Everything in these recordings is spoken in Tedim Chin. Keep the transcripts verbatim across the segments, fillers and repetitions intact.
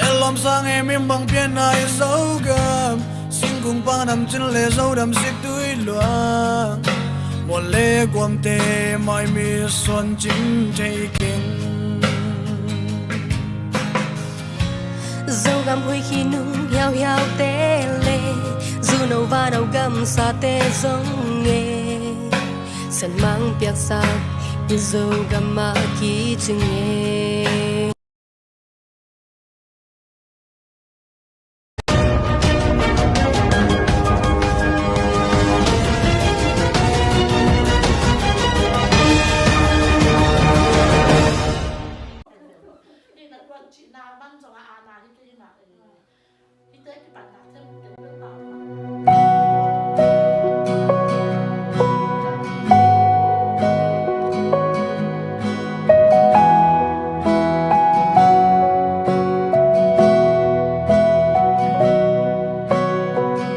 Elom sang e, mi bang pian a i Zogam, singkung pan dam cin le Zodam sik tui luang, mual le guamte mai mi suan cin thei keng. Zogam huih khi nung hiauhiaute le zuno vano gamsate zong e, sanmang piaksak i Zogam a kicing e.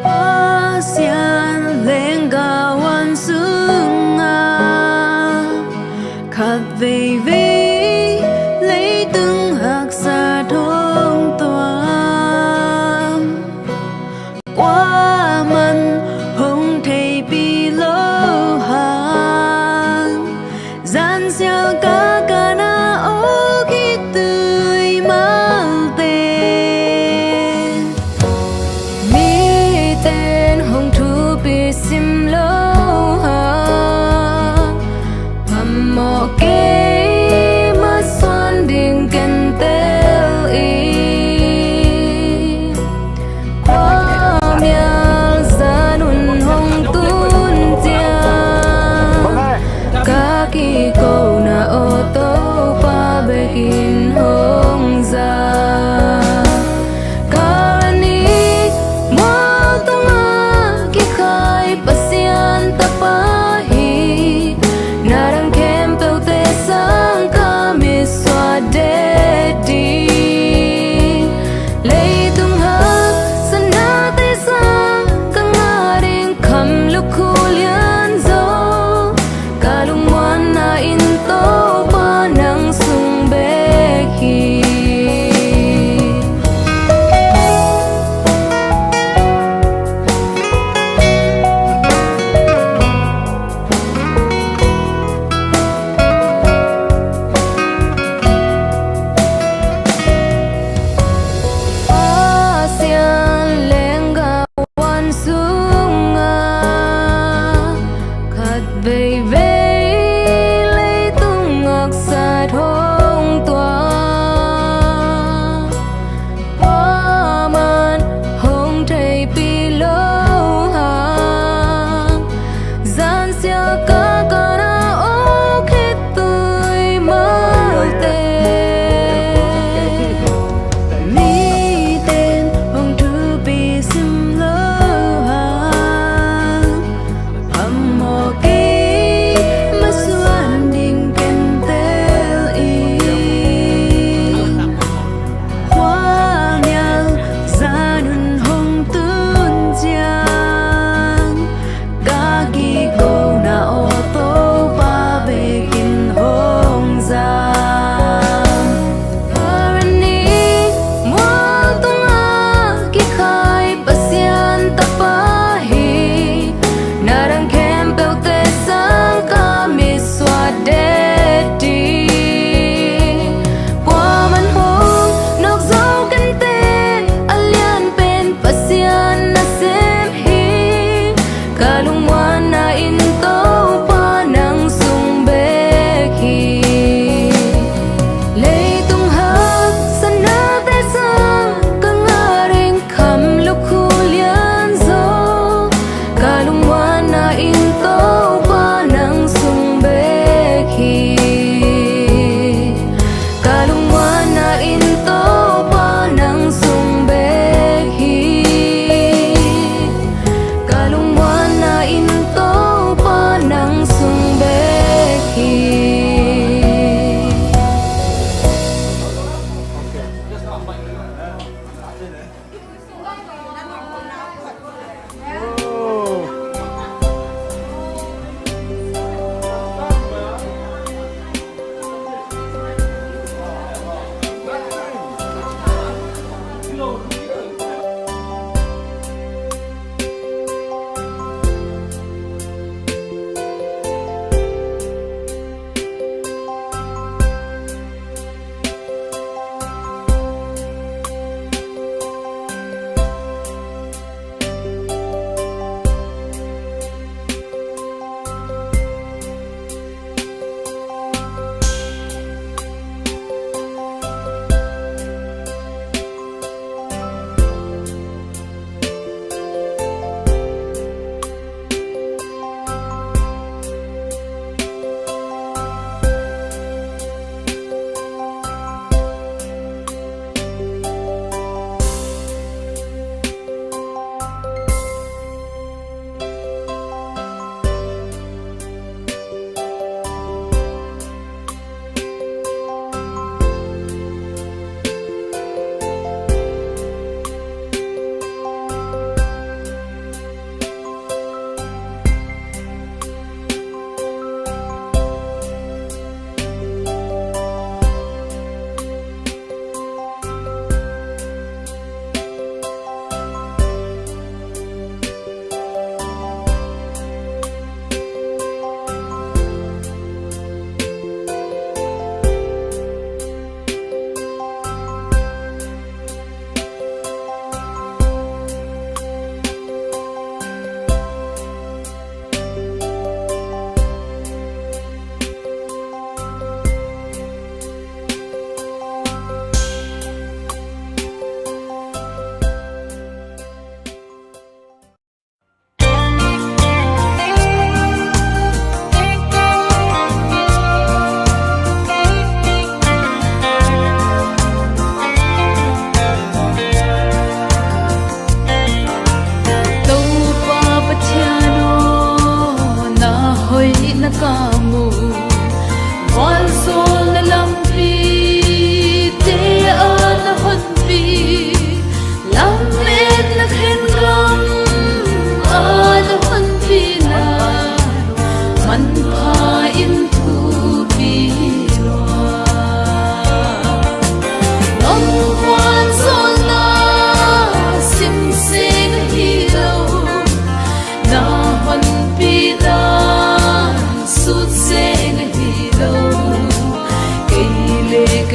Pasian lenggawan sungah khat veivei leitung haksa thong tuam. Kua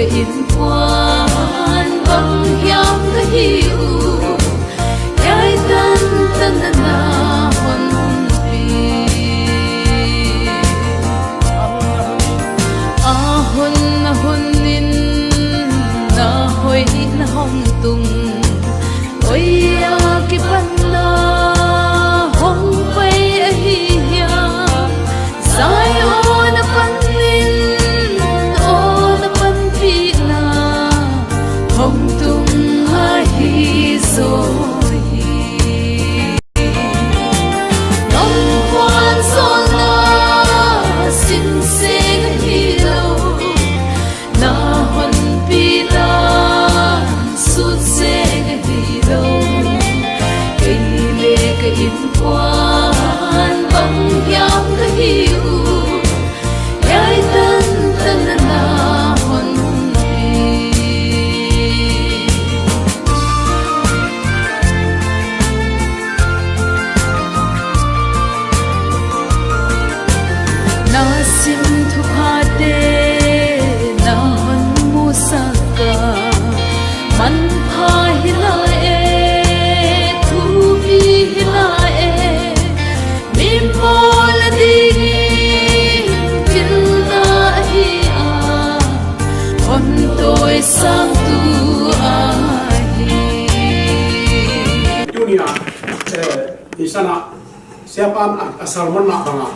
Innkuan bang hiam ka hi uh, hiai tantan na na honpi. A hun a hun in na hoih na hong tung, koi a kipan na hong pai ahi hiam? Zion a panin aw na panpihna hong tung ahi zaw hi. Nong kuan zawhna sinseng ahi lo, na honpihna sut seng ahi lo. Kei le ka innkuan bang hiam ka hi uh, hiai tantan na na honpi. Na sim thuphate na hon musak a, manpha hi lai e, thupi hi lai e. Mipawl a dingin pilna ahi a, hon tawisangtu ahi. Tuni a, eh, nisan a siapa'n a, a sermon na bang a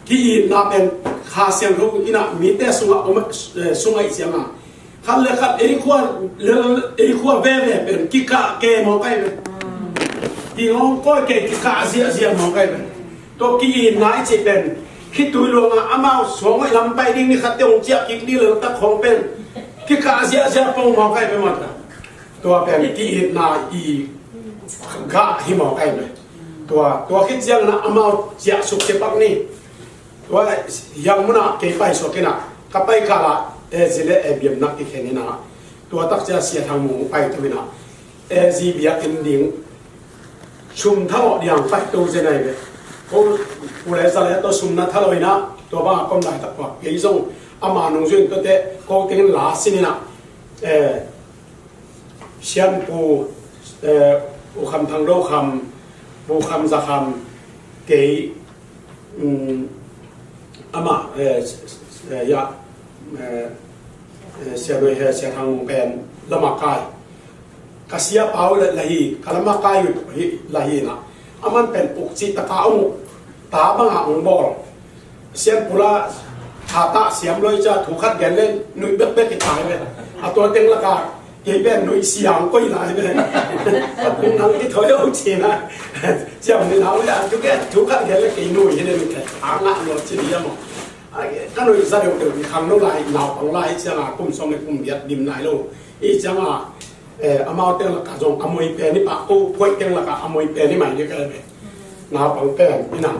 ki-itna pen Kha Siangtho in a mite sungah om, eh, sungah i ciang a, khat le khat ei khua, ei khua veve pen kikah kei mawk ahi pen. Kingawng kawikawi kikah ziahziah mawk ahi pen. Tua ki-itna i cih pen khitui luang a amau suang hoih lam pai ding ni khat te hong ciah kik ding lel tak khawng pen kikah ziahziah pong mawk ahi pen mawk a. Tua pen ki-itna i gah hi mawk ahi pen. Tua, tua khit ciang na amau ciahsuk cipak ni. Tua hiang mun ah kei paisuak in ah, ka pai kal ah, eh, zi le, eh, biakinn ah kikhen in ah, tua tak ciang Sia Thang Mung pai tu in ah, eh, zi biakinn ding sum thalawh ding pai tu zen ahi ve. Ko pu le za le tawh sum na thalawh in ah, tua bang a kom lai tak pah kei zong ama nung zui in tua teh ko teng in la sin in ah, eh, Sian Pu, eh, U Kham Thang Do Kham, Pu Kham Za Kham, kei, um, amah, eh, s-, s-, eh, ya, eh, eh, Sia Nuai he, Sia Thang Mung pen lamah kai. Ka sia pau le lahi, ka lamah kai uh hi lahi na. Aman pen ukcih taka ung, ta banga ung bawl. Sian Pu la, thata siam loi ca, thu khat gen le, nuih bekbek i tai ve. A tua teng laka, kei pen nuih siang koi lai ve. A tung nang ki thoi au ci na. Ciam ni nau le, a tu ke, thu khat gen le, kei nuih hi le, nuih kei. A ngah lo ci ni a mo. A, ka nuih za deuh deuh ni khang lo lai, nau pang lai, ciang a kum sawm le kum giat dim nai lo. I ciang a, eh, amau teng laka zong, a moi pen i pa, ko, poi teng laka, a moi pen i mai ni ka le ve. Nau pang pen, i na.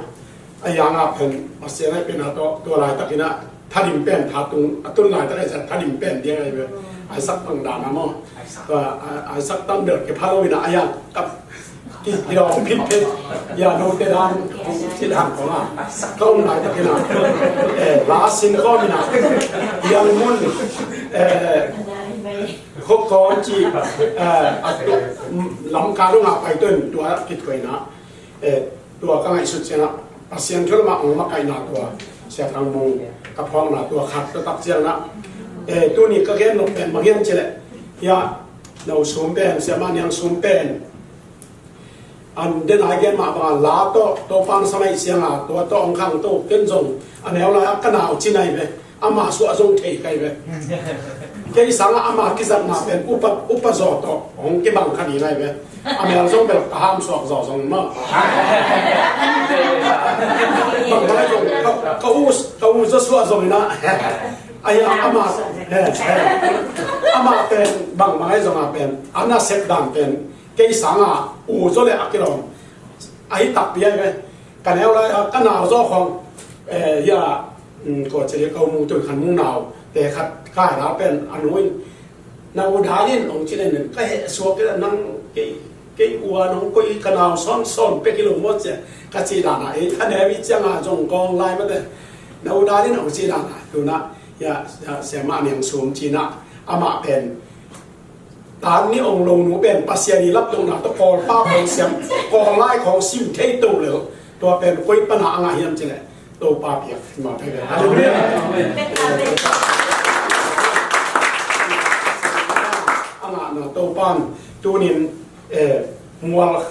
A yang a pen, Pasian a pen a to, tua laitak in a, thadim pen, tha tung, a tun laitak a sa thadim pen, dia ngai pen. Isaac pang dan a mo. Tua, a, Isaac tam del ke phalo in a, a yang, kap, ki, ki dong pit pit, ya no te dan, ki dan kong a. Ka um laitak in a, eh, la sin kong in a, yang mun, eh, khok kong ci, eh, a tu, lam ka dong a pai tun, tua ki tuai na. Eh, tua ka ngaihsut ciangah, Pasian thu lamah hong makaihna tua, Sia Thang Mung ka phawkna tua khat tua tak ciangah, eh, tuni ka gen nop pen bang hiam cih leh, hiah, no sum pen, Sia Mah Niang sum pen, an den ai gen mah bangah la tawh, Topa'n sa mai ciangah, tua tawh hong khangto, ken zong, a neu lai-ah ka nau ci nai ve. Ama suah zong thei kai ve. Kei sangah ama kizatna pen upa, upa zaw tawh hong kibang kha ding ai ve. A mel zong bel ka ham suak zaw zong ma. Bang bang zong ka, ka u, ka u zaw suah zong ina. Ai ama, eh, eh. Ama pen bang bang zong a pen ana sep dan pen kei sangah u zaw le a kilawm. Ahi takpi ai ve. Ka neu lai, a, ka nau zaw khong, eh, ya, mm, ko chili ka u Mung Tun Khan Mung nau te khat ka la pen a nu in, na u dan in ong ci len len, ka heh suak kei nang kei, kei u a nong koi ka nau sawn sawn pek hi lo maw cia, ka ci dan a, eh, a neu i ciang a zong kong lai mate. Na u dan in ong ci dan a, tu na, Ya, ya, Siamah Niang Sum ci-in ah, amah pen, Tan Ni Ong Lo nu pen Pasian i laptohna tawh Kawlpa khawng siam, Kawl lai khawng sim thei to lel. Tua pen koi pan a ngah hiam cih leh Topa piak mah thei ve. Halleluiah. Amen. A ngahna Topa in tuni-in, eh, mual,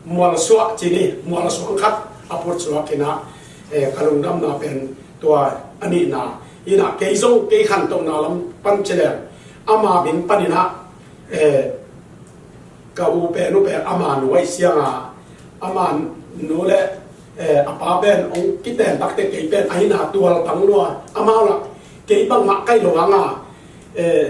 mual suah ci ni, mual suang khat a put suak in ah, eh, ka lungdamna pen tua a nihna in ah, kei zong kei khantohna lam pan ci leng, ama min panin ah, eh, ka u pen, u pen ama nu ahih ciangin, ama nu le, eh, a pa pen hong kiten takteh kei pen a hina tual tang lua, amau lah kei bangmah ka hi lo hang a, eh,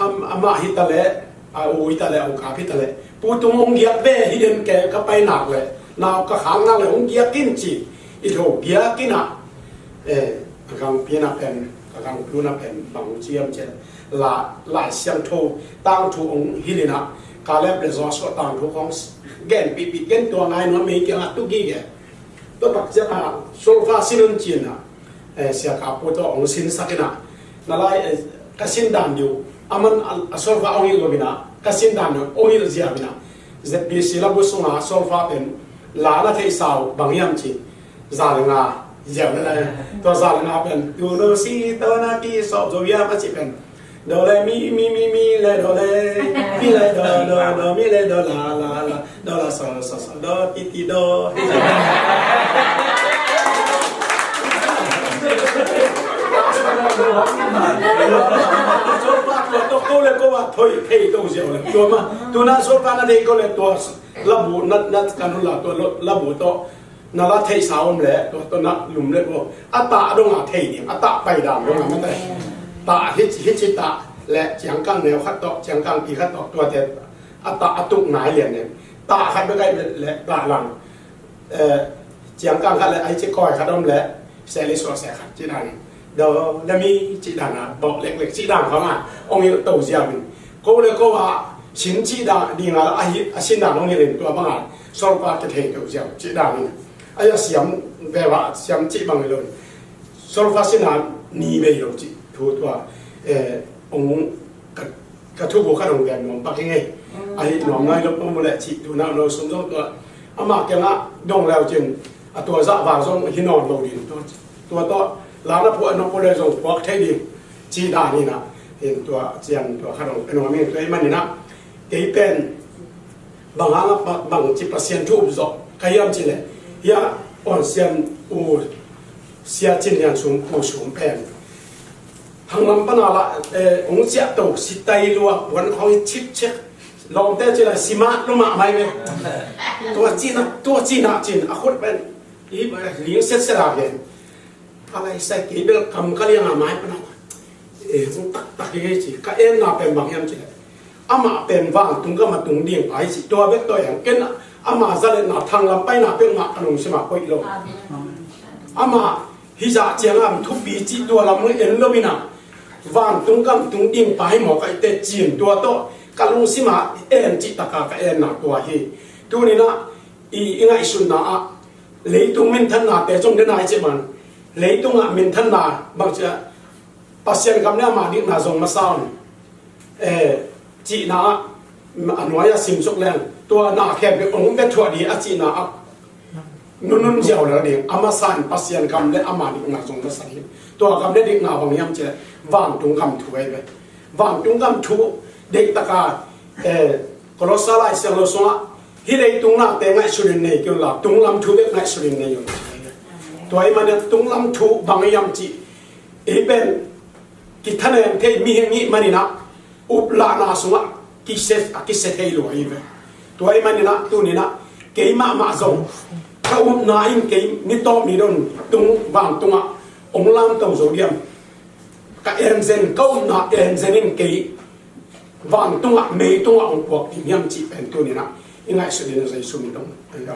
am-, amah hi ta leh, a u hi ta leh, a u kap hi ta leh, Pu Tung hong giak ve hi den, kei ka pai nak leh, nau ka khak nak leh hong giak in ci, i tho giak in ah, eh, a gangpi in ah pen, a gangpi in ah pen bang ci hiam cih leh, la, Lai Siangtho tangthu hong hilh in ah, Kaleb le Joshua tangthu khawng gen pihpih, gen tua ngai nuam, mei kiangah tu gige. Tua tak ciangin ah, solfa sin un ci-in ah, eh, Sia Kap Pu tawh hong sinsak in ah, na lai, eh, ka sin dan ding uh, aman a, a solfa hong hilh lo in ah, ka sin dan ding uh hong hilh ziau in ah, Z B C labu sungah solfa pen la na theihsa uh bang hiam cih, za le nga ziau na lai. Tua za le nga pen, tu nu si to na ki so zo ya ma ci pen, do le mi, mi, mi, mi le do le, mi le do, do, do, mi le do, la, la, la, do, la, so, so, so, do, ti, ti, do. Solfa tua tawh ko le ko ah thei, thei to ziau le. Tua mah, tu na solfa na thei ko le tua labu na, na kan hun la tua lo, labu tawh na la theihsa om le, tua, tua na lum le tua, a tah dong a thei ding, a tah pai dan dong a mate. Tah hi, hi ci tah le ciangkang neu khat tawh, ciangkang pi khat tawh, tuate a tah a tuk nai lian ne. Tah khat bek a hi le, tah lang, eh, ciangkang khat le a hi ci koi khat om le, se li sua se khat ci dan. Do, le mi ci dan a, bawh lek lek ci dan khawng a, hong hilh to ziau in. Ko le ko a, sin ci dan, ding a, a hi, a sin dan hong hilh in tua bang a, solfa kithei to ziau, ci dan in. A ya siam, ve va, siam ci bang lo. Solfa sin a, ni ve lo ci, thu tua, eh, hong ka, ka thu bu ka dong ve nuam pak hi ngei. A hi nuam nai lo pom le ci, tu na lo sum zong tua. Ama kiangah dong leu cin, a tua zah vang zong hi nawn lo ding. Tua, tua tawh, la na phuah nop pua le zong phuak thei ding. Ci dan in ah, in tua, cian tua kha dong, ka nuam in tua i man in ah. Kei pen, bang hang a pa, bang ci Pasian thu up zawh ka hiam cih leh, hia, on sian u, Sia Cin Lian Sum, Pu Sum pen. Hang lam pan a lah, eh, hong ciah to, si tai lua, puan khawng hi chik chik. Lawmte ci lah, si mah, lu mah mai ve. Tua cin a, tua cin a cin, a khut pen, i, ling set set a pen. A lai sai kei bel kam ka liang a mai pan a. Eh, hong taktak hi ci, ka enna pen bang hiam cih leh. Amah pen vantung gam a tung ding pa hi ci, tua bek tawh hi hang ken, ama zalenna thang lam paina peuhmah ka lungsim ah koih lo. Amen. Amah hih zah ciang a thupi cih tua lam en lo in ah, vantung gam tung ding pa hi mawk ahih teh cin tua tawh ka lungsim ah en cih tak a ka enna tua hi. Tuni in ah i, i ngaihsutna ah leitung minthannate zong den a i cih man, leitung ah minthanna bang ci a, Pasian gam le ama dikna zong masa un, eh, cihna ah, a nuai a sim suk leng, tua na khempeuh hong bia thuah ding a cihna ah nunun ziau lel ding, a masa in Pasian gam le ama dikna zong masa hi. Tua gam le dikna bang hiam cih leh, vantung gam thu ahi ve. Vantung gam thu deih tak a, eh, Kolosa Lai Siangtho sungah, hih leitung nate ngaihsun in nei kei un la, tung lam thu bek ngaihsun in nei un. Tua ahih manin tung lam thu bang hiam cih, ei pen kithanem thei mihing i hih manin ah, uplahna sungah kisia, a kisia thei lua hi ve. Tua ahih manin ah, tuni in ah, kei mahmah zong ka upna in kei ni tawp ni dong tung, vantung ah hong lamto zo diam, ka en zen, ka upna en zen in kei vantung ah, mei tung ah hong puak ding hiam cih pen tuni in ah i ngaihsut in, Jesu min tawh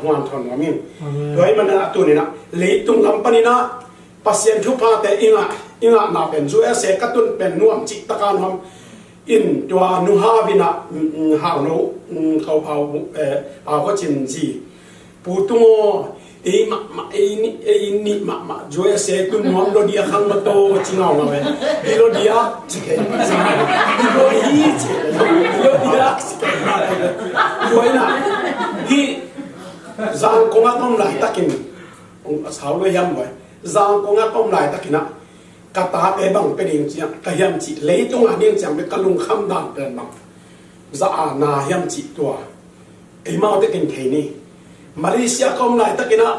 hong hanthawn nuam ing. Amen. Tua ahih manin ah tuni in ah leitung lam panin ah Pasian thuphate i ngah, i ngahna pen, U S A ka tun pen nuam cih tak a nuam in, tua Nu Hau in ah, mm, mm, Hau no, mm, Kau Pau, eh, Pau Kho Cin zi, Pu Tung aw, Ei mahmah, ei nih, ei nih mahmah. Joy a se tu nuam lo dia khang ma to ci ngau ngau e. I lo dia ci ke. I lo hi ci. I lo dia ci ke. Joy na. Hi Zangkong a ka om laitakin. Ong a sau lo hiam boy. Zangkong a ka om laitakin a. Ka tate bang pe ding ciang, ka hiam ci. Leitung a ding ciang pe ka lungkham dan pen bang. Za a na hiam ci tua. Eimau tekin thei ni. Malaysia ka om laitakin a,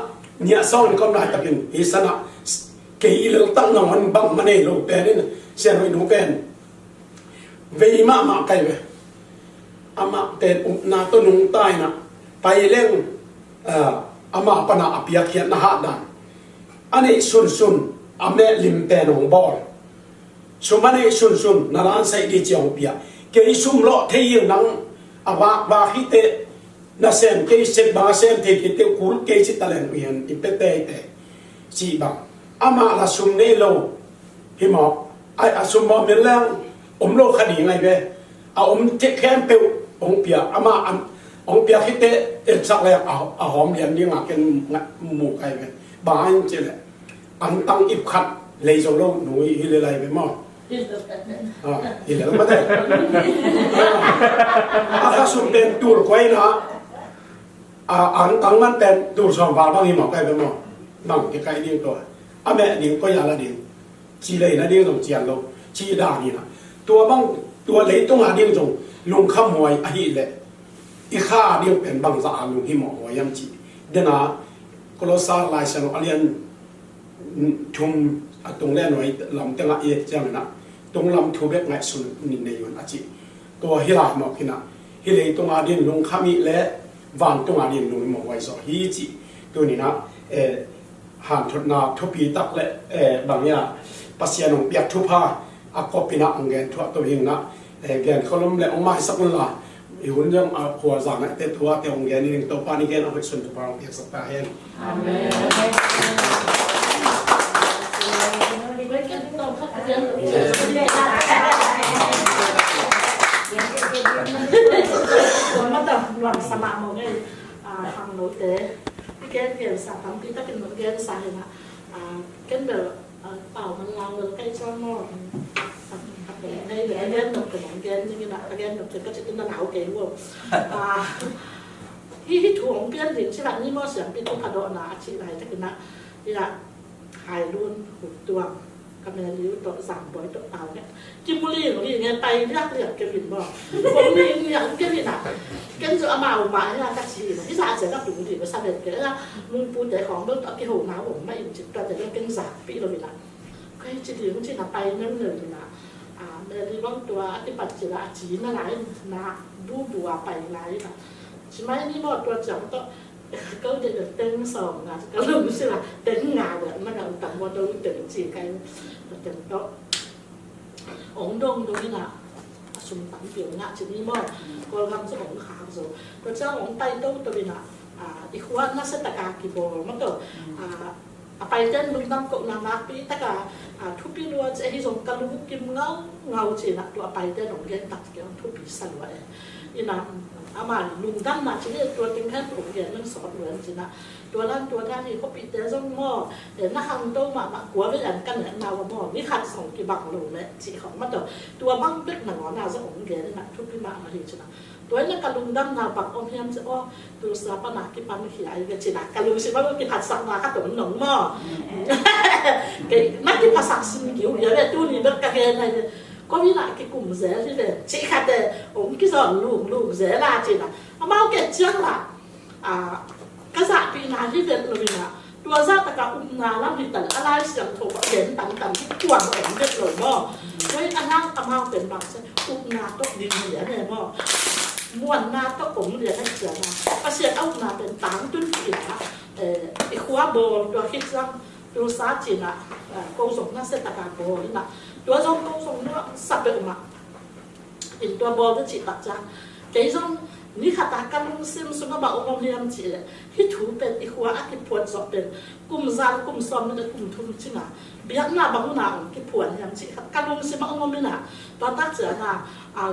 niah sawng ka om laitakin, hi sana, kei i leltak nangawn bangmah nei lo pen in, sian hoih nu pen. Vei mahmah kai ve. Amah pen upna tawh nungta in a, pai leng, ah, amah pana a piakkhiatna hahdan. A neih sunsun, a meh lim pen hong bawl. Sum a neih sunsun, na lansaih dih ciang hong pia. Kei sum lawh thei hi nang, a vak vak hi teh, na sem kei sep bang a sem thei kei teh, kul kei ci taleng uh hian, i pe tei teh. Ci bang. Amah la sum nei lo. Hi maw. Ai, a sum maw min leng, om lo kha ding ai ve. A om thei khempeuh, hong pia. Amah an, hong pia hi teh, etsak leng, a, a hawm lian ding a ken ngat mu ai ve. Bang hang ci leh. Antang ip khat lei zo lo nu hi, hi lel lai ve maw? Ah, hi lel mah te. Ah, a kha sum pen tul kua in a, ah, antang man pen tul sawm val bang hi maw kai ve maw? Bang kikaih ding tua. A meh ding koi a la ding. Ci lei na ding zong cian lo. Ci dan hi na. Tua bang, tua leitung a ding zong lungkham huai ahih leh. I kha a ding pen bangzah a lunghimawh huai hiam cih. Dena Kolosa Lai Siangtho a lian thum a tung le nuai lam tengah i et ciangin ah, tunglam thu bek ngaihsun ni nei un a ci. Tua hi lai mawk in ah, hi leitung a din lungkham ih le vantung a din lunghimawh huai zaw hi ci. Tunin ah, eh, hanthotna thupi tak le, eh, bang ia Pasian hong piak thupha a kop in ah hong gen thuah to hi in ah, eh, gen kholom le hong maisak un la. I hun zong a khua zan a te tua te hong gen in Topa ni gen a hoih sun Topa hong piaksak ta hen. Amen. Tua mah tawh luang sa mah mawk ei, a, hang lote. I gen gensa tampi takin nong gensa hi na, a, ken bel, a, pau man lang bel kai chuan maw. A, a, a, a, a gen nop ka nong gen ding in a, a gen nop ka ci tun na nau kei uh. A, hi, hi thu hong pian ding ci la ni maw siampi tu ka dawhna a ci lai takin a, hi a, Hailun, Huktuang, ka Meliu tawh, Zangbawi tawh, tau nge. Kimu ling ling nge, pai liak liak kei vin maw. Kong ling liak kei vin a. Ken zu amau mah hi a ka ci na. Hi sa a cia ka tung ding, ka sa vet kei a. Mungpute khawng bel tawh a kiho na hong mah in cik tua te bel ken zakpih lo vin a. Kei ci ding ci na pai neu neu vin a. A, Meliu bang tua a kipat ci la a ci na lai na bu bu a pai lai na. Ci mai ni maw tua ciang tawh. Ko dek dek teng sawm nga, ka lungsim ah teng nga dek, man a utam maw, teng ci kai, teng tawh. Ong dong dong in a, a sum tampi ong ngah ci ni maw, Kawlgam cu ong khak zo. Tua ciang ong pai to to in a, a, i khua nasia taka kibawl maw to. A, a paiten lungdam kohna nakpi taka, a, thupi lua ci, ahi zong ka lungkim ngau ngau ci in a, tua a paiten ong gen tak ci kei ong thupi sa lua e. In a, ama lungdamna ci ni tua teng khan ong gen nang sawt lua ci in a, tua dan tua dan hi khuapihte zong maw, eh, na khangto mahmah kua vei an ka nehna uh maw, ni khat zong kibang lo meh ci khawng maw tawh. Tua bang bek nangawn a zong ong gen in a thupi mahmah hi ci in a. Tua in a ka lungdamna bang om hiam ci aw, Tulsa pan a kipan khia i ve ci in a ka lungsim a kiphatsakna khat om nong maw. Kei na kiphasak sin kiu i ve, tuni bek ka gen a i ve. Ko in a kikum zel hi ve, ci khat e, ong kizawn lung lung zel a ci in a. Amau ke ciang la, a, ka zahpihna hi vet lo in a, tua zah taka upna lam hi tal a Lai Siangtho a gen tamtam hi tuam om vet lo maw. Tua in a nang amau pen bang se upna tawh ding lian e maw. Muanna tawh om lian e ciang a. Pasian a upna pen tangtun hi in a, eh, i khua bawl tua khit ciang Tulsa ci in a, eh, ko zong nasia taka bawl in a. Tua zong ko zong nuam sa peuhmah. In tua bawl ka cih tak ciang, kei zong ni khat a ka lungsim sungah bang om om hiam cih leh, hih thu pen i khua a kiphuan zawh pen kum za le kum sawm le kum thum cingah biakna bang hun a ong kiphuan hiam cih khat ka lungsim ah om om in a, tua tak ciang a, a,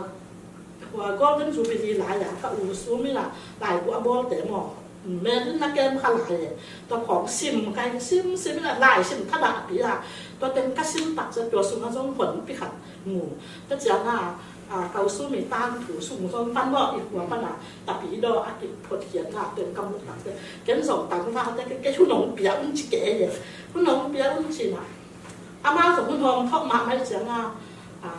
hua Golden Jubilee lai a ka u sum in a laibu a bawlte maw. Mel in na kem kha lai e. Tua khawng sim kai, sim sim in a lai sim thadah a pi a. Tua teng ka sim tak ciang tua sungah zong honpi khat mu. Tua ciangah a, Kausumi tangthu sung zong pan mawh i khua pan a, Tapidaw a kiphotkhiatna teng ka muh tak ciang ken zong tangvalte kei hun hong pia un ci kei e. Hun hong pia un ci na. Amau zong hun hong thawh mahmah ciangah a,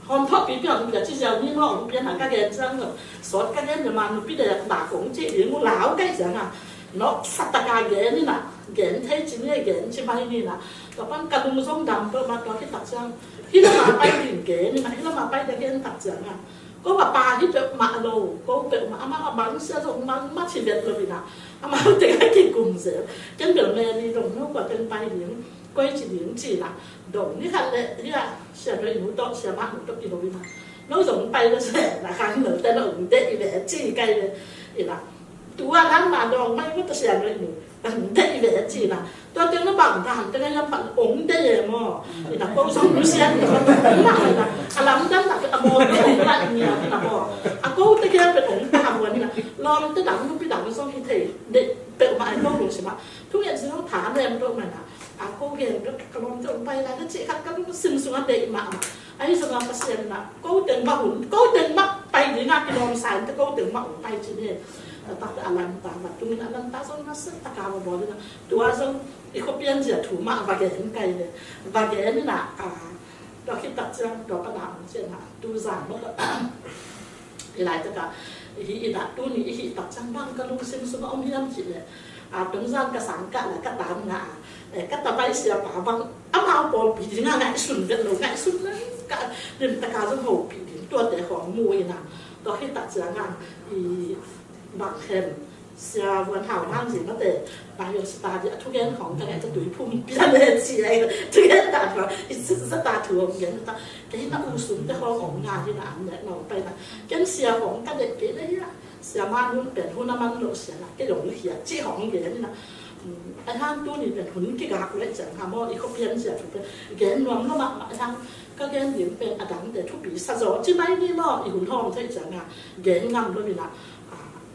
hong thawh pipi hong pia ci ziau ni mawh hong pia na ka gen ciang zong sawt ka gen le ma nupi dek dak kong ci ding uh lau kai ciangah. Noksa taka gen in a, gen thei ci ni, gen ci mai ni na. Tua pan ka lung zong dam peuhmah tua khit tak ciang. Hih lamah pai ding gen in a, hih lamah pai ding gen tak ciangah. Ko a pa hi peuhmah lo, ko peuhmah amah a bang sia zong mang mah ci vet lo in a. Amau teng a kikum zel. Ken bel Mary dong no kua teng pai ding. Koi ci ding ci na. Dong ni khat le, hia, sia doi nu tawh, sia mah nu tawh kiho in a. No zong pai lo se, na khang no te no ung de i ve ci kai le. In a. Tua lam ma dong mai ko ta sia ngai mu. Ang dei ve ci na. Tua teng na bang ta han teng na pa ong dei e mo. Ina ko song lu sia ni ko ta ma na. Alam dan ta ka mo ko la ni na mo. A ko te ke pe ong ta mo ni na. Lom te dang nu pi dang song ki thei. De pe ma ko lu si ma. Thu ngen si no tha nem to ma na. A ko gen ka lom te ong pai la ka ci khat ka lu sim sung a dei ma ma. Ahi zongin Pasian in ah ko teng mah hun, ko teng mah pai ding a kilawm sa in teh ko teng mah hong pai ci ni. Taktak a lanta, va tungin a lanta zong nasia taka va bawl in ah tua zong i khuapian zia thu mah va gen kai le. Va gen in ah, tua khit tak ciang tua pan a hong ci in ah tu zan mah i laitak a i hih in ah tuni i hih tak ciang bang ka lungsim sung a om hiam cih leh, a, tungzang ka sang kah le ka tam ngah a, eh, ka tabai siapa bang amau pawlpi ding a ngaihsun vet lo, ngaihsun le ka limtak a zong hopih ding tuate khawng mu in ah tua khit tak ciang a i bang khen Sia Vuan Hau hang zing mate, Bible study a thugen khawng ka ngai ka tui phum pian e ci a, thugen dan khawng i zata thu hong gen ta. Kei na u sum te khawng hong nga hi na an ne no pai na. Ken sia khawng ka det kei le hi a. Sia ma nun pen hun a man lo sia na kei hong hi a ci hong gen na. Ai hang tuni pen hun kigak le ciang ha mo i khuapian sia thu pen gen nuam lo mah mah ai hang ka gen ding pen a dang te thupi sa zaw ci mai ni mo i hun hawm thei ciang a gen ngam lo mi na.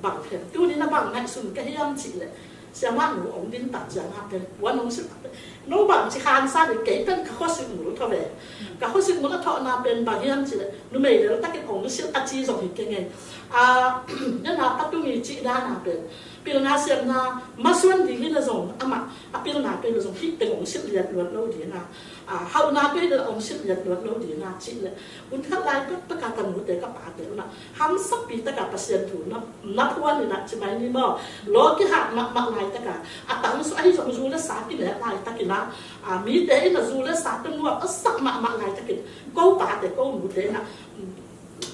Bang khen tuni na bang ngaihsun ka hiam cih leh siamah nu hong din tak ciang ah pen puan hong silh tak pen no bang ci khansa ding kei pen ka khuasit mul thaw ve. Ka khuasit mul a thawhna pen bang hiam cih leh numei lel takin hong silh a ci zong hi keng e. A, nana patung i cih dana pen pilna siamna masuan ding hi na zong amah a pilna pen zong hih teng hong silh liat luat lo ding a. A, hauhna pen hong silh liat luat lo ding a cih leh hun khat lai pek pek a ka nute ka pate unah hamsakpi taka Pasian thu na, na phuan in ah ci mai ni maw. Law kihat mahmah laitaka a tangsu ahi zong zu le sa kinek laitakin ah, a, mite in ah zu le sa tun nuam a sak mahmah laitakin ko pate ko nute in ah,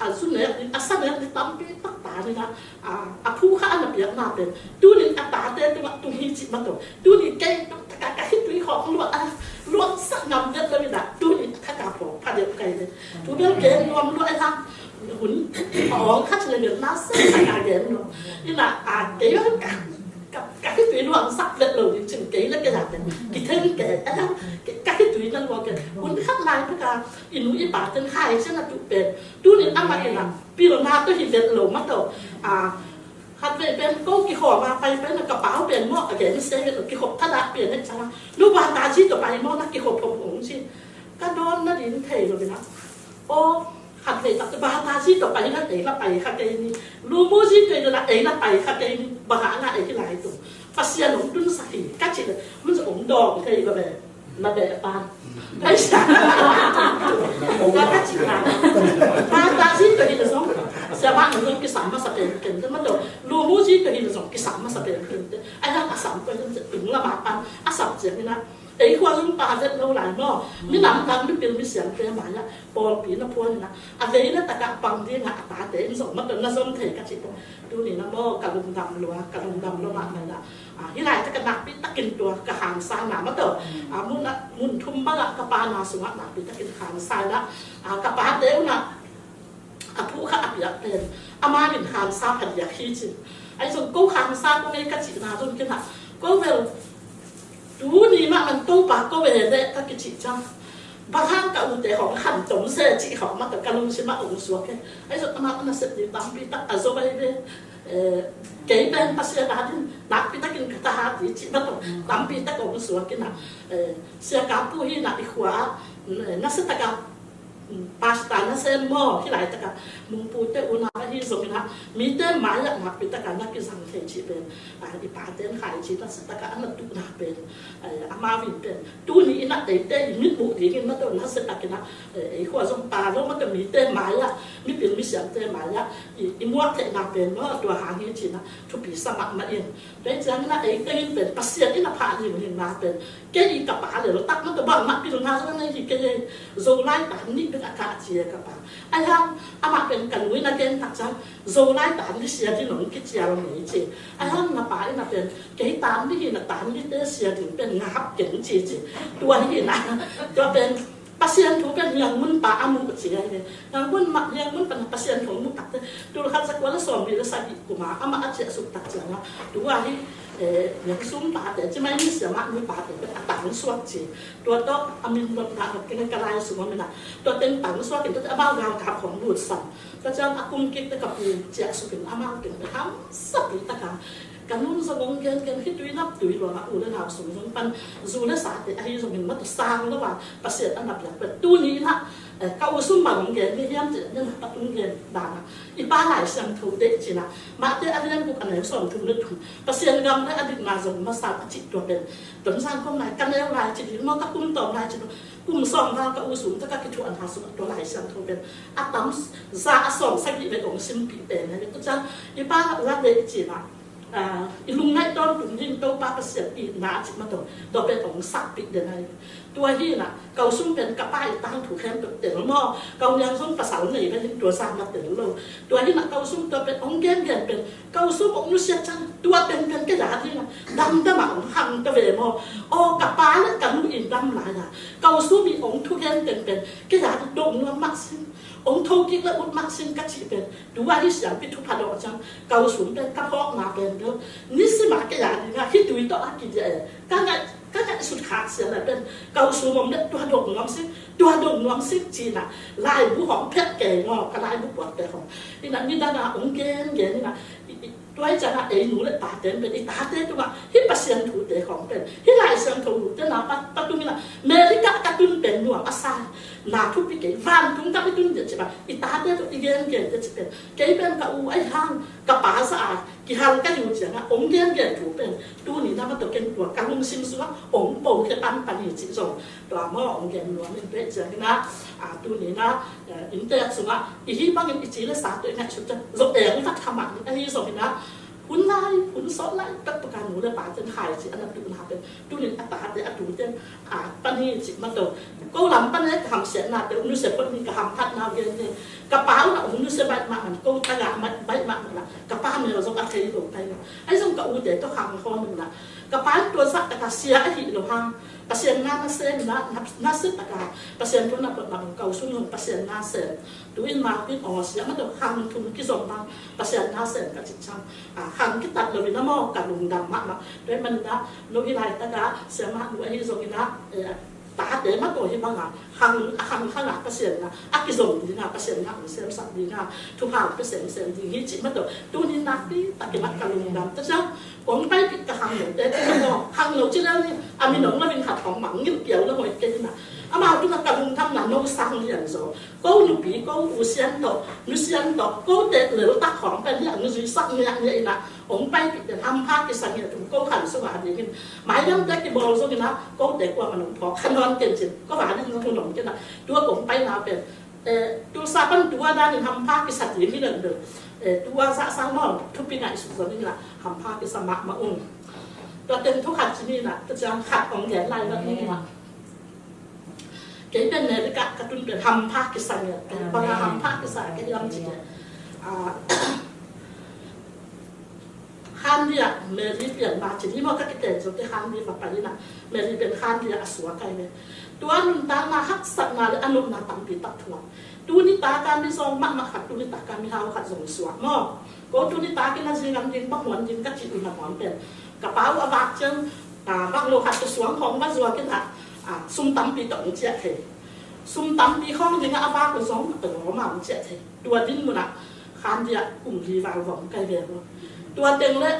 a, zu nek ding a sa nek ding tampi tak ta in ah, a, a phu kha a na piakna pen tunin a tate tungah tung hi cih mah tawh tuni kei tung taka ka khitui khawng luah a luah sak ngam vet lo in ah tunin a thaka phawk pha deuh kai le. Thu bel gen nuam lua e hang. Hun a awng khat le bel na sa sa ka gen nuam. Ina a kei ka ka ka ki tui nuam sak vet lo ding cin kei le kei a pen ki theng kei a hang ka ki tui na lua kei. Hun khat lai ka i nu i pa ten hai sia na tu pen. Tunin ama ina pil na to hi vet lo ma to. A khat vei pen ko ki khawm a pai pen ka pau pen mo a gen se vet lo ki khop thadah pen he chang. Nu ba ta ji to pai mo na ki khop khop ong si. Ka dawn na din thei lo ina. O khat vei tak ba ta zi to pai na ei la pai kha kei ni. Lu mu zi to ei la ei la pai kha kei ni. Ba ha na ei ki lai to. Pasian hong tun sa hi ka ci le mun sa hong dawng thei lo ve. Na be pan. Ai sa. Ka ka ci na. Ba ta zi to hi la zong. Sa ba na zong ki sam ma sa pen pen ma to. Lu mu zi to hi la zong ki sam ma sa pen pen. Ai la a sam ko tung la ma pan. A sam zi ni na. Ei khua zong pa vet lo lai maw? Minam dang mipil misiam te mai-ah pawlpi na phuan in ah a vei le takah pang dingah a tate in zong mah na zom thei ka cih tawh tuni na maw ka lungdam lua, ka lungdam lua mah mai lah. Hih lai takah nakpi takin tua ka hangsa na mah tawh mun ah mun thum bangah ka pa na sungah nakpi takin hangsa in ah ka pate unah a phuh kha a piak pen ama in hangsa phadiak hi cin. Ahi zong ko hangsa ko ngei ka cihna zong kinah ko bel tuni mah man Topa ko ve leh ka kicih ciang Bang hang ka ute hong khan tom se cih hong mah ka lungsim ah hong suak hi. Ahi zong amah na sep ding tampi tak a zo ahi ve. Eh, kei pen Pasian a ding nakpi takin ka ta ha ti cih mah tawh tampi tak hong suak in ah, eh, Sia Ka Pu hi in ah i khua ah, eh, nasia tak a, mm, pastor nasem maw, hih laitak a Mungpute unau ahi zongin ah mite mai-ah nakpi tak a na kizang thei cih pen, ah, i pate'n khaici nasia tak a a na tuhna pen, eh, amau in pen tuni in ah eite i mitmuh dingin mah tawh nasia takin ah, eh, ei khua zong pa lo mah tawh mite mai-ah, mipil misiamte mai-ah i, i muak theihna pen maw, tua hang hi ci-in ah thupi sa mahmah in. Tua hi ciangin ah ei teng in pen Pasian in a pha limlimna pen, kei i ka pa lel tak mah tawh bangmah pilna zong nei hi kei ei. Zolai tan nih bek a kah ci e ka pa. Ahi hang amah pen ka nu in a gen tak ciang, Zolai tan nih sia ding hong kicial mei ci. Ahi hang na pa in a pen, kei tan nih hi, na tan nihnihte sia ding pen ngap keng ci ci. Tua hi in ah, tua pen Pasian thu pen Liangmun pa a muh ci ahi ve. Liangmun mah, Liangmun pan Pasian thu a muh tak teh, tul khat za kua le sawmli le sagih kum a amah a ciahsuk tak ciang ah, tua hi, eh, Liangsum pate ci mai, misiam ah nu pate pen a tangsuak ci. Tua tawh a min lotna lok keng ka lai sung om in ah, tua teng tangsuak in tua teh amau galkap hong lut sam. Tua ciang a kum kik teh ka pu ciahsuk in amau teng pen hamsa pi tak a, ka nu'n zong hong gengen, hih tui nap tui luang a u le nau sung zong pan, zu le sate ahi zongin mah tawh sang lo a Pasian a na biak pen tuni in ah, eh, ka u Sum bang hong gen hi hiam cih leh, na patung gen dan ah i pa Lai Siangtho deih ci-in ah, Mate a lian guk a neu sawmthum le thum, Pasian gam le a dikna zong masa a cih tua pen, Tonzang kong lai ka neu lai ci ding maw, ka kum tawm lai ci ding, kum sawm val ka u Sum tawh ka kithuahna sungah tua Lai Siangtho pen a tam za a sawm sagih vei hong simpih pen ahi. Tua ciang i pa la deih ci-in ah, ah, i lungngaih tawntung ding Topa Pasian itna cih mah tawh tua pen hong sakpih den ahi. Tua hi in ah ka u Sum pen ka pa i tangthu khempeuh tel maw, ka u Niang zong pasal nei ve, tua zah mah tel lo. Tua hi in ah ka u Sum tua pen hong gengen pen, ka u Sum hong nusiat ciang tua pen pen kei a ding ah damdam ah hong hang ta ve maw. Aw, ka pa le ka nu in dam lai a, ka u Sum i hong thugen pen pen kei a ding dong nuam mah sin, hong thokik le ut mah sin ka cih pen, tua hi siampi thupha dawh ciang ka u Sum pen ka phawkna pen bel, nisim a kei a ding ah hih tui tawh a kidiah e. Ka ngaih, ka ngaihsut khak sia le pen, ka u Sum om le tua dong nuam sin, tua dong nuam sin ci-in ah laibu hong phet kei maw, ka laibu puakte hong. In ah nidang a hong gengen in ah, i, i, tua hi ciang ah ei nu le pate pen i tate tungah hih Pasian thute hong pen, hih Lai Siangtho lute na pa, patung in ah America ka tun pen nuam a sa, na thupi kei, vantung ka i tun ding ci bang i tate tungah i gengen ding ci pen, kei pen ka u ahi hang ka pa zah a kihal ka hi uh ciang ah hong gengen thu pen tuni na mah tawh ken tua ka lungsim sungah hong pokhia panpan hi cih zong tua maw hong gen nuam in. Tua hi ciangin ah, ah, tuni na, eh, inntek sungah i hih bangin i ci le sa tawh i ngaihsut ciang zong eng vat kha mah ding ahi zongin ah, hun lai hun sawt lai pekpek a nu le pate'n khaici a na tuhna pen tuni a tate a tute a pan hi cih mah tawh, ko lam pan e ka hamsiatnate uh nusia phot ni, ka hamphatna uh gen ni. Ka pa un ah hong nusia baih mahmah, ko tagah baih mahmah lah ka pa mel zong a thei lo tai lo. Ahi zong ka ute tawh khang khawm in ah, ka pa in tua zah tak a sia ahih lo hang Pasian na nasem in ah, na, nasia tak a Pasian thu na phot mah bang ka u Sum zong Pasian nasem. Tu-in Martin aw sia mah tawh khang thum kizom bang Pasian nasem ka cih ciang, ah, khang kitat lo in ah maw ka lungdam mahmah. Tua ahih manin ah no hih laitak a siamah nu ahi zongin ah, eh, tate mah tawh hih bang a khang, a khang khang a Pasian na a kizom ding a, Pasian na hong semsak ding a, thupha hong pia semsem ding hi cih mah tawh tuni nakpi takin ah ka lungdam. Tua ciang kong paipih ka khangnote tungah maw, khangno ci lel ni, a min hong lo in khat hong mangngilh pial lo maw, kei in ah amau tungah ka lungdamna no sang lian zaw. Ko nupi, ko u Sian tawh, nu Sian tawh, kote leltak khawng pen hi a, nu zuisak ngiahngih in ah hong paipih den hampha kisa ngiat uh, ko khan sungah dingin mailamte kibawl zongin ah, kote kuaman hong phawk kha nawn ken cin, ko va ding zong hun om ken ah, tua kong paina pen, eh, Tulsa pan tua danin hampha kisa ding hi lel bel, eh, tua zah sang maw, thupi ngaihsut zongin ah hampha kisa mahmah ung. Tua teng thu khat ci ni in ah, tua ciang khat hong gen lai vat ni in ah. Kei pen America ka tun pen hampha kisa ngiat, kei bang a hampha kisa kei hiam cih leh, ah, Handia Mary pian ma ci ni maw, ka kiten zo te Handi va pai in ah, Mary pen Handia a suak ahi ve. Tua nuntakna haksatna le a nopna tampi tak thuak. Tuni taka mizawng mahmah khat, tuni taka mihau khat zong suak maw. Ko tuni takin a zingam ding, bang huan ding ka cih uh nangawn pen, ka pa uh a vak ciang, ah, bang lo khat ka suang hong va zuak in ah, ah, sum tampi tawh hong ciah thei. Sum tampi khawng dingah a vak uh zong a lawm a hong ciah thei. Tua din munah khan diah kum li val vom kai ve maw. Tua teng le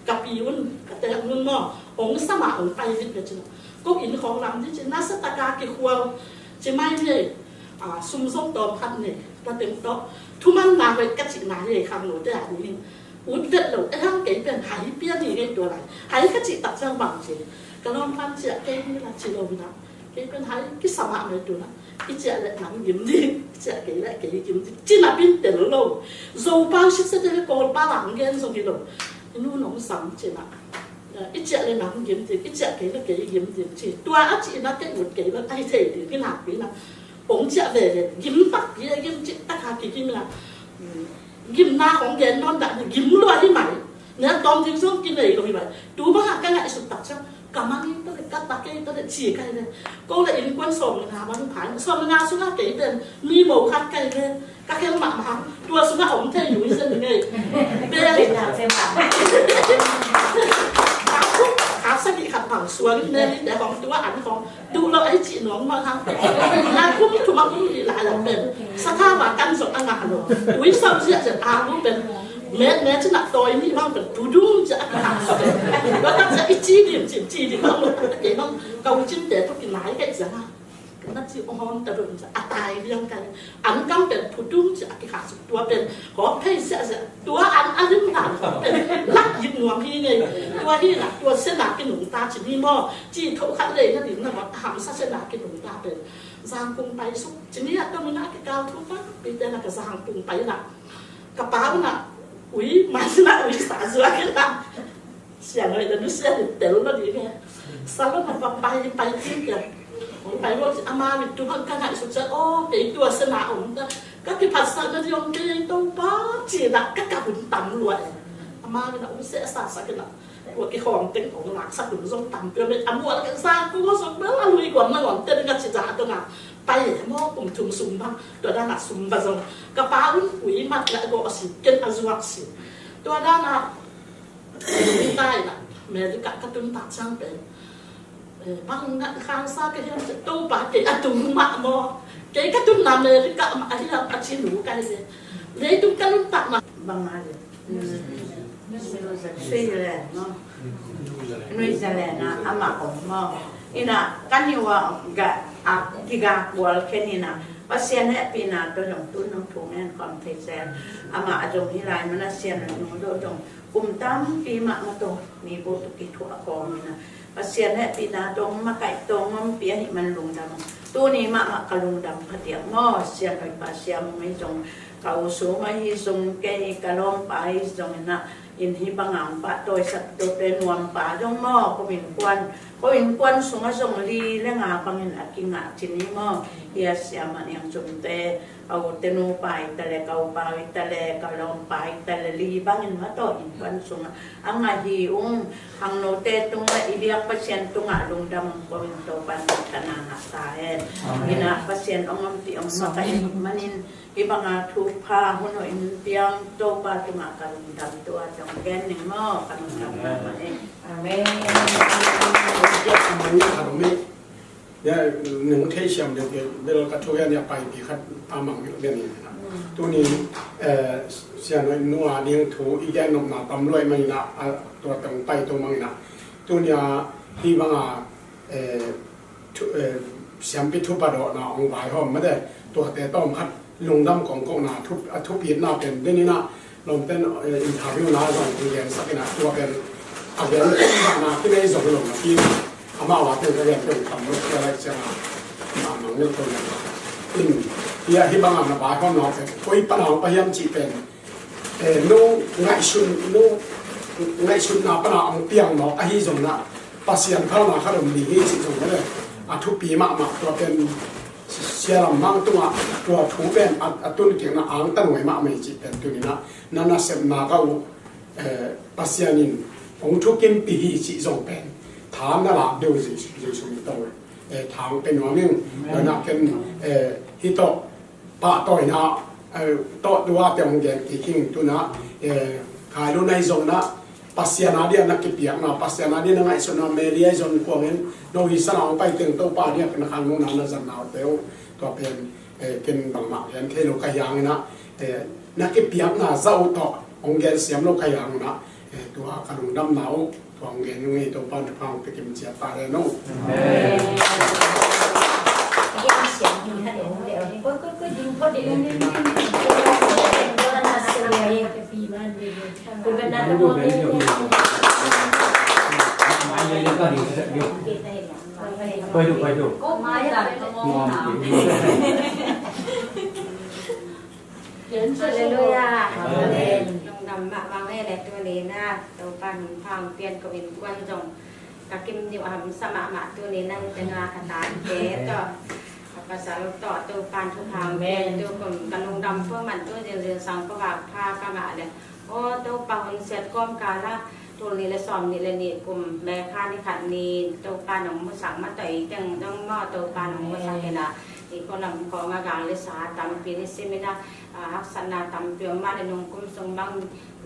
ka pi un ka tek nun maw hong sam a hong pai vit ve cin. Ko inn khawng lam ding cin nasa taka kikhual ci mai nei. Sum zong tawm khat nei. Tua teng tawh thumanna hoih ka cihna hi khang lote a ding hi. Ut vet lo e hang kei pen hai pia ni ngei tua lai. Hai ka cih tak ciang bang ci. Ka lawm pan ciah kei ni la ci lo na. Kei pen hai kisam ah mai tu na. I ciah le nang gim ding, i ciah kei le kei gim ding. Cina pin tel lo. Zo pau sit se te le kol pa lang gen zong hi lo. I nu nong sam cina. I ciah le nang gim ding, i ciah kei le kei gim ding ci. Tua a ci na kei ut kei le ai thei ding ki nak pi na. Ong ciah ve ve. Gim tak pi a gim ci tak ha ki gim na. Gimna hong gen non dah ni gim lua hi mai. Nia tawm ding zong kinei lo hi mai. Tu bang a ka ngaihsut tak ciang ka mang in ta le ka tak ei ta le ci ka hi le. Ko le innkuan sawm le nga bang phai sawm le nga sungah kei pen mi mo khat ka hi le. Ka khel mahmah hang tua sungah om thei nu hi zen ngei. Bel khat sagih khat bang suang in ne ni te hong tua an hong. Duh lo ai cih nuam mah hang. Nang kum thum a kum nih lai lam pen. Sakha va kan zong a ngah lo. Ui sau ziah ziah a mu pen. Met met cin a tawi nih bang pen. Pudung ziah a kihak suk. Wa tak ziah i ci dim cin ci dim bang lo. Kei bang kau cin te tu kinai kei ziah a. Na ci ong hon ta dun ziah a tai liang kai. An kam pen pudung ziah a kihak suk. Tua pen. Hawk thei ziah ziah. Tua an a lim dan hawk pen. Lak yip nuam hi ngei. Tua hi na tua sena kinung ta cin hi maw. Ci tho khat lei na ding na mawt a hamsa sena kinung ta pen. Zangkung pai suk. Cini a ka mina kikal thu tampi te na ka Zangkung pai na. Ka pau na ui, man na ui sa zua ki na. Siang oi na nu siang tel na di ke. Salon na pa pai pai ti ke. Ong pai lo ama mi tu hang ka ngai suk sa o kei tua sena ong ta. Ka kiphat sa na di ong kei to pa ci na ka ka hun tam lua e. Ama mi na ong se sa sa ki na. Tua kikhawm teng kong laksak hun zong tampi om e. A mual ken sa kung zong bel a lui guam na guam te ding a ci zah dong a pai e maw kum thum sum bang tua dan a sum ba zong ka pa un ui mat la go a si ken a zuak si tua dan a tai la America ka tun tak sang pen bang ngat khang sa ka hiam ci Topa kei a tung mah maw kei ka tun na America mah a hiam a ci nu kai le leitung ka lun tak na bang a le Switzerland maw? New Zealand ah amah om maw? Ina ka niu ah ga a kiga kual khen ina Pasian hehpihna tawh zong tun nong thu ngen khawm thei sen amah a zong hi lai mana sian nu dawh zong kum tampi mah ma tawh mi bu tu kithuah khawm ina Pasian hehpihna tawh makaih tawh ngompi ahih man lungdam. Tuni mahmah ka lungdam phadiak maw sian hoih pa siam mei zong Ka u sum ahi zong kei ka lawmpa ahi zong inah in hih banga hong pahtawisak tute nuampa zong maw ko innkuan ko innkuan sungah zong li le nga bangin a kingah cin hi maw? Hih a siamah niang sumte ka ute nupa hi ta le ka upa hi ta le ka lawmpa hi ta le li bangin mah tawh innkuan sungah a ngah hi ung. Khangnote tungah i biak Pasian tungah lungdam ko in Topa in ka na ngah ta hen. Inah Pasian hong ompih hong makaih manin Hih banga thupha hun hoih in piang Topa tungah ka lungdam tua tong gen ning maw ka lungdam mahmah e. Amen. Ning theisiam deuh bel ka thu gen a paipih khat a mang deuh gen ning. Tuni sian hoih nua ding thu i gen nopna tam luai mangina tua tong pai to mangina tuni a hih banga siampi thupa dawhna hong vaihawm mate tuate tawm khat lungdam kong kohna a thupitna pen den inah lawmten interview na zong hong gensak inah tua pen a gen na kinei zong lo na pi amah a pen ka gen pen tam lo tia lai cianga na mangngilh ko na in hia hih banga na vaihawmna pen koi pana hong pahiam cih pen Eh, no ngaihsun no ngaihsunna pana hong piang mawk ahi zongna Pasian phalna khat om ding hi cih zong le a thupi mahmah tua pen sia lam mang tungah tua thu pen a tun kikna angtan ngoi mahmah hi cih pen tuninah na nasepna ka uh Pasian in hong thukimpih hi cih zong pen tha na lak deuh Jesu min tawh tha hong pe nuam ing. Nanah ken hih tawh pahtawina tawh tua te hong gen kik hing tuna Khailun ahi zongna Pasian a dia na kipiakna Pasian a dia na ngaihsutna Mary ahi zong kuangin no hi sana hong pai teng Topa dia na khang nona na zanna te uh Tua pen, eh, ken bangmah gen thei lo ka hi hangin ah, eh, na kipiakna zah uh tawh hong gen siam lo ka hi hangin ah, eh, tua ka lungdamna uh tua hong gen ung ei. Topa'n thupha hong pia kim ciat ta hen aw. Amen. Halleluia. Amen. Lungdam mahmah ei leh tuni-in ah Topa'n hun pha hong piak ko innkuan zong ka kim nih a hamsa mahmah tuni-in ah hih teng ah ka tate tawh, ka pasal tawh Topa'n thupha hong piak. Amen. Tu kum ka lungdam pua man tu zing zingsang ko vak pha ka ngah leh, aw Topa, hun siat kawmkal ah tul nih le sawm nih le nih kum May kha ni khat ni Topa'n hong musak mah tawh ei teng zong maw Topa'n hong musak in ah, i khualam khawng ah gal le sa tampi i sim in ah, ah, haksatna tampi om mah leh nung kum sung bang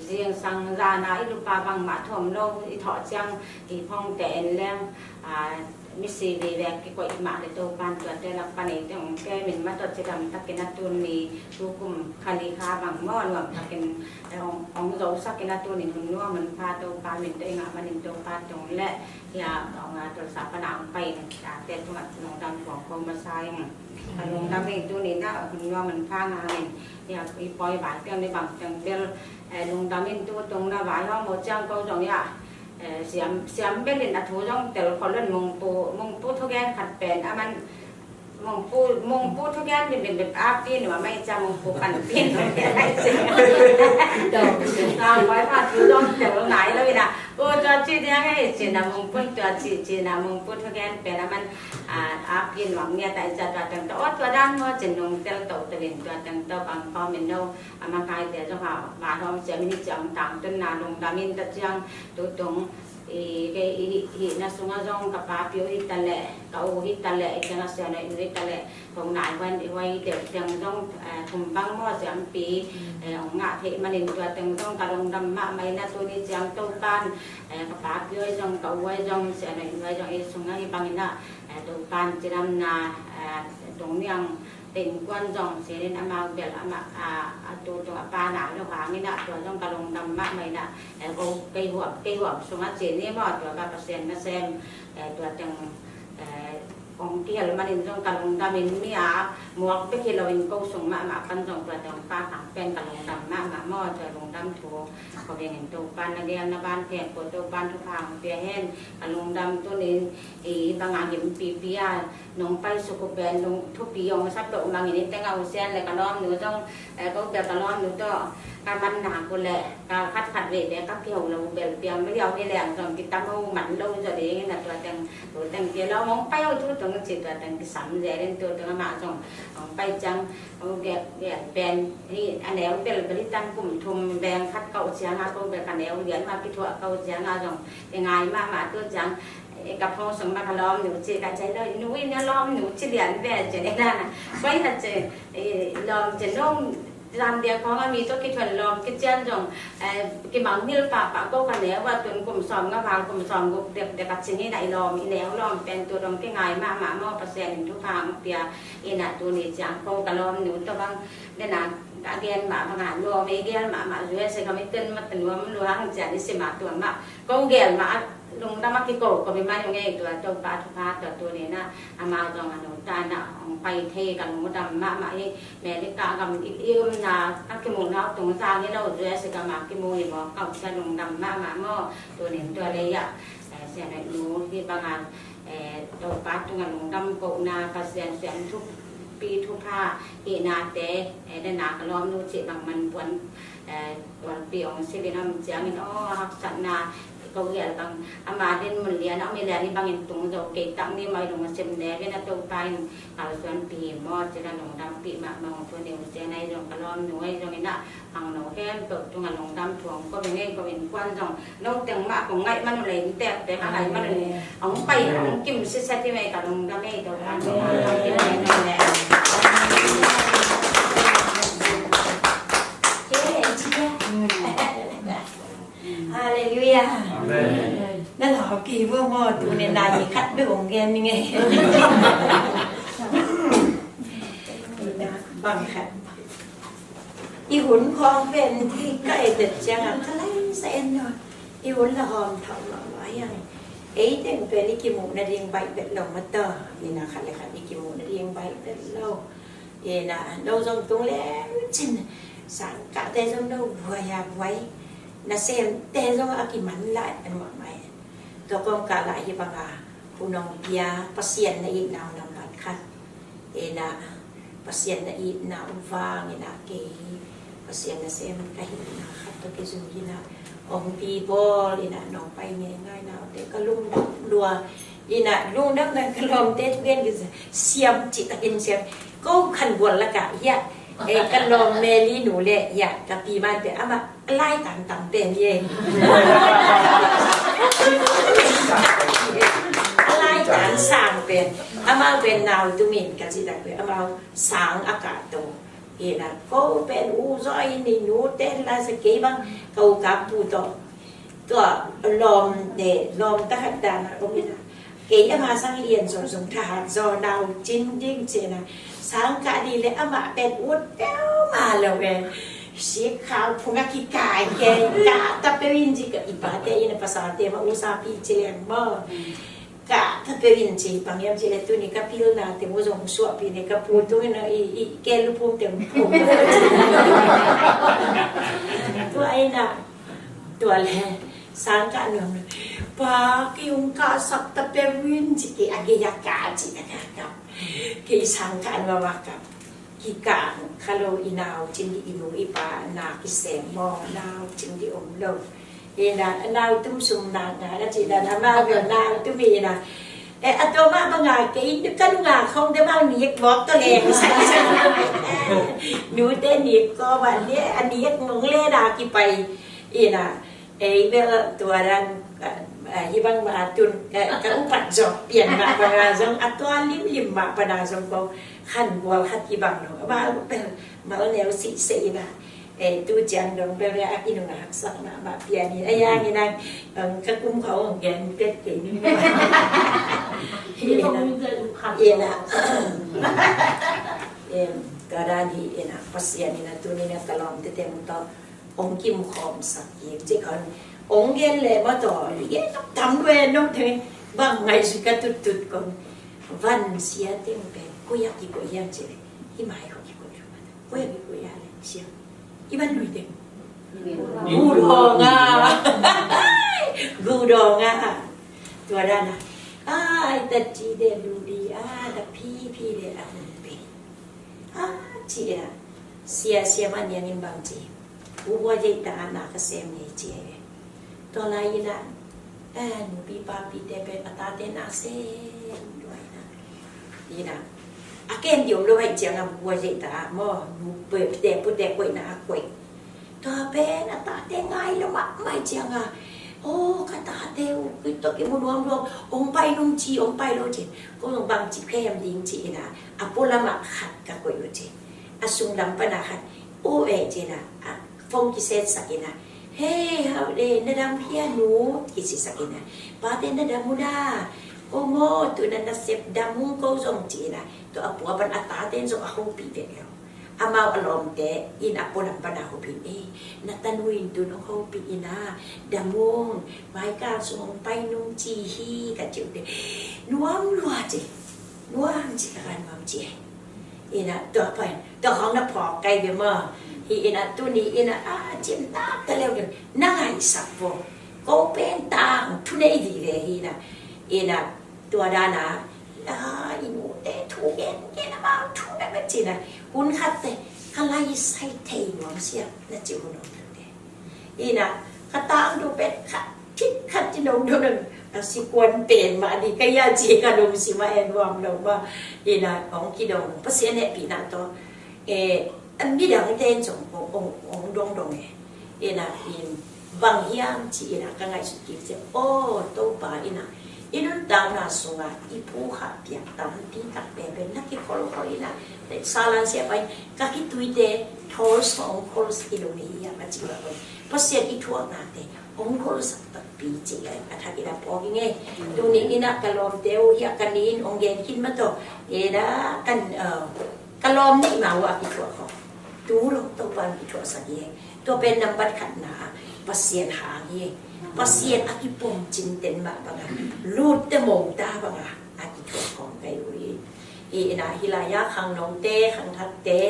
zingsang zan a i lup a bangmah thu om lo i thawh ciang i phone te en leng, ah, misi vive kikoih mah leh Topa'n tuate lak pan ei teng hong kem in mah tawh cidam takin a tuni tu kum kha li kha bang maw nuam takin, eh, hong, hong zosak in a tuni hun nuam hun pha Topa min tawh i ngah manin Topa tung leh hia hong a tolsa pan a hong pai in tate tungah lungdam thuak ko masa ing. Ka lungdam ing tuni-in ah hun nuam hun pha ngah ing. Hia i pawi vai piang ni bang teng bel, eh, lungdam in tu tung na vaihawm uh ciang ko zong hia, eh, siam, siam bel in a thu zong tel khol lo in Mungpu, Mungpu thugen khat pen a man Mungpu, Mungpu thugen bimbimbim a pi nuam mai cia Mungpu panpi nuam mai cia. Tang koi pa thu zong tel nai lo in ah. U tua ci diang ei cin ah Mungpu tua ci cin ah Mungpu thugen pen a man, ah, a pi nuam ngiat a i cia tua teng tawh. Aw tua dan maw cin nung tel to tel in tua teng tawh bang kawm in no. A makaite zong a vaihawm cia min hi ciang tangtunna lungdam in ta ciang tu tung i, kei i hih, hihna sungah zong ka papi uh hi ta leh, ka u hi ta leh, i ciang a sianoi nu hi ta leh, kong nai huan i huai deuh ciang zong, eh, thum bang maw siampi, eh, hong ngah theih manin tua teng zong ka lungdam mahmah in ah tuni ciang Topa'n, eh, ka papi huai zong, ka u huai zong, sianoi nu huai zong i sungah hih bangin ah, eh, Topa'n cidamna, eh, tung niang Te innkuan zong sianin amau bel amah, a, a tu tung a pa nai lo hangin ah tua zong ka lungdam mahmah in ah, eh, ko kei huam, kei huam sungah ci ni maw tua ka Pasian nasem, eh, tua teng, eh, kong kihel manin zong ka lungdam in mi a muak bek hi loin ko sung mahmah pan zong tua teng pa tang pen ka lungdam mahmah maw tua lungdam thu ko bengin Topa'n na gel na ban phen ko Topa'n thupha hong pia hen ka lungdam tunin i bang a gim pipi a nong pai suk uh pen nong thupi hong sa peuhmah in i teng a u sian le ka lawmnu zong, eh, ko bel ka lawmnu tawh ka man nak uh leh ka khat khat vei bek ka kiho lo uh bel piang mah liau hi leng zong kitam ho man lo zaw ding in a tua teng, tua teng kia lo hong pai ho thu tung ci tua teng kisam zel in tua teng amah zong hong pai ciang hong gel, gel pen hi a neu bel bel hi tan kum thum veng khat ka uh ciang a ko bel ka neu lian mah kithuah ka uh ciang a zong i ngai mahmah tua ciang ka phone sung mah ka lawmnu ci ka cai lo, nu in a lawmnu ci lian ve ci ni dan a. Pai na ci, lawm ci nong zan dia khawng a mi tawh kithuan lawm kician zong, eh, kimang nil pahpah ko ka neu a tun kum sawm nga val kum sawm guk dek dek a ci ni na i lawm i neu lawm pen tu dong kingai mahmah maw Pasian in thupha hong pia in a tuni ciang ko ka lawmnu tawh bang den a ka gen mahmah a lawm ei gel mahmah U S A ka mi tun mah tun nuam luang cian i si mah tua mah Ko gel mah a lungdam a kiko ko mi mai ung ei tua Topa thupha tua tuni in ah amau zong a nungta in ah hong pai thei ka lungdam mahmah hi. America gam i, i umna ka kimuhna uh tung zang hi lo U S A gam a kimu hi maw ka uh sia lungdam mahmah maw tuni in tua lei ah, eh, sianai nu hi bang a, eh, Topa tung a lungdam kohna Pasian sian thupi thupha hihnate, eh, na na ka lawmnu cih bang man puan eh, tualpi hong silin a om ciangin aw haksatna ko gel bang ama din mun lian a om i lian i bangin tung zo kei tak ni maw i lungsim ne ve na Topa in kalsuanpih hi maw cin a lungdampih mahmah hong tun i hong sia na i zong ka lawmnu a i zong in ah hang no khempeuh tung a lungdam thu hong ko beng ei ko innkuan zong no teng mah kong ngaih man uh leh in tek tek a ngaih man uh leh hong pai hong kim siset hi mei ka lungdam ei Topa in hong kim ei no leh. Halleluia. Amen. Na lau ki vo mo tu ne na i khat be ong gen ni nge. Bang khat i hun khawng pen hi ka et ciangah ka laisa en nawn. I hun la hawm thawh mahmah hiang. Ei teng pen i kimuh nading baih bet lo mataw. Ina khat le khat i kimuh nading baih bet lo. Ina no zong tung lem cin sangkahte zong no buai a buai. Nasemte zong a kiman lai an mahmah. Tua kawmkal ah hih banga hun hong pia Pasian na itna uh nambat khat. Ina Pasian na itna uh vang ina kei Pasian nasem ka hihna khat tawh kizui ina hong pi bawl ina nong pai ngeingai na uh te ka lungdam lua. Ina lungdam na ka lawmte thugen kizui siam cih takin siam ko khan gual lakah hiah. Ei ka lawm Meli nu le hiah ka pi man te amah a lai tan tam pen ye. A lai tan sang pen amau pen nau tumin ka ci tak pen amau sang a kah to. Ina ko pen u zaw in i nu ten la sa kei bang ka u kap pu to. Tua lawm ne lawm ta khat dan a om ina. Kei ama sang lian zong zong thahat zaw nau cin ding cina sang kah dih le amah pen ut peuhmah lo e. Sik khau phung a kikai ke kah ta peuh in ci ka i pate in a pasalte ma usapi ci leng maw. Kah ta peuh in ci bang hiam ci le tuni ka pilna te mu zong suahpi ne ka pu tung in a i i ke lupum te mu pum. Tua ina Tua le sang kah nuam le pa kei hong kahsak ta peuh in ci kei a gei a kah ci a kah kah kei sang kah nuam a kah kikah kha lo i nau cin dih i nu i pa na kisem maw nau cin dih om lo. Ina nau tum sum na nga na ci na na ma nau tum ina. E a tua ma ba nga kei ka nu nga khong de ma nik mawk to leng sa sa. Nu te nik ko ba ne a nik mong le na kipai. Ina ei bel tua dan hih bang ma tun ka upat zawk pian mah banga zong a tua limlim mah pana zong ko khan gual khat hih bang lo a mal bel mal neu sih se ina ei tu ciang dong bel a i nung a haksak mahmah pian in a yang ina ka kum khau hong gen tet kei ni ina ina tua dan hi ina Pasian ina tuni na ka lawm tete mu tawh Ong kim khawm sak kik ci khan ong gen le ma taw i gen tam ve no te bang ngai si ka tut tut kon van sia teng pen kuya ki ko yang ci le i mai ko ki ko yang ma taw kuya ki ko yang le sia i ban lui teng gu dong a gu dong a tua dan a ai ta ci de lu di a ta pi pi de a hong pe a ci a sia sia ma niang in bang ci. Pu Hua Zeita na ka sem ngei ci e. Tua lai ina eh nupi papi te pen a tate na sem duai na ina a ken diom lo hai ciang a Pu Hua Zeita mo nupi te pu te koi na koi. Tua pen a tate ngai lo ma mai ciang a o ka tate u ki to ki mu nuam lo ong pai nung ci ong pai lo ci ko bang ci phem ding ci ina a polam a khat ka koi u ci. A sunglam pana khat u e cina a phone kiset sakina hei hau le na dam hia nu kisi sakina pate na dam una ko mo tu na na sep dam un ko zong cina to a pua pan a taten zong a hopi vek lo amau a lawmte in a polam pana hopi e na tanu in tu nong hopi ina dam un mai ka sung ong pai nung ci hi ka ciu te nuam lua ci nuam ci ka nuam ci e. Ina tua pen tua khong na phawk kai ve maw hi ina tuni ina a cin tak ta leu ding na ngaisak vo ko pen tang thu nei vive hi ina ina tua dana a i nu te thu gen gen a mang thu na ma cina hun khat te ka lai sai thei nuam sia na ci hun ong thu te. Ina ka tang du pen khat thik khat ci dong dong dong a si kuan pen ma di ka ya ci ka dong si ma en wam dong ma ina ong ki dong Pasian hehpihna tawh e a midang ten zong ong ong ong dong dong e ina in bang hiam ci ina ka ngaihsut kik cia aw Topa ina i nuntakna sungah i phu kha piak tampi tak pen pen na kikhol khol ina salan sia pai ka kituite thol song khol i lo ni hiam a ci ba oi Pasian i thuaknate ong khol sak takpi ci a thak ina pawk i ngei tuni ina ka lawmte uh hi a ka nin ong gen khin ma tawh ina kan Ka lawm neih ma uh a kithuah khawng. Tu lo Topa in kithuahsak hi. Tua pen nambat khatna ah Pasian hang hi. Pasian a kipom cinten mah bangah lutte mota bangah a kithuah khawng ka hi uh hi. Hi inah hih lai-ah khangnote, khangthakte,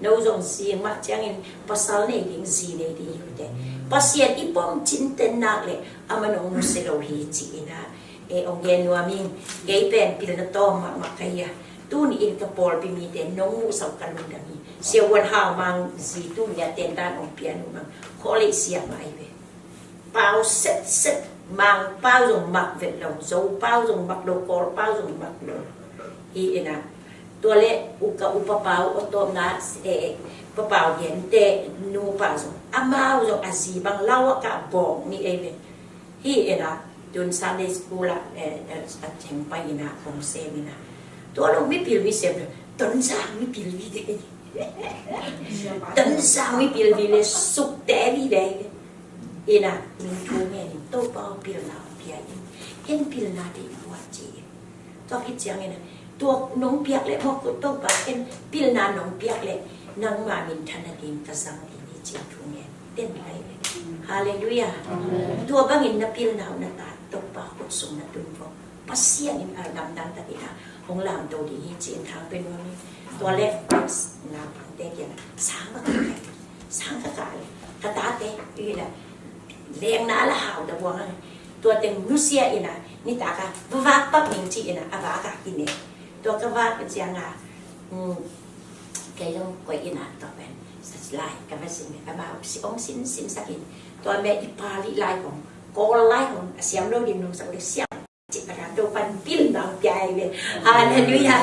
no zong zing mah ciangin pasal nei ding, zi nei ding hi uh teh. Pasian i pom cinten nak leh a man hong nusia lo hi ci inah e, hong gen nuam ing. Kei pen pilna tawm mahmah ka hi a, tuni in ka pawlpi mite nong muhsak uh ka lungdam hi. Sia Huan Hau Mang zi tuni a tentan hong pian uh mang, khawlei siam mah ahi ve. Pau setset, Mang pau zong mak vet lo, Zo pau zong mak lo, Kawl pau zong mak lo. Hi inah tua leh u ka upa pau, aw tawpna, eh, pa pau gente nupa zong, amau zong a zi bang lau a kah bawng ni ei ve. Hi inah tun Sunday school ah, eh, eh, a ceng pai inah kong sem inah, tua lo mipil mi sem lo, Tonzang mipil mi de. Tonzang mipil mi le sukte mi de. Inah min thu ngen in Topa pilna pia in, ken pilna dei buat ci in. Tua khit ciangin ah, tua nong piak leh mawk uh Topa, ken pilna nong piak leh nangma minthan a ding ka zang ding hi ci thu ngen. Ten lai ve. Halleluiah. Tua bangin na pilna uh na ta Topa khut sung na tun vawh. Pasian in a lamdang takin ah hong lamto ding hi ci in thang pe nuam hi. Tua leh naupangte kiangah sang ka kah leh, sang ka kah leh, ka tate i la lengna la hau ta buang a. Tua teng nusia inah nitak a va vak pak ning ci inah a vak a kine. Tua ka vak ciangah, um, kei zong koih inah tua pen sa lai ka va sin, amau si ong sin sin sak in. Tua me i Pali lai kong, Kawl lai kong a siam lo ding nong sak leh siam. Cih takah Topa'n pilna hong pia hi ve. Halleluiah.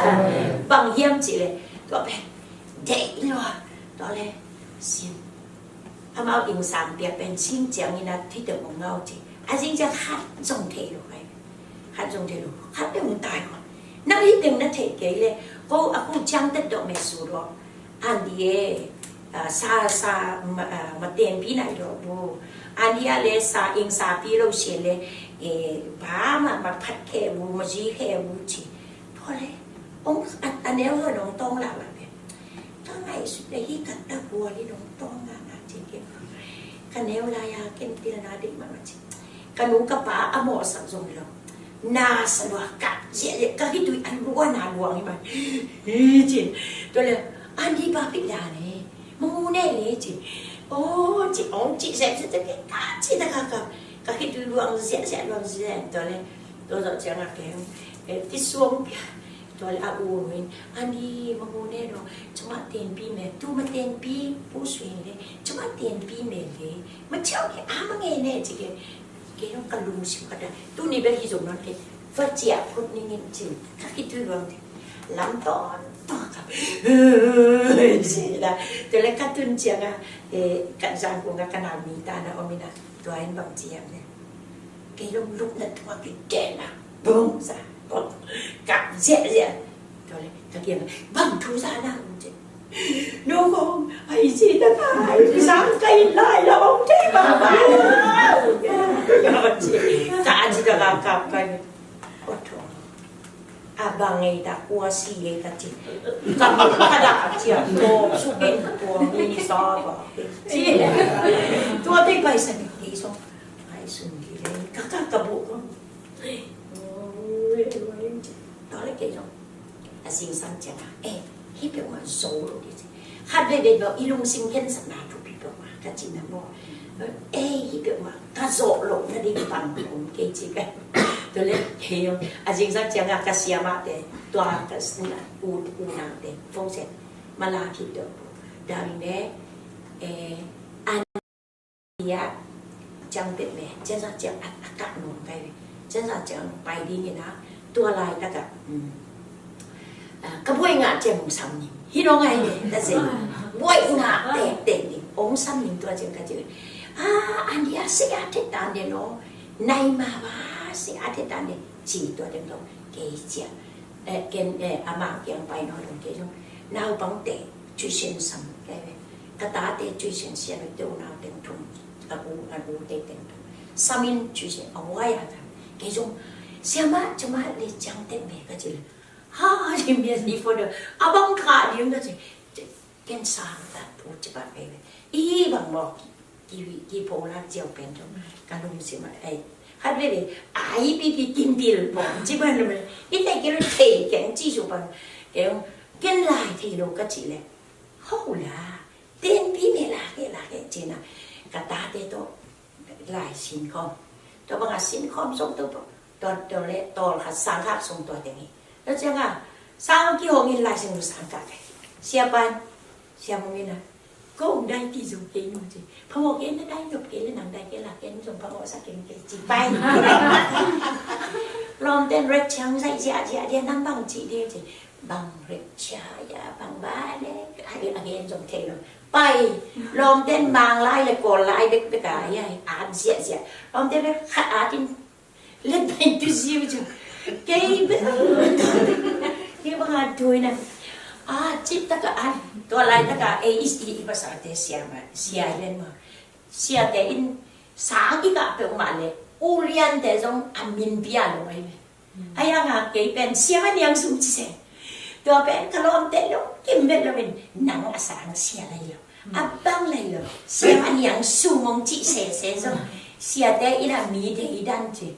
Bang hiam cih leh tua pen deih lua. Tua leh sin, amau ing sang pia pen sin ciangin a thiteng hong ngau cih. A zing ciang khat zong thei lo hi. Khat zong thei lo. Khat pen hong tai kua. Nang hi teng na theih kei leh ko a khu ciang tet dawh me su dawh. Andi e, ah, sa, sa, ma, ah, matenpi nai lo bu. Andi a le sa, ing sa pi lo sia le, eh, ba ma, ma phat khe bu, ma zi khe bu ci. Tua le, ong, a, a neu lo nong tong la ba pe. Ka ngai sut le hi ka ta bua li nong tong la na ci ke. Ka neu la ya ken pil na ding ma ma ci. Ka nu ka pa a mawhsak zong lo. Na sa lua kap ziahziah ka khitui a luan a luang hi man. Hi ci. Tua le, Andi pa pik dan e. Mangu ne le ci. Oh, ci ong ci zep zep zep ka ci ta ka ka. Ka khitui luang ziahziah luang ziah tua le. Tua zawh ciang a keng. Eh, ti suang pia. Tua le a u in, Andi, mangu ne no, cuma tenpi me, tu ma tenpi, pu suin le, cuma tenpi me le, ma ciau ke, a ma nge ne, ci ke, ke no ka lungsim ka da, tu ni bel hi zong non ke, fa cia put ni ngin cin, ka ki tu luang te, lam ton, ton ka, ci da, tua le ka tun ciang a, eh, ka zang kung ka ka na mi ta na om ina, tua in bang ciam ne. Kei long luk na tua kei kena. Bung sa, bung. Kap ziahziah. Tua le, ka kiang, bang thu sa na, bung ci. Nung kong, ai si ta ka, ai sang kai lai la bung ci ba ba. Ka ci, ka ci ta ka kap kai. Oto. A bang ei ta, ua si ei ta ci. Ka mi ka da a ci a, to, su ken, to, mi ni sa ba. Ci. Tua te pai sa ni, kei so. Ai sun ki le, ka ka ka bu ko. Tua le kei so. A sing sang ciang a, eh, hi pe ma zo lo di ci. Khat veve bawh i lungsim khensatna thupi peuhmah ka cihna maw? Eh, hi peuhmah ka zawh lohna ding bang om kei ci ka. Tua leh kei a zingsang ciangah ka siamahte, tua ka u, unaute phone set mala khit deuh. Dang leh, eh, an India ciang peuhmah, ciangsa ciang a, a kah nuam kai ve. Ciangsa ciang pai ding in a, tua laitakah, um, ah, ka buai ngah ciang hong sam ning. Hi nong ai ve, ta se. Buai ngah tektek ning, hong sam ning tua ciang ka ci ve. Ah, India se a thei tan de no. Nai ma ba se a thei tan de. Ci tua teng dong, kei ciang. Eh, ken, eh, amah kiang pai nawn lo kei zong. Naupangte, tuition sam kai ve. Ka tate tuition siam in te unau teng thum, a u, a u te teng thum. Sam in tuition a huai a tam. Kei zong, siamah, cuma le ciang teng me ka ci le. Ha, dim bia si pho do. A bang kha dim na ci. Ken sang ta pu ci bang ei ve. I bang mo ki, ki, ki pho la ziau pen do. Ka lungsim a ei. Khat ve ve. Ai pi pi kim pil pho ci bang lo. I te ki lo thei ken ci su bang. Ken, ken lai thei lo ka ci le. Ho la. Tenpi me la ke la ke ci na. Ka tate to. Lai sin khawm. Tua bangah sin khawm sung tua, tua, tua le tawl khat sang khat sung tua teng hi. Tua ciangah sang kihong in lai sin sang khat hi. Sia pan, sia mung in a. Ko ong dai ti zong kei nu ci. Phamawh kei na dai nop kei le nang dai kei la kei nu zong phamawh sa kei kei ci pai. Lawm ten rek ciang zai zia zia dia nang bang ci dia ci. Bang rek cia ya bang ba le. Ai a gen zong thei lo. Pai, lawmten Manglai le Kawllai bekbek a, ya, at ziahziah. Lawmten bek khat at in, let pai tu ziu cu. Kei bek, kei bang at tu ina. A, cip taka at, tua lai taka, ei, i, i, i pasal te sia ma, sia i len ma. Sia te in, sang i kah peuh mah le, ulian te zong a min pia lo ai ve. Ai a ngak kei pen siang a niang sum ci se. Tua pen ka lawmte lo kim vet lo in nang a sang sia lai lo. A bang lai lo. Siang a niang sum ong ci se se zong. Siate in a mi dei dan ci.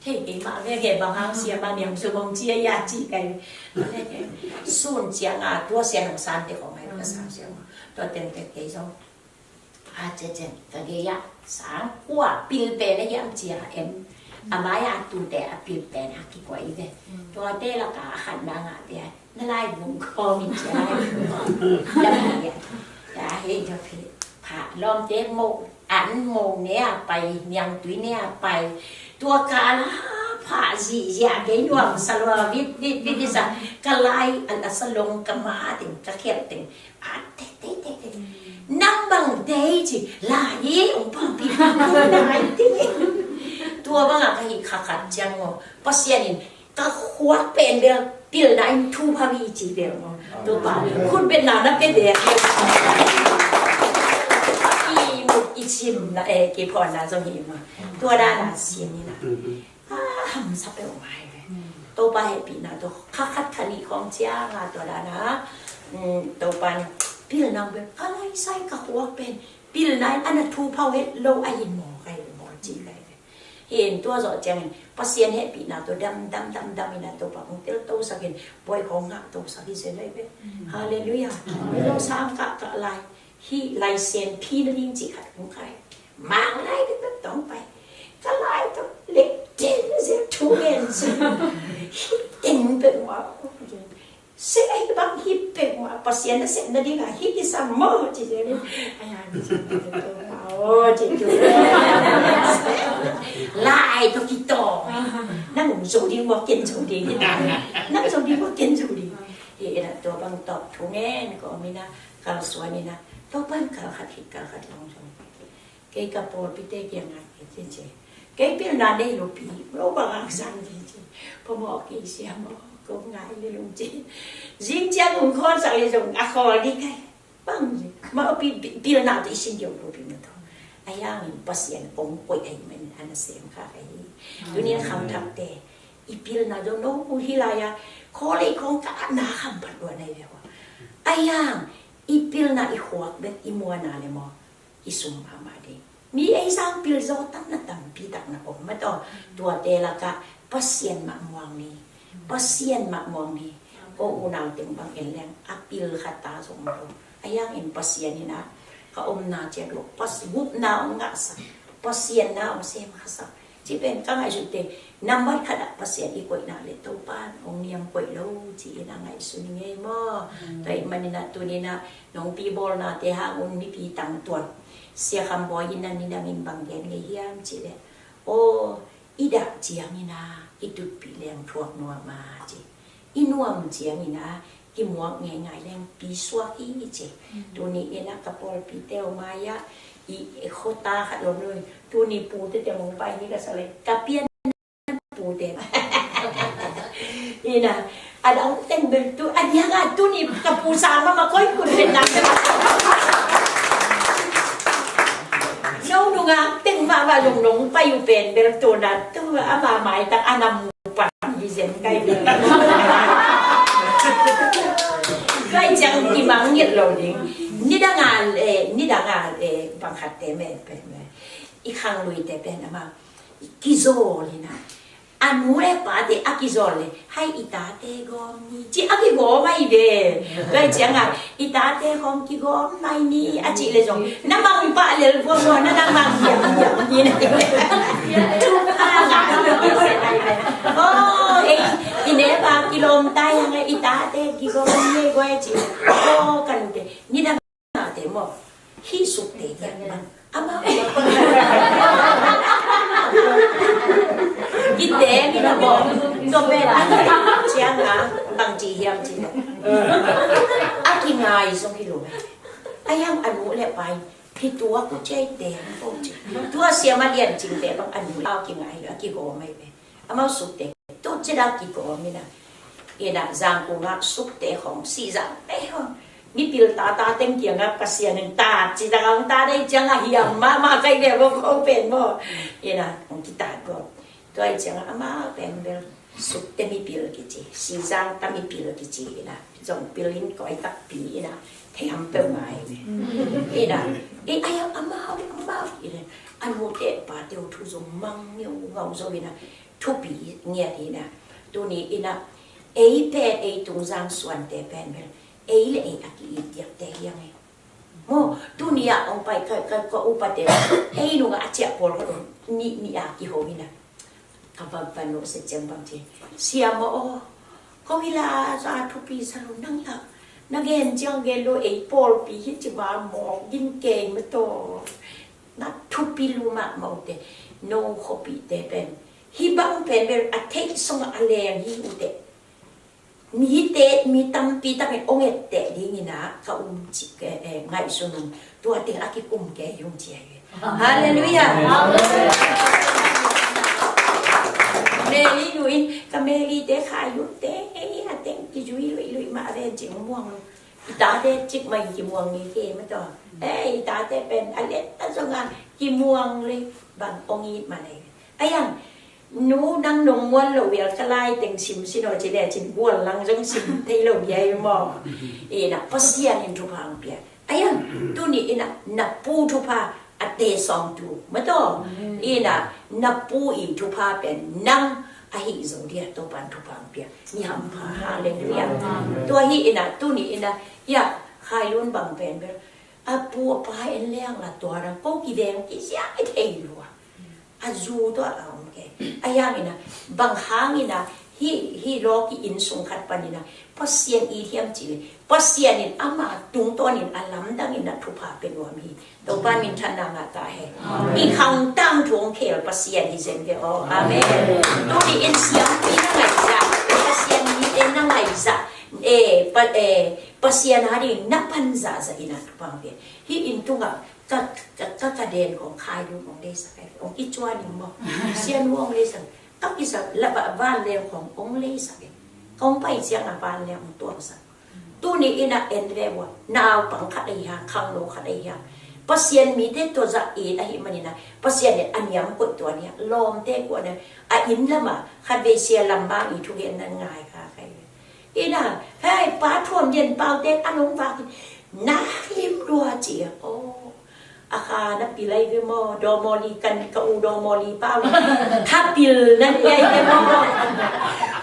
Thei kei mah ve kei bang hang siang a niang sum ong ci a ya ci kai. Sun ciang a tua sia nong san te kong ai ka sang siang. Tua teng te kei zong. A cecen ka gei ah sang kua pil pen a hiam cia em. A mai a tute a pil pen a kikuai ve. Tuate laka a khat na ngah ve. Na lai vung khawm in cia lai vung khawm. Ya hei tua phi pha lawmte mo an mo ne a pai niang tui ne a pai. Tua ka la pha zihziah kei nuam sa lua vit vit vit vit sa ka lai a la sa long ka ma ting ka khelh ting. A te te te te. Nang bang te ci la hi ong pang pi pi lai te. Tua bang a ka hi kha khat ciang ngo. Pasian in ka khuak pen bel pil na in thu pha mi ci bel ngo. Tua pa khut bet na na pe de. I mut i cim na e ki phon na zong hi ma. Tua da na sian ni na. A hamsa peuhmah hi ve. Topa hehpihna tawh kha khat kha nih khawng cianga tua dana Topa in pilna hong pia, ka laisai ka khuak pen pilna in a na thu phau het lo a hin maw ka hi maw ci ka hi ve. Hin tua zawh ciangin Pasian hehpihna tawh dam dam dam dam ina Topa hong teltosak in buai khawng ngahtosak hi se lai ve. Halleluiah. Milo sang kah kah lai. Hih laisen phi nading cih khat kong kai. Mang lai bek bek tong pai. Ka lai tong lek ten zia thu ngen zia. Hih teng bek ma. Se ai bang hih bek ma. Pasian na sep nading a hih kisam mo ci zia ni. Ai ai ni zia bek ma o ci tu. Lai to kitong. Nang zo ding mo ken zo ding. Nang zo ding mo ken zo ding. Hih ina tua bang tawp thu ngen ko mina. Kalsuan ina, Topan kalkhat hih kalkhat long zong. Kei ka pawlpite kiangah kei ci ci. Kei pilna nei lo pi, lo bang ang sang ci ci. Pamawh kei siam aw, ko ngai le lung ci. Zing ciang hong khawl sak le zong a khawl ding kai. Bang ci. Ma pi, pi, pilna tu i sin diau lo pi ma tho. A yangin Pasian kong koih a i man a na sem kha ka hi. Tunin kham thak te. I pilna zong no hi lai a. Khawl ei khong ka na kham phat lua nai ve wa. A yang I pilna i khuak bek i muana le maw, i sum mahmah ding. Mi ei sang pil zaw tak na tampi tak na om mataw. Tuate lakah Pasian mah muang ni. Pasian mah muang ni. Ko unau teng bang en leng a pil khat ta zong lo. A yang in Pasian ina ka omna ciat lo. Pas gupna om ngahsak. Pasian na om sem khasak. Ci pen ka ngaihsut te, nambat khat ah Pasian i koihna le Topan hong niam koih lo ci-in a ngaihsun i ngei maw? Tua ih maninah tuninah nong pi bawlnate hang un mipi tangtuan Sia Kham Bawi in a nidangin bang gen ngei hiam cih leh, aw, i dah ciangin a i tutpih leng thuak nuam a ci. I nuam ciangin a kimuak ngeingai leng pi suak hi ci. Tuni in a ka pawlpite aw mai-ah i khuata khat lom lo. Tuni pute te mong pai ni ka sa le ka pian pute. Ina a dang teng bel tu a diang a tuni ka pu sang ma ma koi kun pen na. No nunga teng ma ma lung nong pai u pen bel tu na tu a ma mai tak a nam Pan hi zen kai ve. Tua hi ciang kimang ngilh lo ding. Nidang a, eh, nidang a, eh, bang khatte me, pen me. I khangluite pen amau kizawl hi na. A nu le pate a kizawl le, hai i tate gawm ni, ci a kigawm ahi ve. Tua hi ciang a, i tate gawm kigawm mai ni, a cih le zong, na mang pah lel vua maw, na na mang hiam hiam ni na. Oh, ei, i nepa kilawm ta hi hang e, i tate kigawm ni e guai ci. Oh, ka nute, nidang a te maw, hih Sukte kiang bang amau kite mi na maw, tua pen a ciang a, bang ci hiam ci na, a kingai zong hi lo. A hiang a nu le pa in, phi tua ku cei te ko ci. Tua siama lian cing te bang a nu le pa kingai, a kigawm mai ve. Amau Sukte tu ci da kigawm hi na. Hi na, Zangkung ah Sukte khawng, Sizang te khawng, mipil tata teng kiangah Pasian in tat ci da, hong tat dei ciang a hiam mahmah kai ve, ko pen maw. Hi na, hong kitat ko. Tua hi ciang a amau pen bel Sukte mipil kici, Sizang ta mipil kici hi na. Zong pil in koi takpi hi na, thei ham peuh ngai ve. Hi na, ei, ai, amau, amau hi na. A nute pate uh thu zong mang ngiau ngau zo hi na. Thupi ngiat hi na. Tuni in a, ei pen ei tungzang suante pen bel, ei le ei a ki-it diakte hi hang e. Maw, tuni a hong pai ka, ka, ka upate, ei nungah a ciah pawl khat nih, nih a kiho hi na. Ka va, va nusia ciang bang ci, Siama aw, ko hi la a thupi sa lo, nang la na gen ciang gen lo, ei pawlpi hi ci va mawk gin kei mataw. Na thupi lu mahmah uh teh, no khuapihte pen hih bang pen bel a theih sungah a leng hi uh teh, mite, mi tampi takin hong etteh dingin ah ka um cih, eh, eh, ngaihsun un, tua teng a kikum kei hi ung ci hi. Halleluiah. Mary nu in, ka Mary te Khai Lun te, ei, a teng kizui luihluih mah ven cih hong muang lo. I tate cik mah in kimuang ngei kei mataw. Eh, i tate pen a let a zong a kimuang le bang hong it mah lei. A hiang, nu nang nong muan loh vial ka lai teng sim sin aw ci le cin gual lang zong sim thei lo hi ai maw. Ina Pasian in thupha hong pia. A hiang, tuni ina na pu thupha a te sawm tu mataw. Ina na pu i thupha pen nang ahi zo dia Topan thupha hong pia. Ni hampha, halleluiah. Tua hi ina, tuni ina, ya, Khai Lun bang pen bel a pu a pa en leng la tua na ko kiveng kisiang i thei lua. A zu tua a om ke. A hiang ina, bang hang ina, hi, hi lawki inn sung khat pan ina Pasian i thiam ci le, Pasian in ama tungtawn in a lamdang ina thupha pe nuam hi. Topa minthanna ngah ta hen. I khang tangthu hong khel Pasian hi zen ve aw. Amen. Tuni in siampi na ngaihzah, Pasian mite na ngaihzah, eh, pa, eh, Pasian a ding na pan zahzah ina thupha hong pia. Hih inn tungah ka, ka, ka, ka den khawng Khai Lun hong leisak ai. Hong kicuan in maw. Sian hong leisak. Ka kisa la ba, vanleng khawng hong leisak ai. Kong pai ciang a vanleng hong tuangsak. Tuni ina en ve ua, naupang khat ahi hang, khangno khat ahi hang. Pasian mite tua zah it ahi man ina, Pasian in a niam koih tua nia, lawmte kuan a, a inn lama, khat vei sia lam bang i thugen nan ngai kha kai. Ina, hei, pa thuam dian paute a nong vak in, na lim lua ci a, aw. A kha na pil ai ve maw, dawmawli kan ka u dawmawli pau. Tha pil na ni ai ve maw.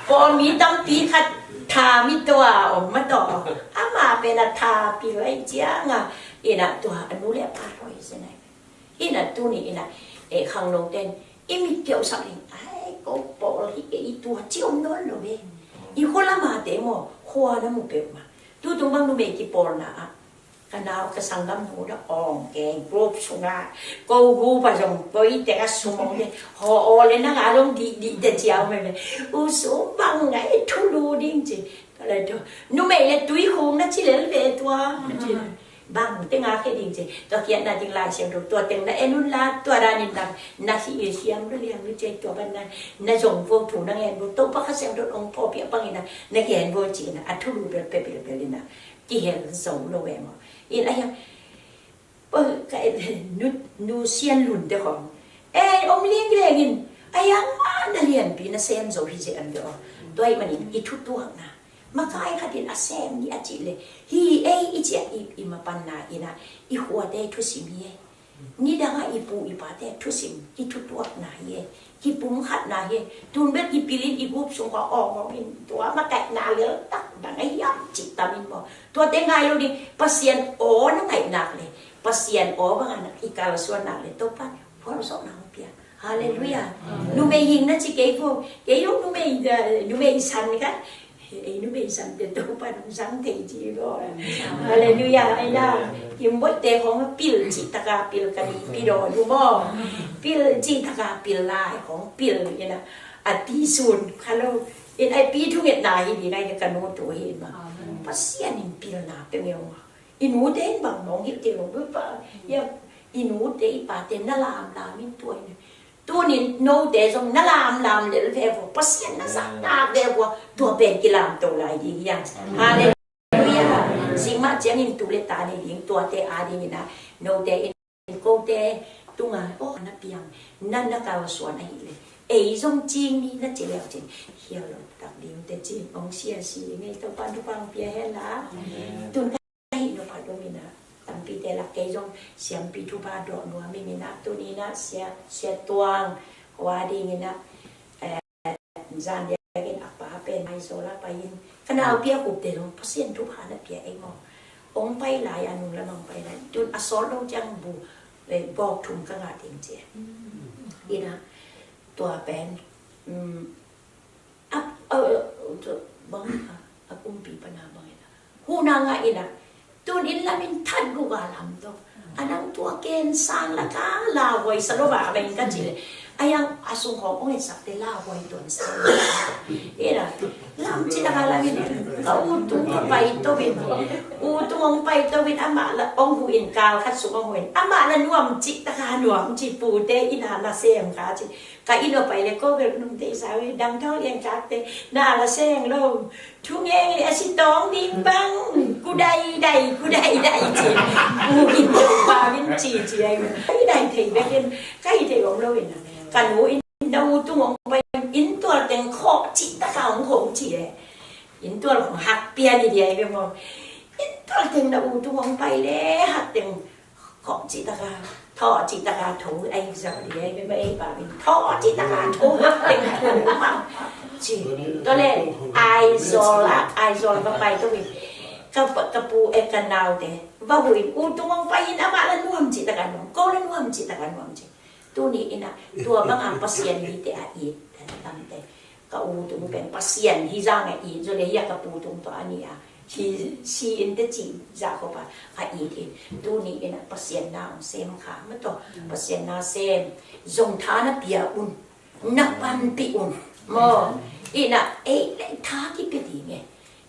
Pawl mi tampi khat tha mi tua om ma taw. Ama pen a tha pil ai ciang a. Ina tua a nu le a pa loi se nai. Ina tuni ina, eh, khangno ten i mit piau sak ling. Ai, ko pawl hi ke i tua ci om nawn lo ve. I khua lama te maw, khua na mu peuh ma. Tutung bang numei kipawlna ah. Ka nau ka sanggam nu na awng keng group sungah ko gu pa zong ko i tek a sum awng keng haw aw le nang a dong dih dih te ciau mei mei. U sum bang ngai thulu ding ci. Ka le tu numei le tui khung na ci lel ve tua. Bang te nga khe ding ci. Tua kiat na ding Lai Siangtho tua teng na en un la tua dan in dang na hi i siam lu liang lu ci tua ban na na zong vo thu na ngen vo Topa Kha Siangtho ong pho pia bang in na na ngen vo ci na a thulu bel pe bel bel in na. Kihel zo lo e maw. In a hiang, pa, ka, nu, nu Sian Lun te khawng. Eh, om liang liang in, a hiang a na lianpi na sem zo hi zen ve aw. Tua ahih manin i thutuakna. makai khat in a sem ni a cih leh, hi ei i ciah i, i mapanna in ah i khuate thusim hi ei. Nidang ah i pu i pate thusim i thutuakna hi ei. Kipumkhatna hi ei. Tun bel kipilin i gup sung khuah awngawng in tua makaihna lel tak bang a hiam cih tamin maw. Tuate ngai lo ding, Pasian aw na ngaih nak leh, Pasian aw bangin i kalsuan nak leh Topa'n phualzawhna hong pia. Halleluiah. Numei hing na ci kei vo. Kei zong numei, eh, numei san ka. Ei numei sante Topa'n hong zang thei ci vo. Halleluiah. Ai na. Kimboite khong pil cih taka pil ka ni pi dawn uh maw. Pil cih taka pil lai khong pil ina. A ti sun. Hallo. In ai pi thungetna hi ding ai ka nu tu hi ma. Pasian in pilna pe ngeu ma. I nute in bang nong hilh kei lo bul pa. Ia, i nute i pate na lamlam in tua in. Tunin note zong na lamlam lel ve vua. Pasian na zak tak ve vua. Tua pen kilamto lai ding hiam. Halleluiah. Singmah ciangin tu le ta nei ding tuate a dingin ah. Note in kote tunga. Oh, na piang. Na na kalsuan ahi le. Ei zong cing ni na ci leu cin. Hial lo tak ding te cin. Ong sia si ngei Topa'n thupha pia hen la. Tun ka hih nophat om ina, tampite lak kei zong siampi thupha dawh nuam ing ina, tuni ina sia, sia tuang hua ding ina, eh, zan diakin a pa pen Aizawl a pai in, ka naupi a kupte zong Pasian thupha na pia ei maw. Ong pai lai a nung lamang pai lai, tun a sawt lo ciang bu, eh, bawk thum ka ngah ding ci. Ina, tua pen, um, a, a, a, bang a, a kumpi pana bang ina. Huna nga ina. Tun in lam in that gu ga lam to. A nang tua ken sang la ka la huai sa lo ba bang ka ci le. A yang a sung khong ong in sak te la huai tuan sang. Ina. Lam ci la ka lam in. Ka u tung ong pai to bin. U tung ong pai to bin ama la ong hu in kal khat sung ong hu in. Ama la nuam ci ta ka nuam ci pute ina na sem ka ci. Ka inn ah pai le ko bel nungte i sa ve dang thawng lian kakte na la seng lo. Thu ngeng le a si tawng ding bang. Ku dai dai, ku dai dai ci. Ku in lo ba min ci ci ai. Ka i dai thei bek in, ka i thei om lo in. Ka nu in na u tung ong pai in tual teng khawh ci ta ka ong khawh ci e. In tual khawh hak pian i di ai bek maw. In tual teng na u tung ong pai le hak teng Khawh cih taka, thawh cih taka, tho ai zaw dih ai, mei mei pa min thawh cih taka, tho hak teng tho ma. Ci, tua le, Aizawl ah, Aizawl va pai tua in. Ka, ka pu e ka naute va hu in, u tung ong pai in, amah la nuam cih taka nuam, ko la nuam cih taka nuam ci. Tuni in ah, tua bang a Pasian mite a it, tamte. Ka u tung pen Pasian hi zang a it, zo le hi a ka pu tung tua a ni a. Hi, si in te ci zah khop a, a it in. Tuni in ah Pasian na ong sem kha, ma tawh. Pasian na sem, zong tha na pia un, na panpih un. Maw, in ah, ei, le tha kipia ding e.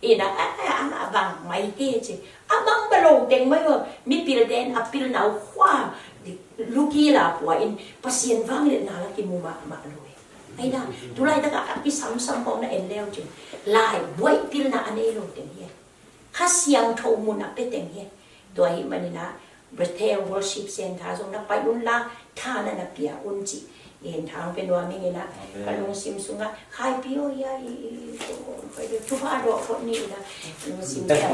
Ina, a, a, a, a bang mai te ci. A bang ba lo teng mai o, mi pil ten, a pil nau khua, luki la pua in, Pasian vang le na la ki mu ma, ma lo e. Ai na, tu lai taka a ki sam sam hong na en leo ci. Lai, buai pil na a nei lo teng hi. Kha Siangtho mun a pe teng hi. Tua hi manina, Bethel Worship Center zong na pai un la, tha na na pia un ci. Gen thang pe nuam ing ina, ka lungsim sunga, khai pio ya i, i, i, thupha dawh khot ni ina, lungsim pia.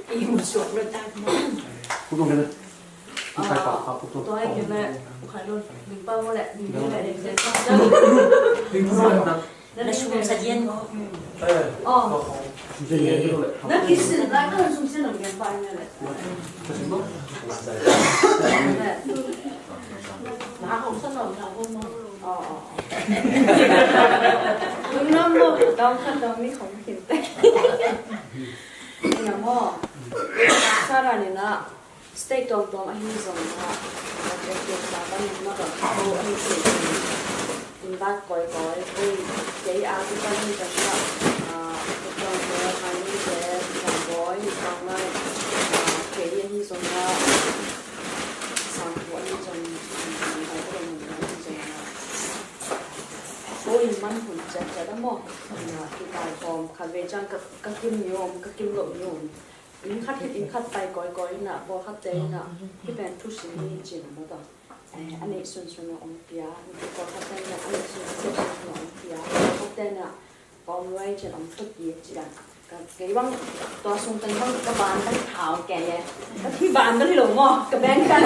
I mu suak lo tak na. Tua hi kena, khai lo, ning pa mo le, ning pa mo le. Na sum sa yen mo. Oh. Na kisin, na ka sum sa yen mo, yen pa yen le. Na hong sa no, na hong mo. Oh, oh, oh. Tung nam mo, dong ka dong ni hong kin te. Ina mo. Sara ni na. State tuamtuam ahi zongin ah, Baptist Church ah kan in mah bang ko ahi kei in, in bak kawikawi, kei, kei a kipan hi zongin ah, ah, tuamtuam, Mani te, Zangbawi, Banglai, ah, kei ahi zongin ah, Sangpu ahi zongin, Banglai te, Banglai ahi zongin ah, ko in man hun ciatciat a maw, ah, kitai khawm, khatvei ciang ka, ka kim ni om, ka kim loh ni om. Inn khat khit inn khat pai kawikawi in ah, bawl khat te in ah, hih pen thusim hi ci na maw tawh. Eh, a neih sunsun a om pia, mipi pawlkhat teng a neih sunsun a om pia, pawlkhat teng a om luai cian om thut i ci dan. Ka, kei bang tua sung teng bang ka ban ka thau kei e. Ka thi ban ka thi lo maw, ka beng ka.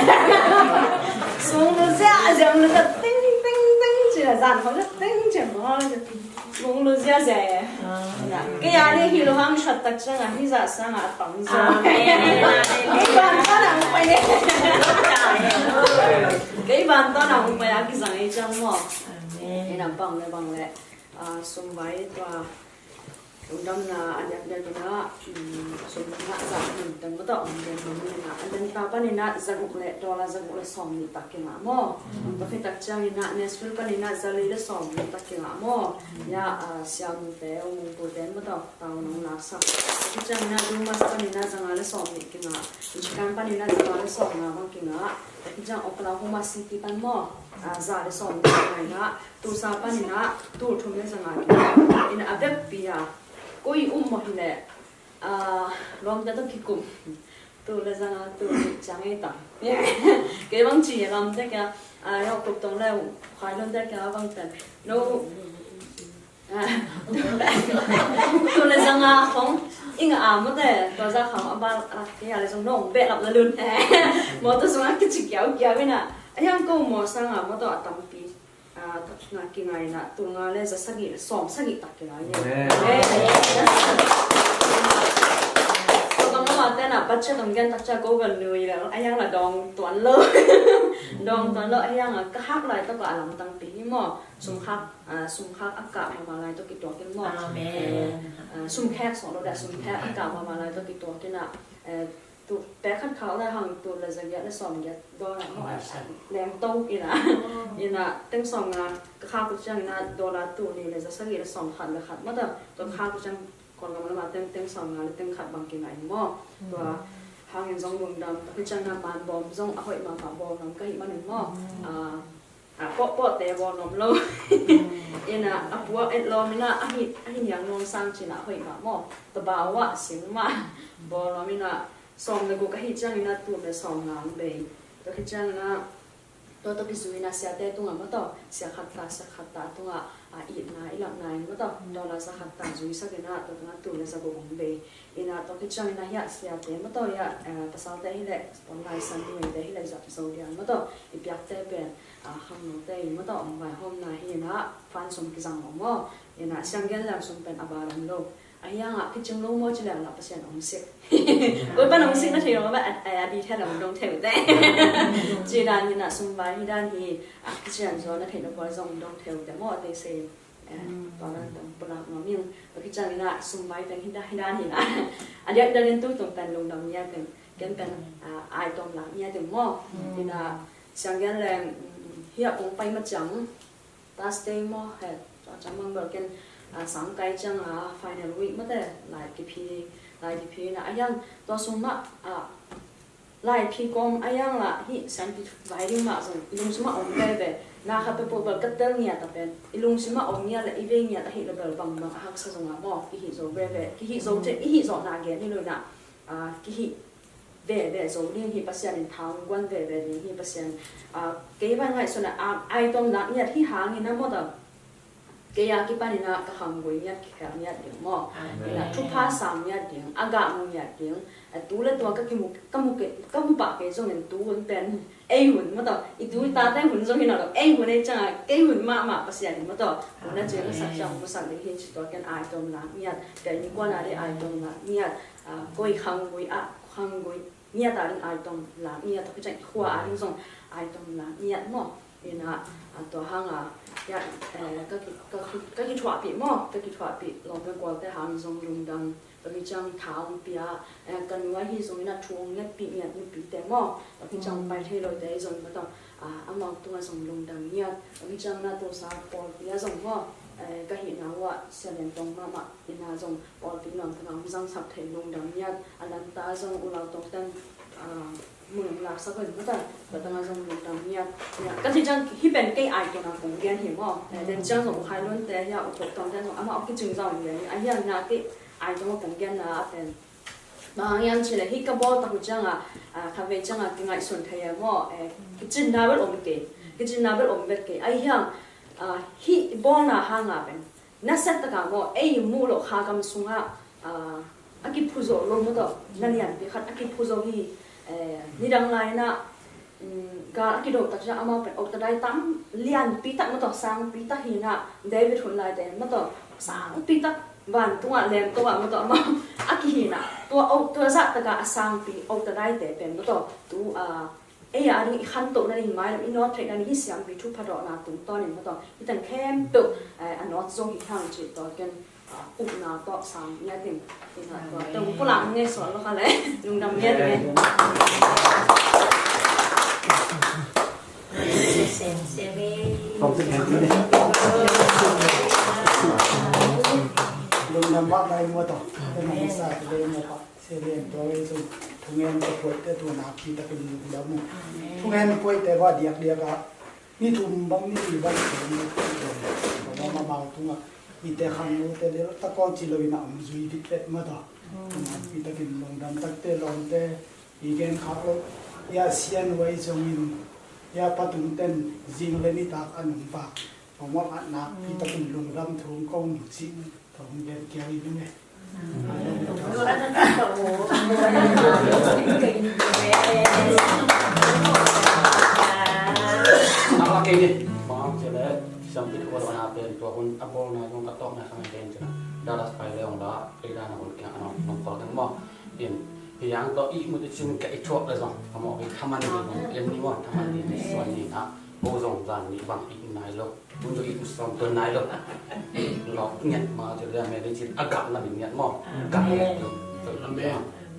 Sung lu zia, zia lu zia, ting, ting, ting, ci la zan khong ting, ci maw. Mong lu zia zia e. Kei a ni hi lo hang shat tak ciang a hi za sang a tam zia. Kei ban ta nang pai ne. Kei ban ta nang pai a ki zang e ciang maw. Ina bang le bang le. Sum vai tua. Undam na a diak diak ina sum na za mun tang maw tawh. Undam na a dan ta pan ina za guk le dollar za guk le sawm ni tak ki nga maw. Tua khit tak ciang ina Nashville pan ina za li le sawm ni tak ki nga maw. Ya, siamute, ungkute maw tawh, tau nong laksak. Tua khit ciang ina Dumas pan ina za nga le sawm ni ki nga. Michigan pan ina za nga le sawm nga bang ki nga. Tua khit ciang Oklahoma City pan maw, za le sawm ni ki nga ina. Tulsa pan ina tul thum le za nga ki nga. Ina a vekpi a koi um maw hi le. Lawmte tawh kikum. Tul le za nga tul nih ciang ei tam. Kei bang ci lawmte kia, yawh kup tong le khai lawmte kia bang pen. No. Tul le za nga khong ing a mawte tua za khong a bal a kia le zong nong behlap la lun. Mawtaw sung a kici kiau kiau ina. A hiang ko maw sang a mawtaw a tampi. Takna kingaina tul nga le za sagih le sawm sagih tak kingai. Tua bang ama tena budget om gen tak cia ko bel nui le a hiang la dawng tuan lo. Dawng tuan lo a hiang a ka hak lai tak a lamtang pi hi maw. Sum khak, sum khak a kah mama lai tak kituak in maw. Sum khek sawng lo da sum khek a kah mama lai tak kituak in a. Tu pek khat khak le hang tul le za giat le sawm giat dollar maw a leng to ina. Ina teng sawm nga ka khak uh ciang ina dollar tul nih le za sagih le sawm khat le khat maw ta. Tua khak uh ciang Kawlgam lama teng teng sawm nga le teng khat bang kingai maw. Tua hangin zong lungdam ka pi ciang na man bawm zong a hoih mahmah bawm lam ka hih manin maw. A pawhpawhte bawl nuam lo. Ina a puak et lawm ina a hi, a hi niang nuam sang cina a hoih mah maw. Tabau ah sing mah bawl nuam ina sawm le guk a hi ciang ina tul le sawm ngang bei. Tua hi ciang ina tua tua kizui ina siate tungah maw tawh sia khat ta sia khat ta tungah a itna i lakna in maw tawh dollar za khat ta zui sak ina tua tungah tul le za guk hong bei. Ina tua khit ciang ina hiah siate maw tawh hiah pasalte hi leh online san nuite hi leh zat zo diang maw tawh i piakte pen khangnote i maw tawh hong vaihawmna hi ina fan sum kizang lo maw. Ina siang gen leng sum pen a ba lam lo. A hiang ah kicing lo maw ci leng lah Pasian hong sik. Koi pan hong sik na thei lo maw a di thei lo dong thei ute. Ci dan ina sum vai hi dan hi a kician zo na thei lo koi zong dong thei ute maw a te sei. Tua dan tong pulak nuam ing. Tua khit ciang ina sum vai teng hi dan hi dan hi na. A diak dan in tu tung pen lungdam ngiat teng ken pen ai tawm lak ngiat teng maw. Ina siang gen leng hiah kong pai ma ciang Thursday maw he tua ciang mang bel ken sang kai ciang a final week mate lai kiphi lai kiphi na a hiang tua sung mah a Lai phi kawm a hiang lah hih siampi vai ding mah zong i lungsim ah om veve. Na khat peuhpeuh bel ka tel ngiat a pen i lungsim ah om ngiat le i vei ngiat ahih le bel bangbang a haksa zong ah maw i hih zo veve. I hih zo te i hih zawhna gen hi lo inah kihih veve zo ding hi Pasian in tha hong guan veve ding hi Pasian. Kei van ngaihsun ah ai tawm lak ngiat hi hangin a mawt a Kei a kipan inah ka khanggui ngiat kikhel ngiat ding maw? Inah thupha sang ngiat ding, a gahmu ngiat ding. Tu le tua ka kimu ka mu kei ka mu pah kei zongin tu hun pen ei hun maw tawh i tu i tate hun zong hi nawn lo ei hun ei ciangah kei hun mahmah Pasian in maw tawh hun a ciang ka sak ciang musak ding hi ci tua ken ai tawm lak ngiat. Tua innkuan a dih ai tawm lak ngiat. Koi khanggui ah khanggui ngiat a ding ai tawm lak ngiat. Tua pi ciang i khua a ding zong ai tawm lak ngiat maw? Inah tua hanga ka kithuahpih maw ka kithuahpih lawm le gualte hang zong lungdam. Tua hi ciang tha hong pia ka nu ahi zong inah thu hong ngetpih ngiat mipite maw? Tua hi ciang pai thei lote ahi zong inah tua amau tungah zong lungdam ngiat. Tua hi ciang inah tusa pawlpi ah zong maw ka hihna uh ah sialen tong mahmah inah zong pawlpi nuam tangah hong zangsak thei lungdam ngiat. A lanta zong ulau tongten mun hong laksak uh in mata tua tangah zong lungdam ngiat. Ka ci ciang hih pen kei ai tawna kong gen hi maw? Den ciang zong u khai lunte hia u thuk tawngte zong amah hong kicing zong gen hi a hiang na kei ai tawna kong genna a pen Bang hang hiam cih leh hih ka bawl tak uh ciangah, ah, khatvei ciangah kingaihsun thei a maw, eh, kicinna bel om kei, kicinna bel om bek kei. Ahi hang, ah, hih bawlna hanga pen nasia taka maw, ei muh loh kha gam sungah, ah, a kiphu zo lo maw tawh, na lianpi khat a kiphu zo hi, eh, nidang lai-inah, um, gal a kido tak ciang amau pen okta dai tam lianpi tak maw tawh, sangpi tak hinah, David hun laite maw tawh, sangpi tak vantungah lem tawh ah maw tawh amau a kihinah, tua, tua zah taka a sangpi okta daite pen maw tawh, tu, ah, ei a ding i khantohna ding, mailam i nawt theihna ding hih siampi thupha dawhna tungtawnin maw tawh, hih teng khempeuh, eh, a nawt zo hi hang cih tua ken, ah, upna tawh sang ngiat in, ina tua teng pulak nge sual lo kha le, lungdam ngiat nge. Lungdam bak lai maw tawh. Tena sa tule maw tawh. Selen tua vei cu thungen ka puaite tu nakpi takin lungdam uh. Thungen puaite va diakdiak ah ni thum bang ni li bang thum ni thum bang amau tungah mite khangnote lel tak aw ci loin a om zui dik vet mah tawh. Nakpi takin lungdam takte lawmte i gen khak lo. Ya sian vai zongin ya patung ten zing le nitak an um pak. Pawngmawh ah nakpi takin lungdam thum kong cih thum gen kiau i ding e. Nak la kei ni. Bang hang cih leh siampi thu a dawhna pen tua hun a bawlna zong ka tawpna sang pen cih na Dallas pai le hong la ei dan a hun kiang a nong nong kol keng maw. In hi yang tawh i mut i cin ka i thuak le zong ka mawh kei thaman ding hong pian ni maw, thaman ding ni suan ni na. Ko zong zan ni bang i nai lo. Kun zo i kusam tuan nai lo. Lawk ngiat ma cil dia meri cil agak na min ngiat maw. Agak ngiat tu.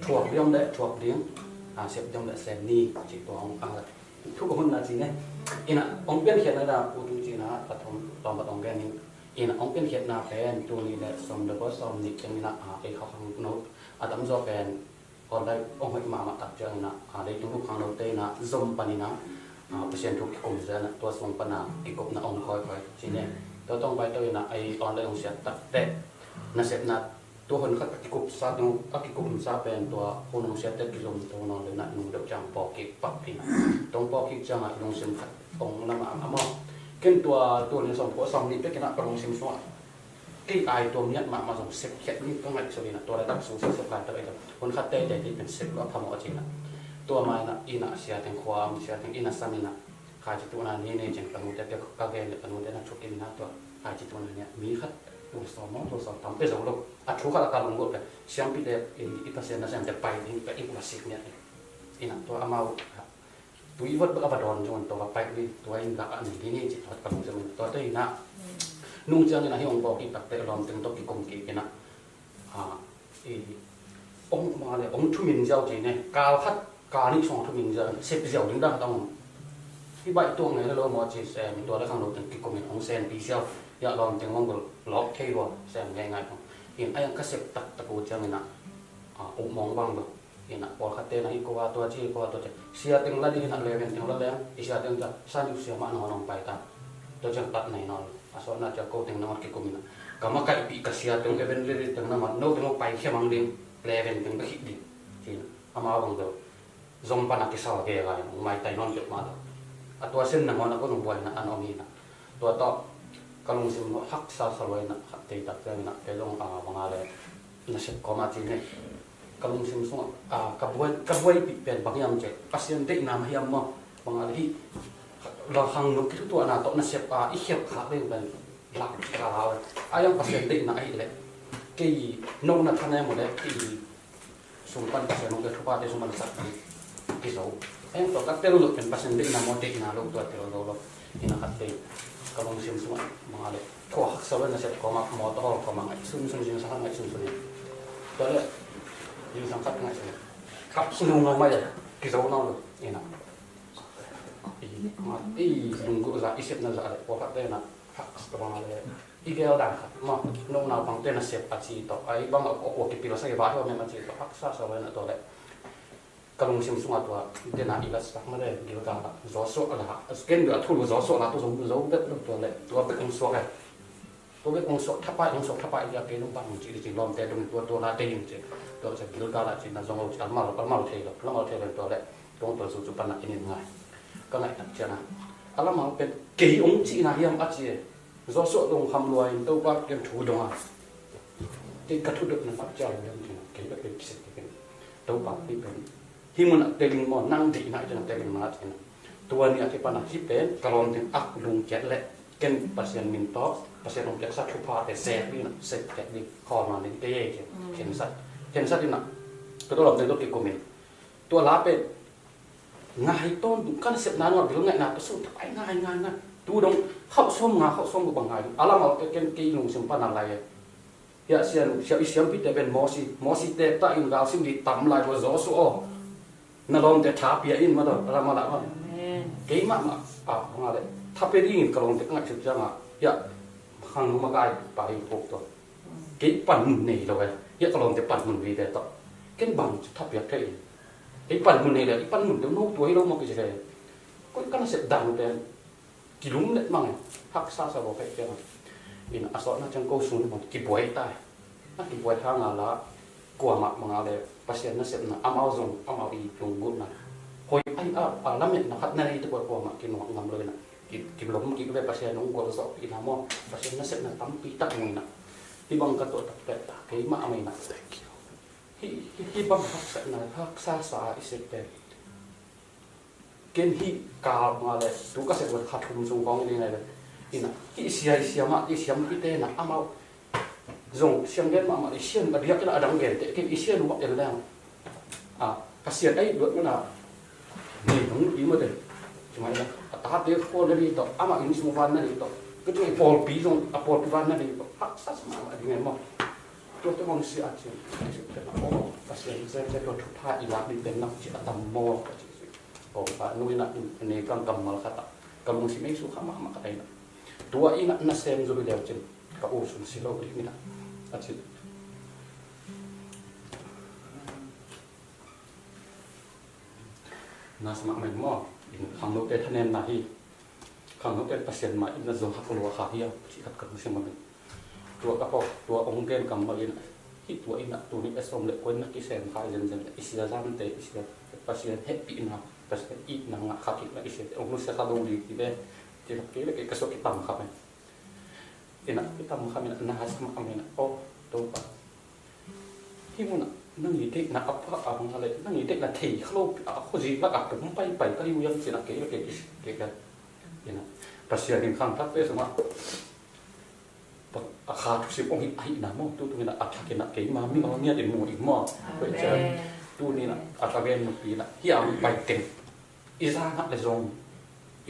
Thuak diam le thuak ding. A sep diam le sep ni ci tuang ang la. Thu ko hun na ci ne. Ina ong pian khiat na da ku tu ci na ka thom tom ba tong gen ni. Ina ong pian khiat na pen tu ni le som le ko som ni ken ina a ei khau khang no. A tam zo pen Online ong hoih mahmah tak ciangin ah, a, leitung bup khangnote in ah zom panin ah, a, Pasian thu kikum zel in ah tua sung pan a kikupna ong khawikhawih ci ne. Tua tawh ong paito in ah ei online ong siat takteh nasepna tua hun khat a kikupsa, a kikupsa pen tua hun ong siatte kizom to nawn lo in ah nung deuh ciang pawlkik pak in ah. Tua ong pawlkik ciangah i lungsim khat ong na mahmah maw. Ken tua tua ni sawm kua sawm nih pek in ah ka lungsim sungah Kei ai tuam niat mahmah zong sep khiat ni ka ngaihsut in ah, tua laitak sung sep sep laitak ei zong hun khat teitei pen sep lo a phamawh a ci in ah. Tua ma in ah, in ah sia teng khua om, sia teng in ah sam in ah, khaici tuhna ni nei cin ka nute pia ka gen le ka nute na thukim in ah tua khaici tuhna ni ah mi khat tul sawm maw tul sawm tam pia zo lo. A thu khat a ka lunggulh pen siampite i, i Pasian nasemte pai ding ka i ua sik niat in ah tua amau Tui vot bek a va dawn zong tua va paih ui, tua in gah a nei ding hi ci tua ka lungsim in tua tei in ah. Nung ciangin ah hih hong pawlkik takteh lawmteng tawh kikum kik in ah. A, i, hong ma le, hong thumin ziau ci ne, kal khat, kal nih sung thumin ziau, sep ziau ding dah khat hong. Hih baih tuak ngei le lo maw ci sem, tua le khangno teng kikum in hong senpi ziau, hiah lawmteng hong gol lawk thei lua, sem ngei ngai hong. In a yang ka sep taktak uh ciangin ah, a, um mawng bang lo. Ina pawlkhat te na i kua tua ci kua tua ci sia teng la ding ina leven teng la leng i sia teng ta sa ni sia mah na hong pai ta. Tua ciang tat nei nawn a sawt na ciang ko teng na ngot kikum ina ka makaihpih ka sia teng leven leven teng na ngot no teng pai khia mang ding leven teng bek hih ding. Ci ina ama bang deuh zong pan a kisal ke lai nong mai tai nawn peuh mah deuh. A tua sen na ngot a ko nong buai na an om ina. Tua tawh ka lungsim haksa sa luai na khat tei tak ciang ina pe zong a bang a le nasep kawm a ci ne. Ka lungsim sungah, a, ka buai, ka buaipih pen bang hiam cih, Pasian deihna mah hiam maw, bang a le hih, la khang no kithutuahna tawh nasep a, i khialh khak ding pen, lak ka lau. A yang Pasian deihna ahih leh, kei no na than em uh leh, kei sung pan Pasian hong kei thupate sung pan sak ding, kizo. A yang tawh ka tel loh pen Pasian deihna maw, deihna lo tua tel zo lo. Ina khat tei, ka lungsim sungah, bang a le, Khua haksa lo in a sep kawmah mawtaw hawl kawmah ngaih sunsun, zingsang khat ngaih sunsun in. Tua leh zingsang khat ngaih sunsun in. Khap sung ngaw mai a kizo nawn lo in a. I, i lunggulh zah, i sepna zah leh khua khat te in a haksa bang a le i gel dan khat maw. No naupang te in a sep a ci tawh. A i bang a khua kipil a sa i vai haw mem a ci tawh. Haksa sa lo in a tua leh. Ka lungsim sungah tua, tena i latsak mah le, Gilgal ah, Joshua la, ken bia thulu Joshua la, tua zong zo bek lo tua le, tua bek hong suak e. Tua bek hong suak, thapai hong suak, thapai dia kei nong pan hong ci, ci lawmte dong, tua, tua la te hing ci. Tua ciang Gilgal ah cihna zong a ci, a mal, a mal thei lo, a mal thei lo tua leh kong tua zu cu pan a in in ngai. Ka ngaih tak ciangin a lamal pen kei hong cihna hiam a ci e. Joshua zong kham lua in Topa kiang thu dong a, kei ka thu dot na tak ciang hiam cihna kei bek kei kisik kei ken. Topa kei pen hih munah teling maw, nang deihna i cihna teling na cihna. Tua ni a kipan a hih pen ka lawm ding ak lungkiat leh ken Pasian min tawh Pasian hong piaksa thuphate sek ding, sek ding khawlna ding kei ei ci. Khensat, khensat inah ka tua lawm ding tawh kikum in tua la pen ngai tawntung, ka nasepna nungah bil ngaihna ka sung tak ai ngai ngai ngai. Tu dong khauh sawm nga khauh sawm guk bang ngai ding a lamal pen ken kei lungsim pan a lai e. Hiah sian, siah i siampite pen Mosi, Mosi tek ta in galsim ding tam lai ua Joshua aw. Na lawmte tha pia in mah tawh a lamal ah mah. Keimah mah a nga le tha pia dingin ka lawmte ka ngaihsut ciangah hiah khangno makai pa hi puk tawh. Kei panmun nei lo e. Hiah ka lawmte panmun vive tawh ken bang ci tha piak thei in. Kei panmun nei lo, i panmun deuh no tua hi lo maw kici thei. Koi ka nasep dang pen kilum let mang e. Haksa sa lo kei ciangah in a sawtna ciang ko sung mah kibuai ta e. A kibuai hang a la kuamah mah nga le Pasian nasepna amau zong amau i lunggulhna hoi ai a, a lametna khat na nei tuk a kuamah kinuak ngam lo inah ki, kilom kik ve. Pasian hong gualzawhpihna maw, Pasian nasepna tampi tak mu inah hih bang ka tuah tak pek ta keimah a mah inah. Hih, hih, hih bang haksatna, haksa sa a i sep pen ken hih kal nga le tu ka sep ua kha thum sung kong i ding nai le inah hih sia i siamah i siampite inah amau zong siang gen mahmah i sian a diak inah a dang gen teh ken i sian uh bak en leng a ka sian ei luat mana nei hong i mate. Cuma inah a tate khual na ding tawh amah inn sung van na ding tawh ka tu i pawlpi zong a pawlpi van na ding tawh haksa sa mahmah ding e maw. Tuate hong sia a cin a sian tua thupha i lak ding pen nak ci a tam maw ka ci. Kong pa nu inah ne kang kammal khat ah ka lungsim ei su kha mahmah khat ah inah tua inah na sem zo hi leu cin ka u sung si lo ding inah a ci. Na sa mahmah in maw in khangnote thanemna hi. Khangnote Pasian mah in na zo hak lua kha hiam cih khat ka lungsim ah in. Tua ka pawh tua ong gen kammal in hih tua inah tuni a sawm le kua in na kisem khai zenzen le i sia zamte i sia Pasian hehpihna Pasian itna ngah kha kik na i siate ong nusia kha lo ding hi ve. Ti khat kei le kei ka suak kitam kha ve. Inah kitam kha inah na sa mahmah inah aw Topa hih munah nang i deihna a pha a hong ha le nang i deihna thei kha lo a khuazi lak a pum paipai ka hi uh hiam cinah kei le kei kei kei inah Pasian in khangthakte sungah a kha thusim ong hi ahihna maw tutung inah a thak inah keima mi aw ngiat in mu in maw. Amen. Tuni inah a ka gen nupi inah hi a mi pai teng i za ngah le zong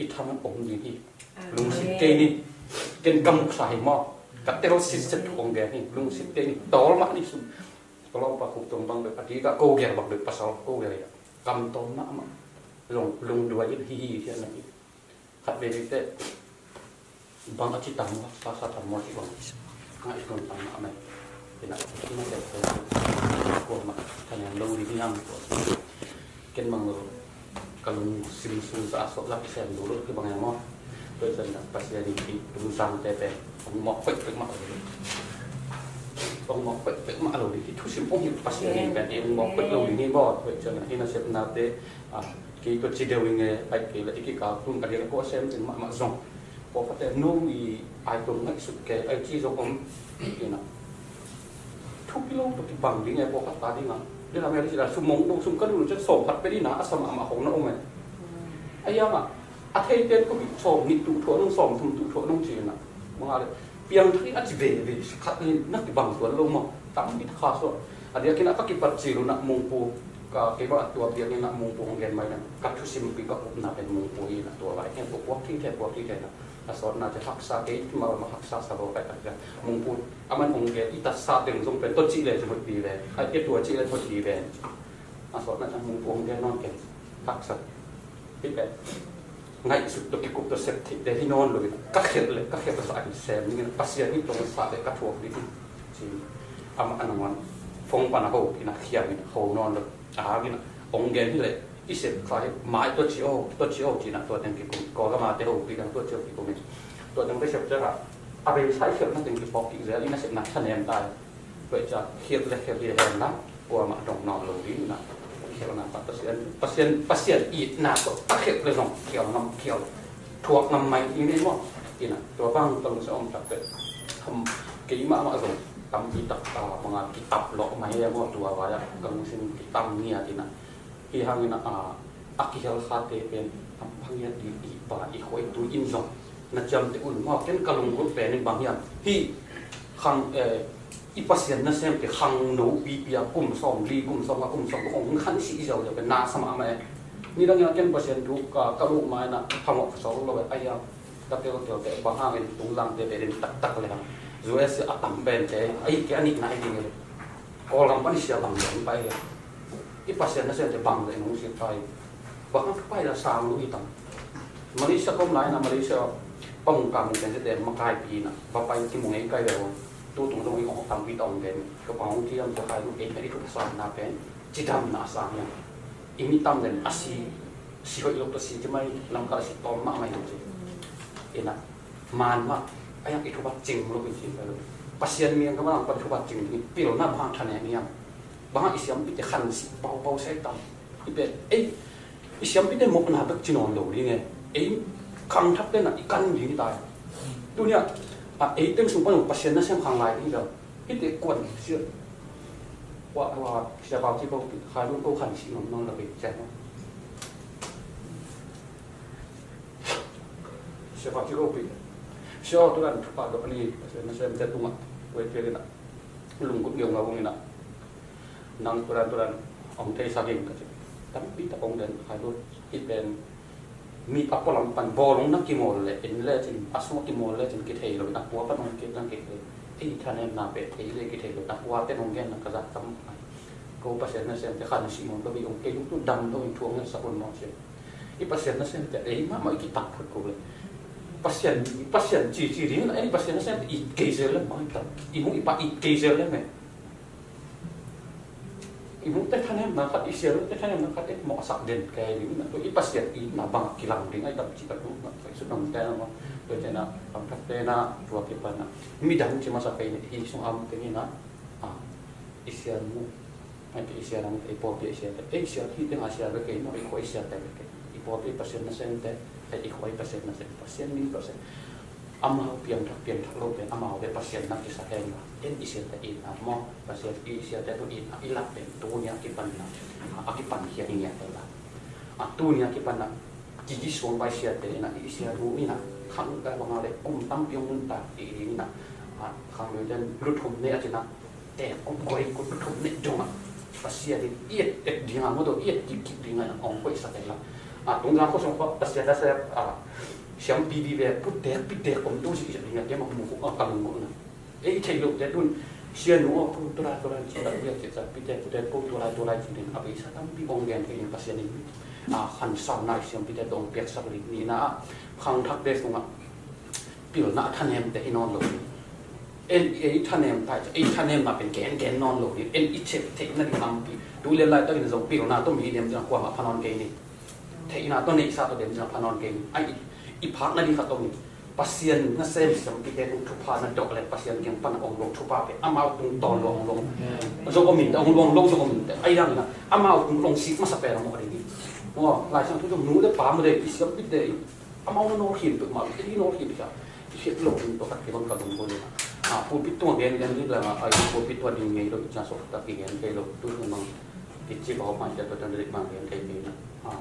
i thaman ong ding hi. Amen. Lungsit kei ni. Ken ka muksa hi maw ka tel sitset thu ong gen hi. Lungsit kei ni tawl mah ni sum. Ka lawmpa khuk tong bang deuh a dikah ko gel bang deuh pasal ko gel inah kam tawl mahmah zong lungduai in hi hi hian na hi. Khat veve teh bang a ci tam maw sa sa tam maw ci bang ngaihsun tam mah mah. Inah ina teh teh kuamah thanem lo ding hiam tua ken bang lo ka lungsim sung sa a sawt lak kisem lo lo kibang hiam maw. Tua cian Pasian in kei lungsangte pen hong mawk pekpek mah lo ding hong mawk pekpek mah lo ding hi. Thusim hong hi Pasian in pen ei hong mawk pek lo ding hi maw. Tua cian ina sepnate kei tua ci deuh i nge ai kei le i kikal tun a diak a kua sem teng mahmah zong pawlkhatte no i ai tun ngaihsut kei ai ci zong om. Inah thupi lo tua kibang ding e pawlkhat ta dingah. Dina mel i ci la sum mong dong sum ka dun cian sawm khat pe dina a sa mahmah hong na om e. A iangah a theite ko bik sawm nih tuh thuah nung sawm thum tuh thuah nung ci inah manga le piangthak in a ci veve khat in na kibang tuan lo maw. Tam bit kha suah a diakin a ka kipat cil unah mungpu ka kei bang a tua biakinn ah mungpu hong gen mai na ka thusimpi ka upna pen mungpu hi na tua vai ken tua puak thei thei puak thei thei na a sawtna te haksa kei mal ma haksa sa lo kai tak mungpu a man hong gen i tatsa teng zong pen tua cih le ci hoih pi ve ai kei tua cih le hoih pi ve a sawtna te mungpu hong gen nawn ken haksa hi pen ngaihsut tawh kikup tawh sep theih te hi nawn lo in ka khelh le ka khelh sa a hi sem ding in Pasian hi tong sa le ka thuak ding hi ci amah a nanguan fong pan a ho in a khiam in a ho nawn lo a hang in a hong gen hi le i sep kha hi mai tua ci o tua ci o ci in a tua teng kikum Kawlgam a te ho pi dang tua ci o kikum in tua teng te sep ciang a a beisa i khelhna teng kipawk kik zel in a sepna thanem ta hi. Tua ciang khial le khial hi hen la, kuamah dong nawn lo ding na. Khialna tawh Pasian, Pasian, Pasian itna tawh a khial le zong khial ngam, khial thuak ngam mai ding hi maw. Ina, tua bang ka lungsim om tak teh, keimah mah zong tampi tak, ah, banga kitap lawh mai hi maw, tua vai-ah ka lungsim kitam ngiat ina. Hi hangin a, a kihel khate pen hampha ngiat ding, i pa i khua i tui in zong na ciamteh un maw. Ken ka lunggulh pen in bang hiam, hih khang, eh, i Pasian nasemte khangno pipi a kum sawmli, kum sawmnga, kum sawmguk hong khansih i ziauziau pen na sa mahmah e. Nidangin a ken Pasian thu ka, ka luh ma-in a phamawh ka sawk lo e. Ahi a, ka teltelte bang hangin Tungzangte pen in taktak le hang, U S a tam pente, ahi kei a nihna hi ding e. Kawlgam pan i sia bang leh hong pai hi a. I Pasian nasemte bang leh hong sia pai. Bang hang pai la sang lu hi tam. Malaysia ka om lai-in a, Malaysia pa mung ka mung pen sete makaipi in a, va pai kimu ngei kai ve ua. Tutung zong i ong tampi ta ong pen. Ka pa hong thiam, ka khai lu, ei pen i thup a sang na pen cidamna a sang hiam. I mi tam den a si, si hoih lo tawh si ci mai, lamkal a si tawm mahmah hi lo ci. Ina, man mah, a yang i thubat cing lo i ci pai lo. Pasian mi ang ka man ang pan thubat cing, i pilna bang thanem hiam. Bang i siampite khansih paupau sai tam. I pen, ei, i siampite mawhna bek ci nawn lo ding e. Ei, khangthakte na i kan ding hi ta e. Tuni a, a, ei teng sung pan Pasian nasem khang lai ding hi lo. Hihte kuan sia. Wa, wa, sia pau ci ko, khai lun ko khansih nawn nawn lo kei cia. Sia pau ci ko pi. Sia tu dan thupa do ni, Pasian nasemte tungah. Wei pia ina. Lunggulh ngeungau ina. Nang turan turan hong theisak in ka ci. Tampi tak hong den khai lut. Hih pen mi a pualam pan bawlung na kimawl le in lecin, a sung a kimawl lecin kithei lo in, a tua pan hong kit na kithei. Ei thanemna pen ei le kithei lo in, a tua pen hong genna ka zak tam. Ko Pasian nasemte khansih mawng ka bi hong kei lungtu dam lo in thu hong ngetsak un mawng ci. I Pasian nasemte ei mahmah i kitak phot ko le. Pasian, Pasian cici ding, ei Pasian nasemte i kei zel le mawng i tak. I hong i pa i kei zel le me. I hong te thanemna khat, i sia lo te thanemna khat, ei mawhsak den kei ding na, tua i Pasian itna bang kilang ding, ai dam ci ka tu na, tua i sut nong te na, tua te na, khangthakte na, tua kipan na. Midang ci masa kei ni, i sung am te ni na, a, i sia mu, ai te i sia nang te, i pawlpi i sia te, ei sia hi te nga sia ve kei, no i khua i sia te ve kei, i pawlpi Pasian nasem te, ei i khua i Pasian nasem, Pasian min Pasian. Amau piangthak, piangthak lo pen amau le Pasian na kisa hen la. En i siate itna maw, Pasian i siate tu itna i lak pen tuni a kipan na, a kipan khia i ngiat hen la. A tuni a kipan na, kikisuang pai siate ina i sia tu ina, khang ka banga le kum tampi hong nuntak i ina, a khang le ten luthum ne a cina, te kut koi kut thum ne dong a. Pasian in i et et ding a, mo do i et kik kik ding a, ong koi sa te la. A tung gang ko song pa Pasian da sa a, siam pi di ve, put tek pi tek om tu si i sa ding a, te ma mu ko a ka lung ko na. Ei thei lo te tun, sia nu o pu tu la tu la ci la, pi tek pi tek pu tu la tu la ci den, a pi sa tam pi ong gen ke in Pasian in. A khan sa na siam pi tek dong piak sak li ni na, khang thak te sung a. Pilna a thanem te hi nawn lo. En ei thanem ta, ei thanem ma pen gen gen nawn lo. En i check theihna ding lampi. Tu le lai takin zong pilna tawh mi dem ding a kuamah pha nawn kei ni. Theihna tawh neihsa tawh dem ding a pha nawn kei ni. Ai i, i phakna ding khat tawh ni. Pasian nasem siampite tung thupha na dawh le Pasian kiang pan a ong lo thupha pen amau tung tawn lo ong lo. Zong om in te ong lo ong lo zong om in te. Ai dang ina amau tung lo ong sik masa pen a mawh ding hi. Maw, Lai Siangtho zong nu le pa maw de, i siampite i Amau na nawlkhin peuhmah, i nawlkhin peuhmah. I khiat lo ding tawh khat kei bang ka lungkua le. A, pulpit tung a gen gen ding le, a, i pulpit tung a ding ngei lo, i ciang sawk tak kigen kei lo, tu tung bang kici bau hmai ciang tua tan rik bang gen kei kei na. A,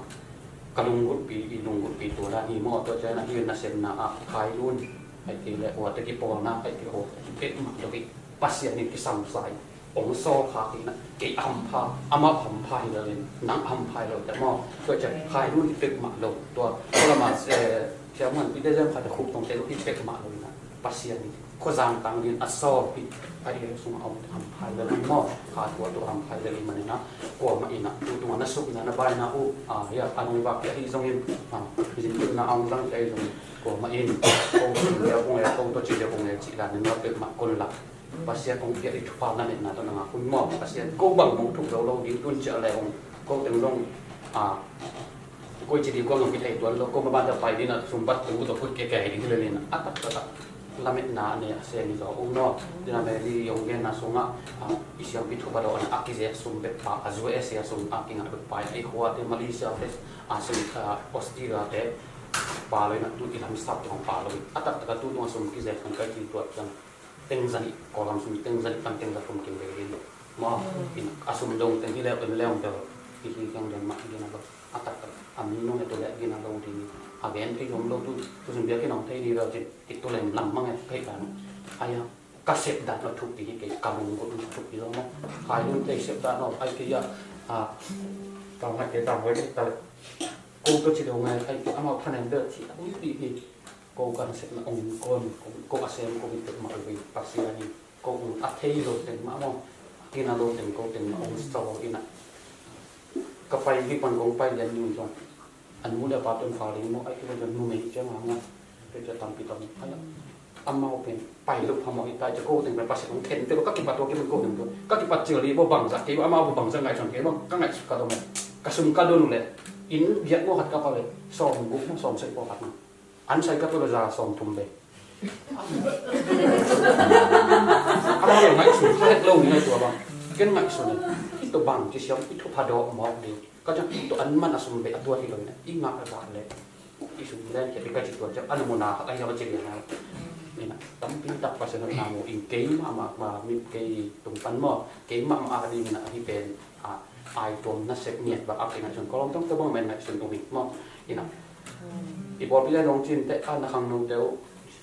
ka lunggulhpi, i lunggulhpi tua la hi maw, tua ciang na hi nasemna a, khai lun, ai kei le, ua te kipawlna, ai kei aw, peuhmah lo hi. Pasian in kisamsa hi. Ong sawl kha kei na, kei a hampha, amau hampha hi lo in, nang hampha hi lo te maw. Tua ciang khai lun hi peuhmah lo. Tua, tua lama, eh, Thiang Muan Peter Zem kha te khuk tong te lo hi peuhmah lo in a. Pasian in khuazang tang ding a sawl hi, a i sung a om hampha hi lo in maw. Kha tua tua hampha hi lo in man in a. Kuamah in a, tu tung a na suk in a na baina uh, a, ya, a nong vak hi a hi zong in, a, zin tu na a ong zang hi a hi zong in. Kuamah in, ko, ko, ko, ko, to ci le ko nge ci dan in maw peuhmah kon lak. Pasian hong piak i thupha na neihna tawh na ngak un maw. Pasian ko bang mong thuk zo lo ding tun ciah le hong ko teng zong, a, koi ci ding ko zong kithei tuan lo, ko maban ta pai ding na sumbat teng ko zong kut keke ding hi le nin a tak tak tak. lametna a ne a sem hi zaw ung maw. Tua ahih manin Mary i hong genna sungah, ah, i siampi thupha dawhna a kizek sum bek pa, a U S A sung a kingah bek pa, i khuate Malaysia te, ah, sung, ah, Australia te pa lo in a, tu i lam sap te hong pa lo in. A taktak a tu tung a sum kizek sung kai ci tuat ciang teng za nih, Kawlgam sum teng za nih pan teng za thum kim ve hi. Maw, in a sum dong teng hi leh, in leh hong tel hi hi kiang den mah hi na lo. A taktak a mi nong he tu leh gina lo ding. A gen thei om lo tu, tu sung biakinn hong thei ding lo cin, ki tu lem lam mang e, phei dan. Ai a, ka sep dan lo thupi hi kei, ka lung ko thupi lo maw. Khai lun tei sep dan lo, ai kei a, a, ka ngai kei dan lo kei ta leh. Ko to ci lo ngai, ai kei amau thanem bel ci, ui pi hi. Ko kan sepna ong kon, ko, ko a sem ko bit mah ui Pasian in. Ko a thei lo teng mah maw, a gina lo teng ko teng mah ong sawl in a. Ka pai hi pan kong pai lian ni zong. An mu le pa tun fa ding maw, ai kilo zong numei ciang a nga. Kei cia tampi tam. Ai a, amau pen pai lo pha maw hi tai cia ko teng pen Pasian ong khen te lo ka kipat tua kipan ko teng tua. Ka kipat cil hi bo bangza kei bo amau bo bangza ngaihsun kei bo ka ngaihsut ka dong. Ka sum ka don uh leh in biak maw khat ka pau leh sawm guk maw sawm sek pawlkhat maw. An sai ka pia lo za sawm thum ve. Amau lo ngaihsun, ka het lo ni ngai tua bang. Ken ngaihsun e. I tua bang ci siam, i thupha dawh mawk ding. Ka ciang i tua an man a sum ve a tua hi lo na. I ngah a zah le. I sum len kia i ka ci tua ciang an muna khat a hiam a ci lian a. Ni na, tampi tak Pasian na mu in kei mah mah mah mit kei tung pan maw. Kei mah mah a ding na hi pen. A, ai tuam na sek ngiat bak a kei ngaihsun. Ka lawm tawng tua bang men ngaihsun uh hi maw. Ina. I pawlpi lai nong cin te, a na khang nong te uh,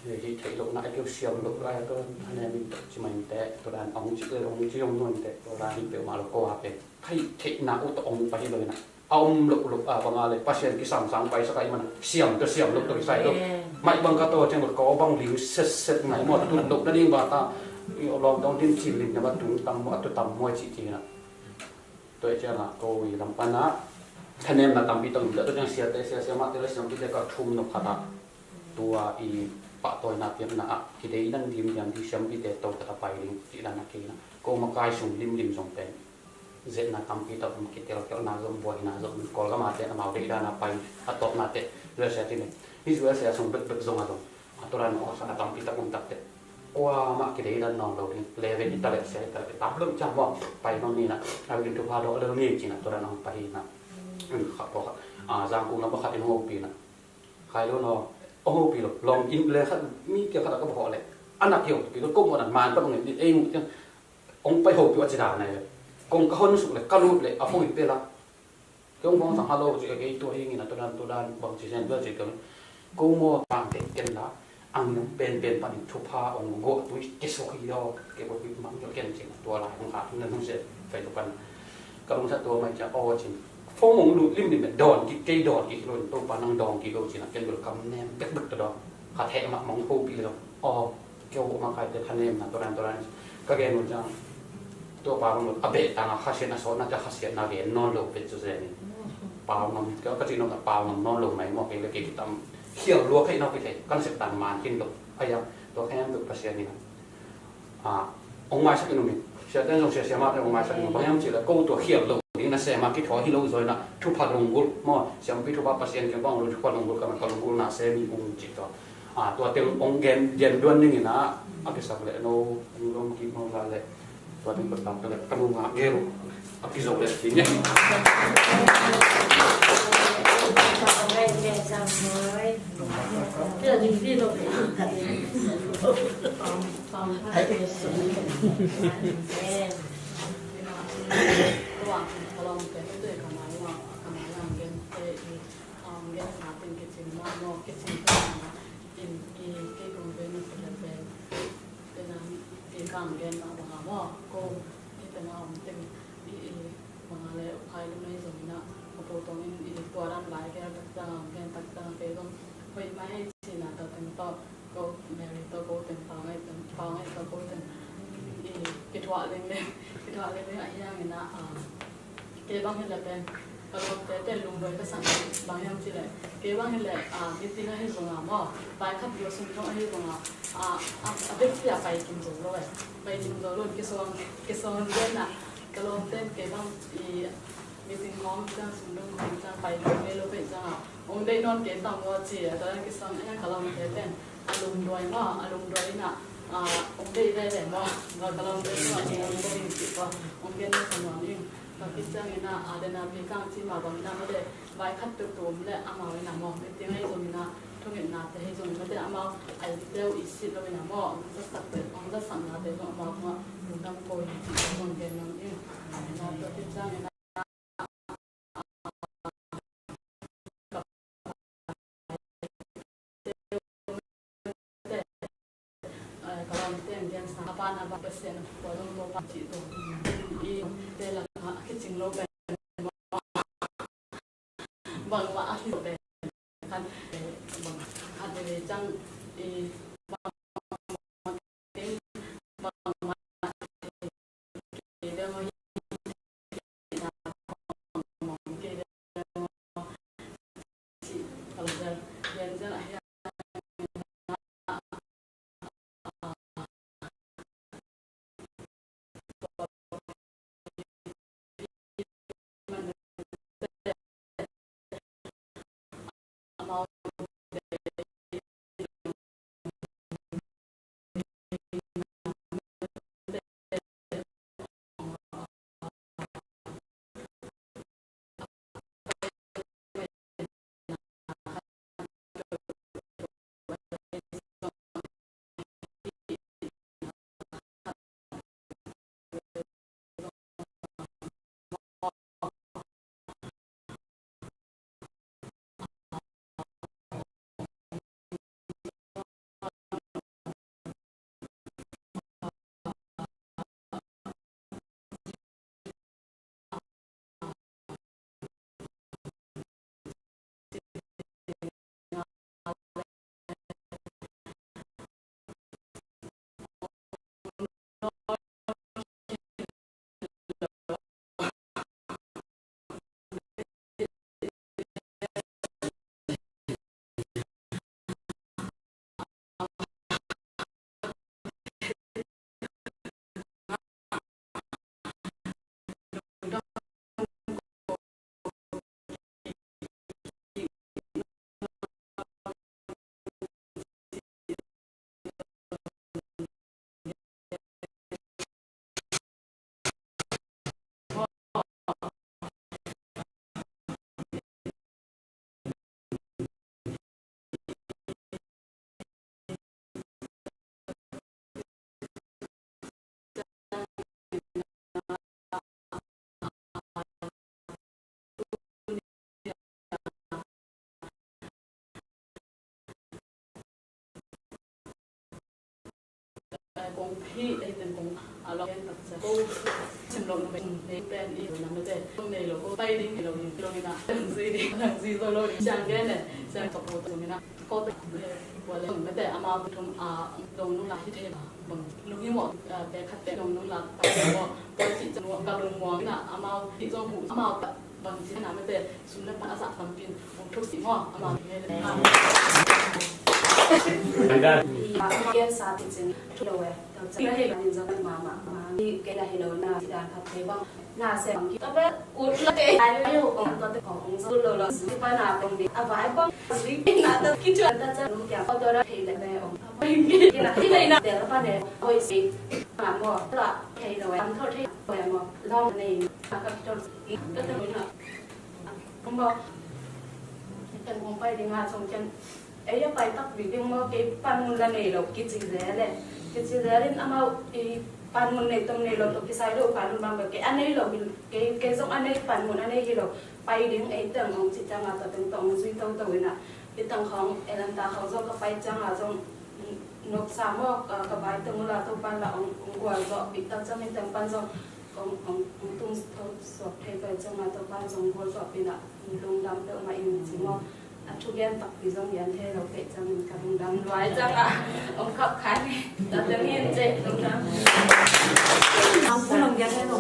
hi theih loh na, a keu siam loh lai, a keu thanem in te, ci mai in te, tua dan ong ci le, ong ci ong nuam in te, tua dan hi peuh mah lo ko a pen. Khai theihna uh tawh ong pai hi lo ina. A om loh loh a bang a le, Pasian kisam sang pai sak a i man a, siam tawh siam loh tawh kisai loh. Amen. Mai bang ka tawh ciang loh, ka aw bang ling set set ngai maw, tun loh na ding ba ta, i lawm tawng din cin ling na ba tung tam maw, a tu tam maw, ci ci na. Tua ciangah ko i lam panah thanemna tampi tawh in dah, tua ciang siate, sia, siamahte le siampite ka thum nop khatah tua i pahtawina piakna ah kideidan limliam ding, siampite to khatah pai ding cih dan a kei na. Ko makai sung limlim zong pen zetna tampi tak om, kitelkelna zong, buaina zong, Kawlgam a te amau deidan a pai a tawpna te, U S A te le. Hih U S A sung bekbek zong a zong a tua dan a awsa a tampi tak om takte kuamah kideidan nawn lo ding. Level i ta leh sia i ta leh tap lo ciang maw, pai bang ni na, a bikin thupha dawh lo ni cin a tua dan a hong pai hi na. Kha pawh kha a, Zangkung lam pakhat in hong hopih na. Khai lo naw, hong hopih lo. Lawm in le khat mi kia khat a ka pawh leh a nak hi hopih lo, ko mawh na man pa bang in ei mu ciang hong pai hopih a ci dan a hi. Kong ka hon suk leh ka lut leh a phone in pe la. Kei hong bawng sang halo ci ka kei tua hi ngin a tua dan tua dan bang ci sen bel ci kei. Ko maw tang tek ken la ang nang pen pen pan in thupha ong go tui ke so hi lo ke ko pi mang jo ken ci tua lai hong kha na nung se fai ko pan. Ka lung sa tua mai ca o cin. Phone ong lut lim lim dawn ki kei dawn ki lo to pa nang dawn ki lo cin a ken bel kam nem bek bek to dawn. Kha the ma mong ko pi lo. O. Kei uh makaite thanemna tua dan tua dan ka gen uh ciang tua pa bang a behtang a khasiatna sawtna ciang khasiatna gen nawn lo pet cu zen in pau ngam ka, ka cih nawk a pau ngam nawn lo mai maw, kei le kei kitam khial lua khaih nak kithei kan sep dan man khin lo. Aya tua khempeuh Pasian in a ong maisak in um in siate zong sia siamah te ong maisak in um bang hiam cih le ko tua khial lo ding na sem a kithawi hi lo zaw in a thupha lunggulh maw, siampi thupha Pasian kiang bang lo thupha lunggulh ka man ka lunggulhna sem hi ung cih tua. A, tua teng ong gen dian duan ning in a, a kisak leh no ong lom kik no la leh tua teng kut tak leh ka nung a gel a kizo leh ti nge. Ong gen sa teng kicin mah maw, kicin teng mah in i kei kong gen na pen pen a i kang gen mah bang a maw, ko i teng a om teng i i bang a le ukhai lu nei zong in a, a po tong in i tua dan lai gen tak tang, gen tak tang kei zong hoih mai ei cina ta teng tawh ko Mary tawh ko teng pau ngai teng pau ngai tawh ko teng i kithuah leng leng kithuah leng leng a hiang in a, a, Kei bang hi leh pen ka lawmte ten lungduai ka sak bang hiam cih leh kei bang hi leh, ah, meeting ahi zongah maw, vaikhat lua sung zong ahi zongah, ah, ah, a bek pi a pai kim zo lo eh. Pai kim zo lo in kisawng, kisawng zen ah ka lawmte in kei bang i meeting khawng ciang sung dong khawng ciang pai kim ngei lo pei ciangah hong deih nawn kei tam maw ci a, tua dan kisawng eh ka lawmte ten. a lungduai maw, a lungduai in ah, ah, hong deih veve maw, ka lungduai maw, a lungduai in cih maw, hong gen masa nuam ing. Tua khit ciangin ah, ah, dena pi kang cih mah bangin ah mate, vai khat peuh tum leh amau in ah maw, meeting ahi zongin ah, thungetnate ahi zongin mate, amau a innte uh i sit loin ah maw, hong zasak te, hong zasaknate zong amau tungah lungdam ko hi cih zong gen nuam ing. Dena tua khit ciangin ah, Kong phi ei ten kong a lo en tak sa ko sim lo na ben nei pen i na mate nei lo ko pai ding lo ni lo ni na zui ding zui zo lo ni siang gen ne siang ka po tu ni na ko te wa le mate ama thum a lo nu la hi the ba bang lu hi mo pe khat pe lo nu la ta mo ko si cha nu ka lu mo na ama hi zo hu ama Bangci na mate sum le pai a zah tampi in hong thuk sih maw? Amah hi le. Ida. Gen sa ti cin thu lo e. Tau cin la hi la nin zong ma ma ma. Ni ke la hi lo na ci dan khat thei bang. Na se bang ki. Tabe ut la te ai le yo kong to te kong zong lo lo. Ci pa na kong di. A vai bang. Ci na ta ki chu ta cha lu kia. Ko to ra thei le me ong. Ki na ti le na te la pa ne. Oi si. Ma mo la thei lo e. Am tho thei lo e mo. Long ne. Ka ki to. Ka te mo na. Kong pai ding a song ciang ei a pai takpi ding maw, kei panmun la nei lo kici zel e. Kici zel in amau i panmun nei tawm nei lo tawh kisai lo panmun bang bek kei a nei lo hi, kei, kei zong a nei panmun a nei hi lo. Pai ding ei teng hong ci ciang a tua teng tawh hong zui toto in a. Hi teng khawng Elanta khawng zong ka pai ciang a zong nopsa maw, ka, ka bai teng ula Topan la hong, hong gualzawhpih tak ciang hi teng pan zong Kong, kong, kong tung suak thei pai ciang a Topan zong gualzawhpih in a lungdam peuhmah ing ci maw. A thugen takpi zong gen thei lo peuh ciangin ka lungdam luai ciang a hong khap kha hi. Tua teng hi in ci lungdam. Sangpu nong gen thei lo.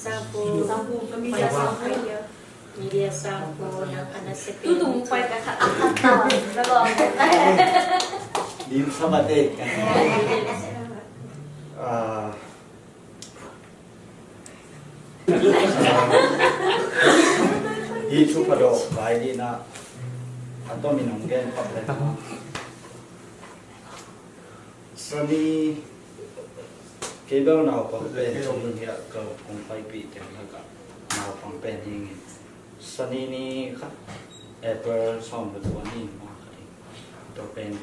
Sangpu. Sangpu. Media sangpu. Media sangpu. Nang ana sepi. Tutung pai ka khat a khat ta. Lim sabate. Ah. Hi thu phadawh vai dihna a tomin hong gen pap le. Sani kei bel naupang pen, sani hiah ka kong paipih teng lakah naupang pen hi ngei. Sani ni khat April sawm le kua ni mah khat hi. Tua pen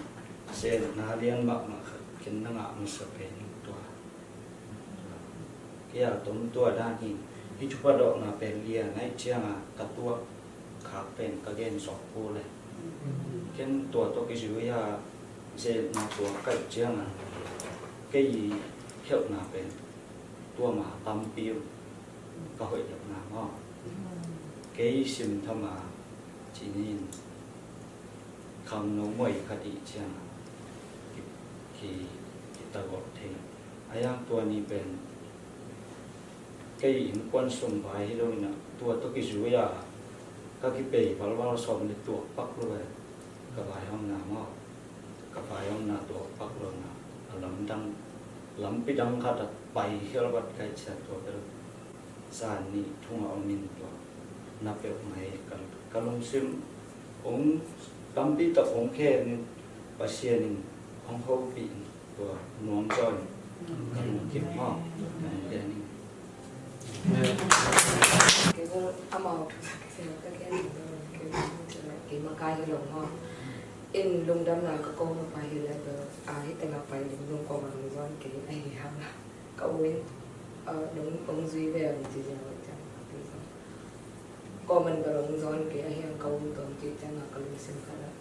sena lian mahmah khat ken na ngah masa pen tua. Kei a tom tua dan hi. Hih thupha dawhna pen lian ahih cianga ka tuak khak pen ka gen sawk kul e. Ken tua tawh kizui a zelna tuak ka hih cianga kei i khelhna pen tua ma tampi uh ka hoih lohna maw? Kei sim tham a cinin khangno mawh khat i cianga ki, ki, kitagawh thei. A yang tua ni pen kei innkuan sung vai hi lo inah tua tawh kizui a ka kipei valval sawm le tuak pak lo e. Ka vaihawmna maw? Ka vaihawmna tuak pak lo na a lamdang, lampi dang khat a pai khial vat kai ciat tua bel zan nih thung a om in tua na peuh mai ka, ka lungsim hong tampi tak hong khen in Pasian in hong hopih in tua nuam zaw in ka lungkim maw? Ka lungkim in. Kei bel amau thu sa kei sila ka kei ni bel kei bel kei makai hi lo maw? In lungdamna ka ko maw pai hi le bel a hi tengah pai ling lung ko mang zaw kei a hi hang. Ka u in, ah, nong, nong zui ve a nong ci zia ve ciang a pi zong. Ko man ka nong zon kei a hiang ka u tawm ci ciang a ka lungsim khat ah,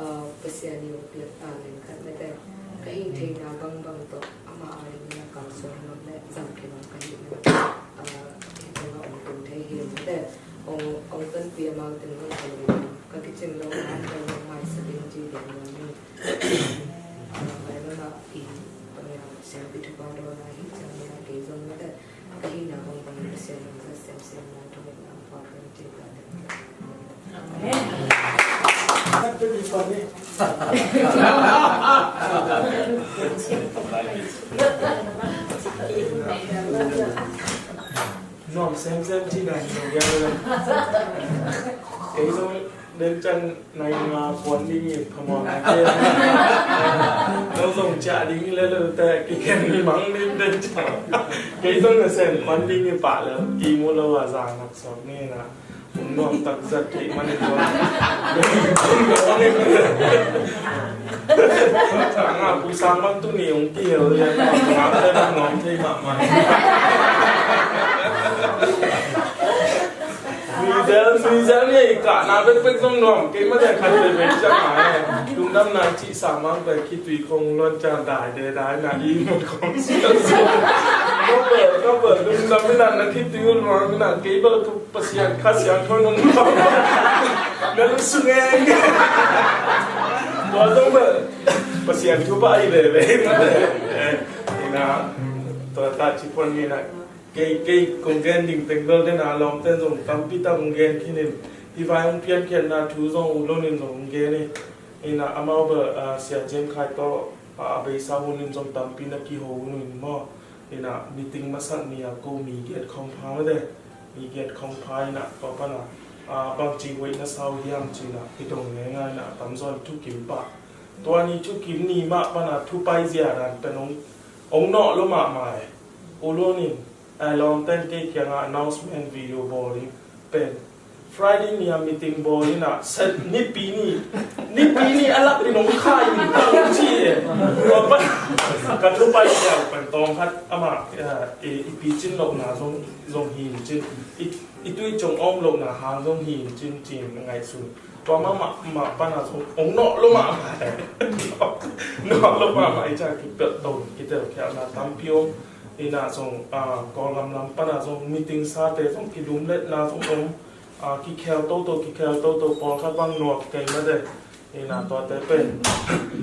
ah, Pasian i hong piak talent khat mete. Ka hih theihna bangbang tawh ama a ding in a kalsuan nop le zang kei nop ka hih na. Ah, hih teng a hong tung thei hi mete. Hong, hong tonpih amau teng hong ka lungdam. Ka kicing lo na, ka lungmai sa ding ci ding lo ni. Ah, vai lo na i, ah, siangpi thupha dawn a hi ciang na kei zong mete. Ka hihna bangbang Pasian in a zat semsem lai thongin a pau pen ci ta ding. Amen. Nuam semsem ci na hi lo. Kei zong den can nai nga kuan ding i phamawh na ke. Lo zong ciah ding i le lo te kikhen mang ding den can. Kei zong na sem kuan ding i pah le ki mu lo a za ngak sawk ni na. Ung nuam tak zat kei man i kuan. Ung nuam i kuan. Nga pu sang man tu ni ung ki hel le. Nga te nuam thei mahmah. Nuizel, nuizel ni i kahna bekbek zong nuam kei mah te khat bekbek ciang a e. Lungdamna cih sa mang pai khitui kong luan ciang dai de dai na i mut kong sial sial. Ka bel, ka bel, lungdam i na na khitui un luang na kei bel tu Pasian Kha Siangtho nong luang. Na lu sung eng. Tua zong bel Pasian thu pa i veve. Ina tua ta ci pon ni na. Kei, kei kong gen ding teng bel den a lawmten zong tampi tak kong gen khin in, hih vai hong piankhiatna thu zong U Lun in zong hong gen in, ina amau bel, ah, Sia Jem Khai tawh, ah, a beisa hun in zong tampi na kiho hun in maw, ina meeting masak ni a ko mi giat khawng pha mate, mi giat khawng pha ina tua pan a, ah, bangci hoih na sau hiam ci ina i dong ngaingai ina a tamzaw in thukim pah. Tua ni thukim ni mah pan a thu paizia dan pen hong, hong nawh lo mahmah e. U Lun in, a lawmten kei kiangah announcement video bawl in pen Friday ni a meeting bawl in a set nipi ni, nipi ni a lak din hong khai in tang ci e. Tua pan ka thu paizia pen tawm khat amah, eh, i, i picin lohna zong, zong hi in cin, i, i tui cong om lohna hang zong hi in cin, cin ngaihsun. Tua mah, mah, mah pan a zong hong nawh lo mah mah e. Nawh lo mah mah i ciang kipelh to, kitelkhialhna tampi om. Ina zong, ah, Kawlgam lam pan a zong meeting sate zong kilumletna zong om. Ah, kikhel toto, kikhel toto, pawlkhat bang nuak kei mate. Ina tuate pen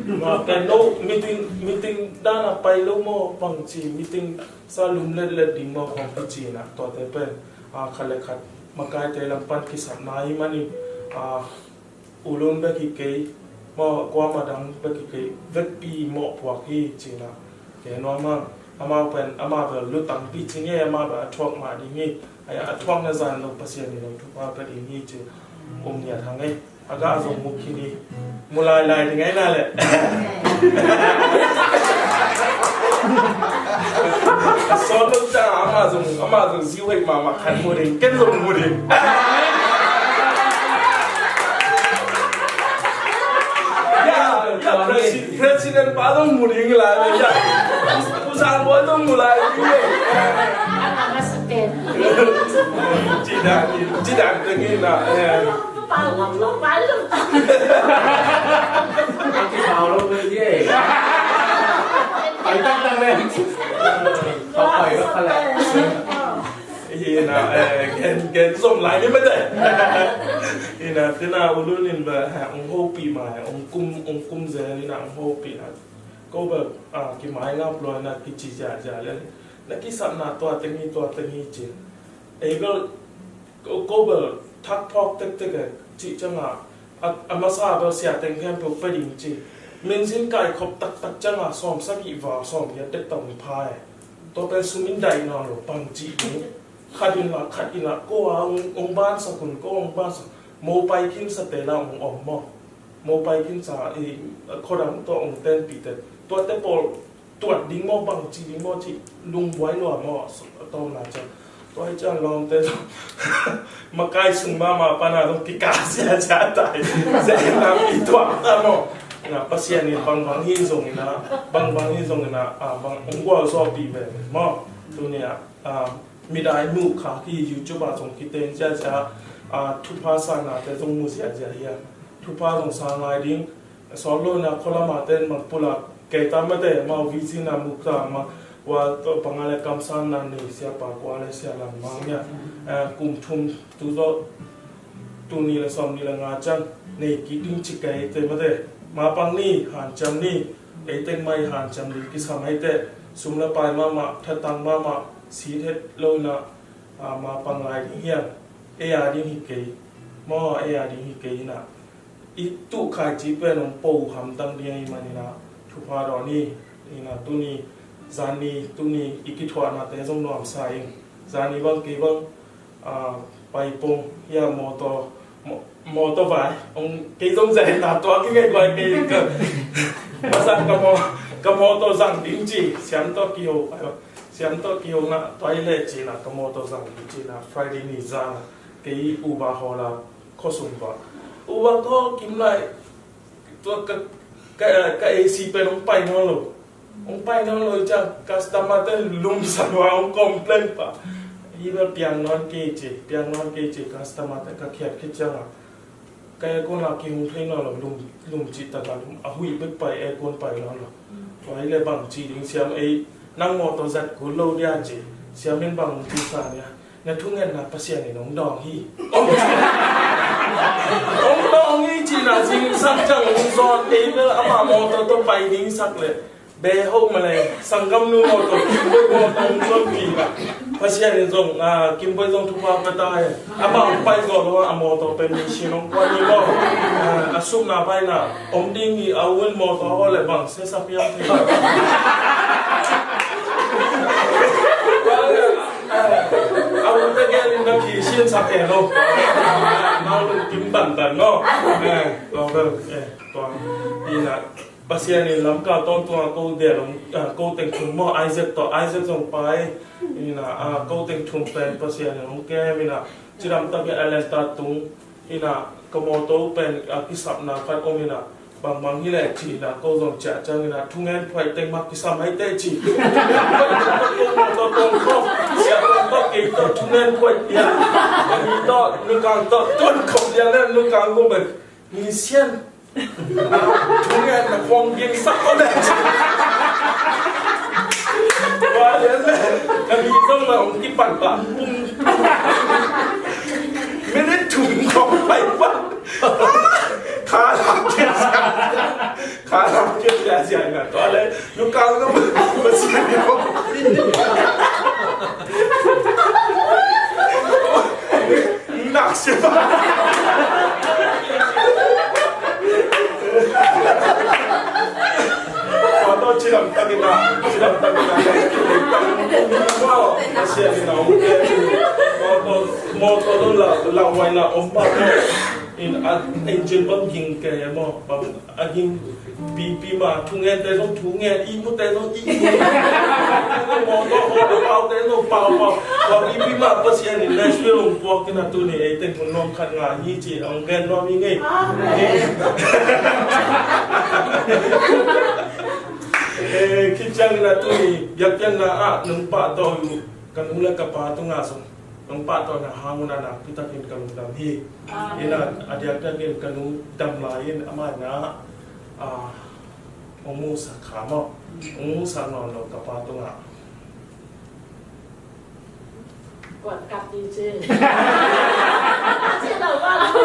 nuak kei lo, meeting, meeting dan a pai lo maw bangci, meeting sa lumletlet ding maw bang kici ina tuate pen, ah, khat le khat makaite lam pan kisapna hi man in, ah, U Lun bek hi kei, maw kuamah dang bek hi kei, vekpi mawhpuak hi ci ina. Kei nuam hang, amau pen, amah bel lutang pi ci nge, amah bel a thuak mah ding hi, a thuakna zan lo Pasian in lo thupha pia ding hi ci, um ngiat hang e. A gah zong mu khin hi, mu lailai ding ahi na leh. Sawn lo ciang amah zong, amah zong ziu hei mahmah khat mu ding, ken zong mu ding. Ya, ya, presi-, president pa zong mu ding lai, ya. Pu Sang Bawi zong mu lai ding. Ang ang masapen. Ci dan, ci dan teng hi na, ya. Pau lo, pau lo. Ang kipau lo, ya. Ay, tang, tang, ya. Pau, pau lo, pau lo. Hi na, eh, gen, gen zom lai ni mate. Hi na, tina ulun in ba, ha, ong hopih mai, ong kum, ong kum zel hi na, ong hopih na. Ko ba, ah, kimai ngap lua na, kici zia zia le. Na kisapna tua teng hi, tua teng hi ci. Ei bel, ko, ko bel, thak phawk tektek e, cih ciang a, a, a masa bel sia teng khempeuh pia ding ci. Minzin kaikhop taktak ciang a, sawm sagih va, sawm giat tek tawh pha e. Tua pen sum in daih nawn lo, bang ci ding. Khat in la, khat in la, ko a ong, ong bansak un, ko ong bansak. Mo pai khin sa te la ong om maw. Mo pai khin sa, i, khuadang tawh ong tenpih te. Tua te pawl, tuat ding maw, bang ci ding maw ci, lungbuai lua maw, a tawmna ciang. Tua hi ciang lawmte tawh makai sung mahmah pana zong kika sia sia tai. Sia sia pi tuak ta maw. Na Pasian in bangbang hi zong ina, bangbang hi zong ina, a, bang ong gualzawhpih ve maw. Tuni a, a, midai mu kha ki YouTube a zong kiten sia sia, a, thupha sanate zong mu sia sia hi a. Thupha zong sa ngai ding, Sawn lo na khualama ten mang pula kei ta mate, mau vision a muk ta ma, wa to panga le kamsan na nei sia pa kua le sia lang mang ya. Eh, kum thum tu zo, tu ni le sawm ni le nga ciang nei kik ding ci kei te mate. Ma pang ni, hanciam ni, ei teng mai hanciam ni kisam ei te, sum le pai mahmah, thatang mahmah, si het lo na, ah, ma pang lai ding hiam, ei a ding hi kei, maw ei a ding hi kei na. I tuh khaici pen hong po hamtang ding ahih manin ah thupha dawn hi. Ina tuni, zani, tuni i kithuahnate zong nuamsa ing. Zani bang kei bang, ah, pai pong, hia mawtaw, maw-, mawtaw vai. Hong kei zong zai na tua ki ngei vai kei ka. Masa ka maw-, ka mawtaw zang ding ci, siam tawh kiho, siam tawh kiho na, tua hi leh ci na, ka mawtaw zang ding ci na, Friday ni zan a. Kei Uber hawl a, khuasung va. Uber thawl kim lai, tua ka, ka, ka A C pen hong pai nawn lo. Hong pai nawn lo i ciang, customer te lumsa lua hong complain pa. Hi bel piang nawn kei ci, piang nawn kei ci, customer te ka khiat khit ciang a. Ka aircon la kihong thei nawn lo, lum, lum cih tak a lum, a huih bek pai, aircon pai nawn lo. Tua hi le bang ci ding siam ei, nang mawtaw zat kul lo dia ci, siam in bang hong ci sa nia. Na thungetna Pasian in hong dawng hi. Hong dawng hi cihna zingsang ciang hong zawn kei bel amah mawtaw tawh pai ding sak leh. Be ho ma leh sanggamnu mawtaw, Kimboi mawtaw hong zawn kei bel. Pasian in zong, ah, Kimboi zong thupha pia ta hi. Amah hong pai zawh lo a mawtaw pen mission hong kuan hi maw. Ah, a supna paina om ding hi a un mawtaw hawl leh bang sia sa piang thei. A u te gel in na phi sin sa te lo. Nau lungkim banban maw. Eh, lo bel, eh, tua. Ina, Pasian in lamkal tawntung a ko del, ah, ko teng thum maw, Isaac tawh, Isaac zong pai. Ina, ah, ko teng thum pen Pasian in hong kem ina, cidam tak in Atlanta tung. Ina, ka mawtaw pen, ah, kisapna khat om ina, bangbang hi leh ci ina, ko zong ciah ciang ina, thungen phuai teng mah kisam hai teh ci. Ko mawtaw tawng khop, sia tawng khop kei tawh thungen phuai pia. Ka mi tawh, nukang tawh, tuan khop pia le nukang ko pen, mi sian. Thungen na khong ging sak ko le ci. Tua le le, ka mi zong na ong kipan ba. Minute thum khong pai ba. Kha lam kia sia. Kha lam kia sia sia na. Tua le, lu kau lu ma sia ni ko. Nak sia ba. Tua tawh cidam takin ah, cidam takin ah. Tua, a sia ni na ong te. Tua, tua, tua, tua, lau, lau, wai na om pa, tua. In a, in cin bang ging kei maw, bang a ging pipi ma, thu ngen te zong thu ngen, ihmu te zong ihmu. Mawtaw hawh a pau te zong pau pau. Bang pipi ma Pasian in Nashville hong puak in a tuni ei teng hun nuam khat ngah hi ci hong gen nuam hi ngei. Amen. Eh, khit ciangin a tuni biakpiakna ah nong pahtawi uh ka nu le ka pa tungah zong nong pahtawina hang un a nakpi takin ka lungdam hi. Amen. Ina a diakdiakin ka nu dam lai in amah ina, ah, hong musak kha maw, hong musak nawn lo ka pa tungah. Kuan kap ti ci. Ci lo ba lo.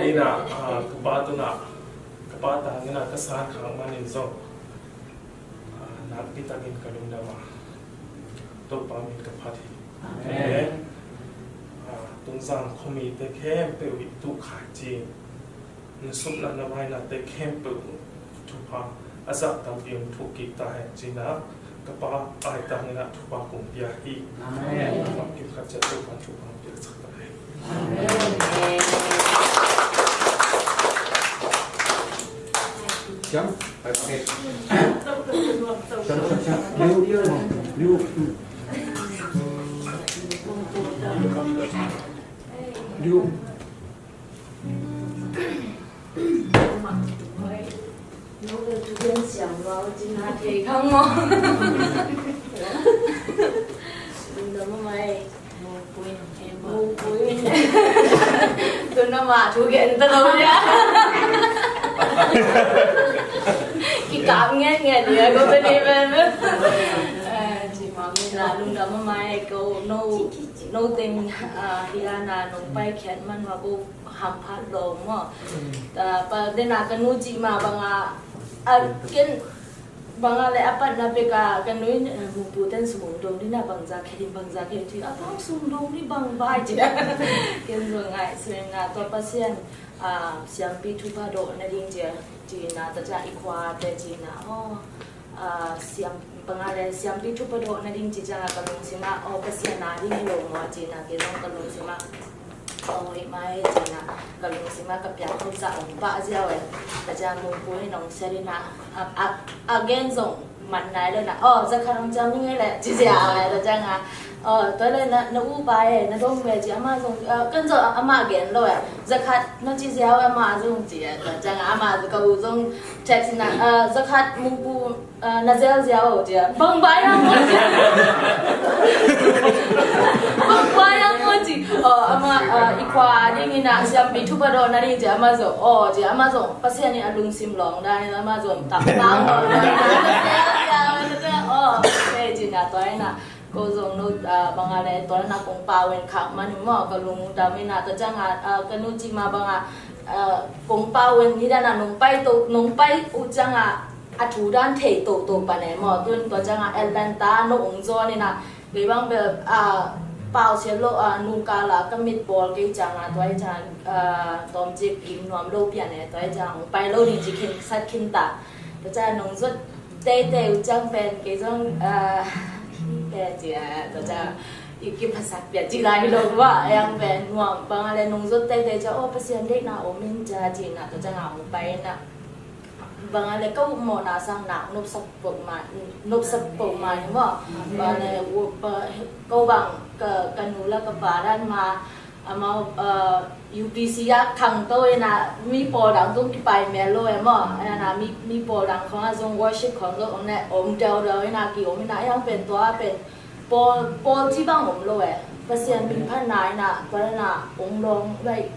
Ina, ah, ka pa tungah, ka pa tang ina ka san khang manin zong, ah, nakpi takin ka lungdam a, Topa min ka phat hi. Amen. Ah, Tonzang khuamite khempeuh i tuh khai ci, na supna na vainate khempeuh thupha a zah tampi hong thuk kik ta hen ci-in a, ka pa aitang in a thupha kong pia hi. Amen. Thupha kik khat ciat Topa thupha hong pia sak ta hen. Amen. Siam, pai pakit. Siam, siam, siam. Liu, liu, liu. Liu. Tun amah thu gen ta lo dia. Kikap ngen ngen dia ko tuni pen. Eh, ci mah mi la lungdam mah mai ko no, no teng, ah, hi la na nong paikhiat man mah ko hamphat lo maw. Ah, pa dena ka nu ci mah banga, ah, ken banga le a patna pek a ka nu in, eh, Mungpu ten sum hong dong ding na bangza khe ding bangza khe ding ci, a bang sum dong ding bang bai ci. Ken zong ngai sum na tua Pasian, ah, siampi thupha dawh na ding ci, ci na ta ca i khua te ci na, oh, ah, siam, banga le siampi thupha dawh na ding ci ciang a ka lungsim ah, oh, Pasian na ding hi lo maw ci na ken zong ka lungsim ah. Aw, hi mai, ci-in ah, ka lungsim ah ka piak khop zah om pah ziau e. Ka ciang Mungpu in hong siat in ah, a, a, a gen zong man nai lo in ah, aw, zakhat hong ciam ning ei leh, ci ziau e. Ka ciang ah, aw, tua leh na, na u pa e, na dong ve, ci amah zong, ah, ken zong amah gen lo e. Zakhat na ci ziau e, amah zong ci e. Ka ciang ah amah ka u zong text in ah, ah, zakhat Mungpu, ah, na zel ziau o, ci a. Bang bai a maw ci. Bang bai a maw ci. Oh, amah, ah, i khua ding in ah siampi thupha dawh na ding ci amah zong. Oh, ci amah zong Pasian in a lungsim lawng dan in amah zong tam tam. Oh, na zel ziau, na zel. Oh, okay, ci na tua in ah. Ko zong no, ah, banga le tua na kong pau en khak man maw, ka lungdam in ah, tua ciang ah, ah, ka nu ci mah banga, ah, kong pau en hi dan a nong pai to, nong pai uh ciang ah, a thu dan thei toto pan e maw, tun tua ciang ah Atlanta no ong zawn in ah, kei bang bel, ah, pau siat lo, ah, nungkal ah ka mit bawl kei ciang ah, tua hi ciang, ah, tawmcik im nuam lo pian e, tua hi ciang ong pai lo ding ci khin, sat khin ta. Tua ciang nong zot teitei uh ciang pen kei zong, ah, pen ci a, tua ciang i kiphasak pian ci lai hi lo uh a, a yang pen nuam bang a le nong zot teitei ciang, oh, Pasian deihna om in cia ci na, tua ciang a hong pai na. Bang a le ka upmawhna sang nak nopsak peuhmah, nopsak peuhmah hi maw. Bang a le, uh, pa, ko bang ka, ka nu la ka pa dan ma, amau, uh, U P C ah khangto in ah mi pawl dang zong kipai mel lo e maw. Ahi na mi, mi pawl dang khawng ah zong worship khawng zong om ne, om deuhdeuh in ah ki om in ah, a yang pen tua pen pawl, pawl ci bang om lo e. Pasian min phatna in ah tua in ah ong lawng, like,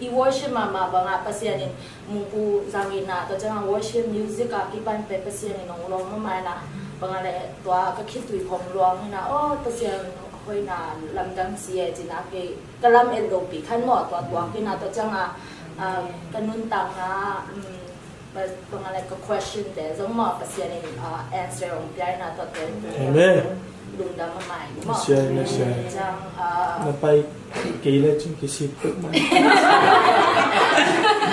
i worship mahmah bang ah Pasian in Mungpu zang in ah tua ciang ah worship music ah kipan pen Pasian in ong lawng mahmah in ah bang a le tua ka khitui khawng luang in ah, oh, Pasian hoihna lamdang si e ci na kei ka lam et lopi khan maw, tua tuak in ah, tua ciang ah, ah, ka nuntakna, um, pa, bang a le ka question te zong maw, Pasian in, ah, answer hong pia in ah, tua te. Amen. Lungdam mahmah hi maw. Amen, amen. Ciang, ah, na pai kei le cin kisik peuhmah.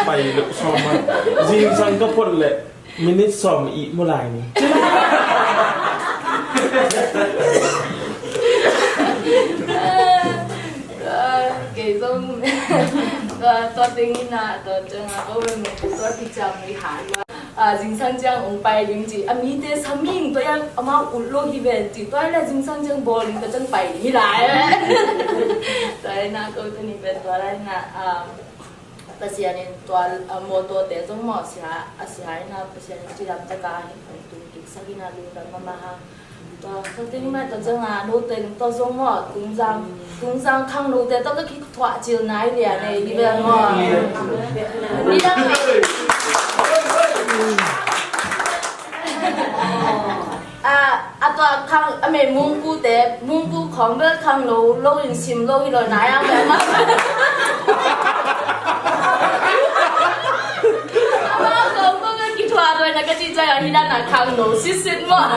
Pai lo sawm mah. Zingsang ka phot leh minute sawm i mu lai ni. Kei zong Tua, tua teng in ah, tua ciang ah, ko ven mung tua picture mi ha lua. Ah, zingsang ciang ong pai ding ci. A mite sa ming tua yang amau ut lo hi ven ci. Tua le zingsang ciang bawl ding tua ciang pai ding hi lai. Tua in ah ko tuni pen tua lai in ah, ah, Pasian in tua, ah, mawtaw te zong maw sia, a sia in ah Pasian in cidam taka hi ong tung kik sak in ah lungdam mahmah hang. Tua, tua teng mah tua ciang a, note tua zong maw, Tungzang, Tungzang khangnote tawh ka kithuah cil nai lian e, hi bel maw. Ni dang a, a tua khang, a me mungpute, mungpu khawng bel khangno, lo in sim lo hi lo nai ang bel maw. Ama ko ko ka kithuah doi na ka ci ciang a hi dan a khangno sitsit maw.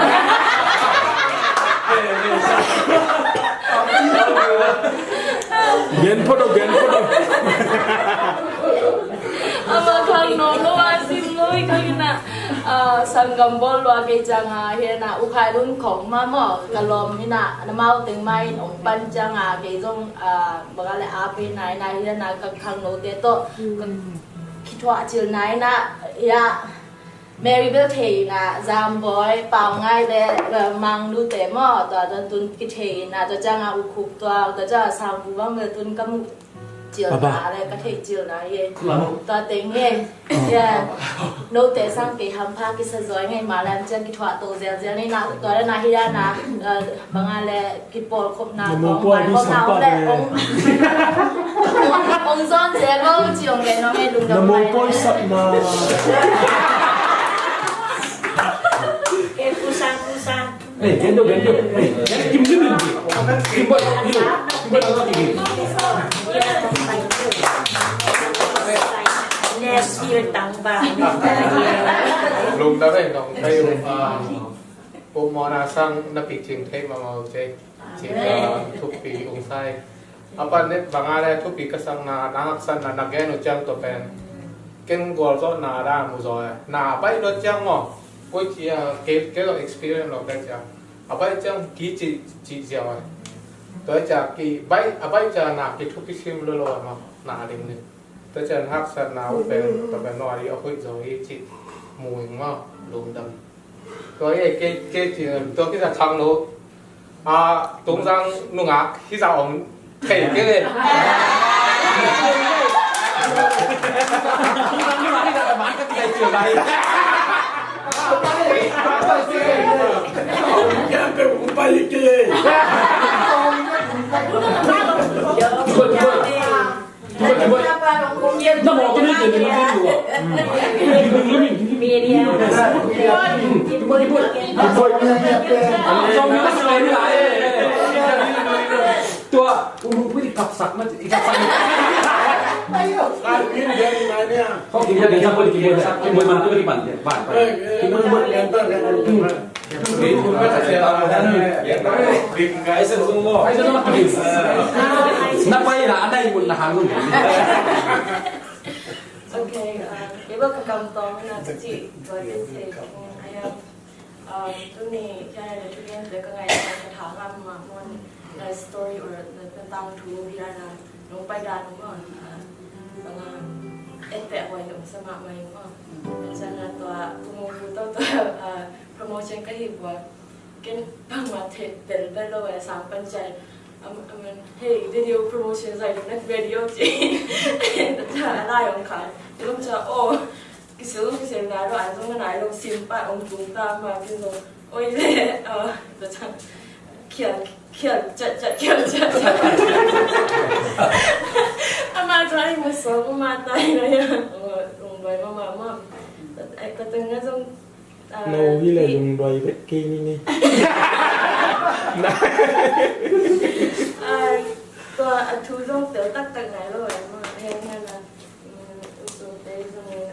Gen photo, gen photo. Ama khangno lo a sim lo hi ka hi na. Ah, sanggam bawl lua kei ciang a hi na u khai lun khong ma maw ka lawm hi na na mau teng ma in ong pan ciang a kei zong, ah, baka le a pe nai na hi na ka khangnote tawh ka kithuah cil nai na, ya, Mary bel thei na, Zamboi, Pau Ngai le, eh, Mang Lu te maw, tua, tua tun kithei na, tua ciang a u khuk tua, tua ciang a Sangpu bang bel tun ka muh cil na le, ka thei cil na ye. Tua teng ye. Ya. Note sang kei hampha kisa zoi ngai ma lam ciang kithuah to zel zel ni na, tua le na hi ya na, eh, bang a le, kipawlkhopna, na mawpawi kong, kipawlkhopna om le, ong, ong zon zel lo ci ong gen ong e lungdam. Na mawpawi mai sapna. Eh, kusang, kusang. Eh, gen do, gen do. Eh, gen, kim, kim, kim. Kim boy, kim boy. Kim boy, kim boy. Next year, tang ba. Lungdam e, nong kayo, ah, Pu Mawna sang na picing thei ma mau ce. Ci ka thupi ung sai. A pan ne bang a le thupi ka sang na, na haksatna na gen uh ciang tua pen ken gualzawhna da mu zaw e. Na baih dot ciang maw, koi ci a, ke, ke lo experience lo ka ciang, a baih ciang ki ci, ci ziau e. Tua ciang ki baih, a baih ciang na ki thupi sim lo lo e maw, na ding ding. Tua ciang haksatna uh pen tua pen nuai a hoih zaw hi ci mu ing maw, lungdam. Tua hi kei, kei ci, tua kisa khangno. Ah, Tungzang nungak hi za ong thei kei le. Tungzang nungak hi za ong thei kei le. Bai kei. Tua, ulu pun ikapsak mah, ikapsak. Kau kira dia siapa di keyboard? Keyboard mana tu lagi pan? Pan, pan. Keyboard, keyboard. Ok, ah, kei bel ka kam tawm na ka cih tua ken thei kong a hiam. Ah, tuni hian a le thugen te ka ngaihna ka tha ngam mah maw, na story or na, na tangthu hi dan a nong pai dan uh maw, ah, bang a et peh huai nong sa mahmah ing maw. Cian a tua Pu Mungpu tawh tua, ah, promotion ka hih uh a, ken bangmah theih tel bel lo e, sang pan ciang. Am, am, hei, video promotion zai ding na video ci. Tua a lai ong khan. Tua ciang, oh, kisil, kisil nai lo, an zong nai lo, sim pa ong tung ta ma, ken zong. Oi le, ah, tua ciang. Khial, khial, ciat, ciat, khial, ciat, ciat. Ama zong ai ma so, ama tai na ya. Oh, ong bai ma, ma, ma. Tua, ai, tua teng a zong No hi le lungduai bek kei ni ni. Tua a thu zong tel taktak nai lo ai maw, heng hena. Usungte zong in,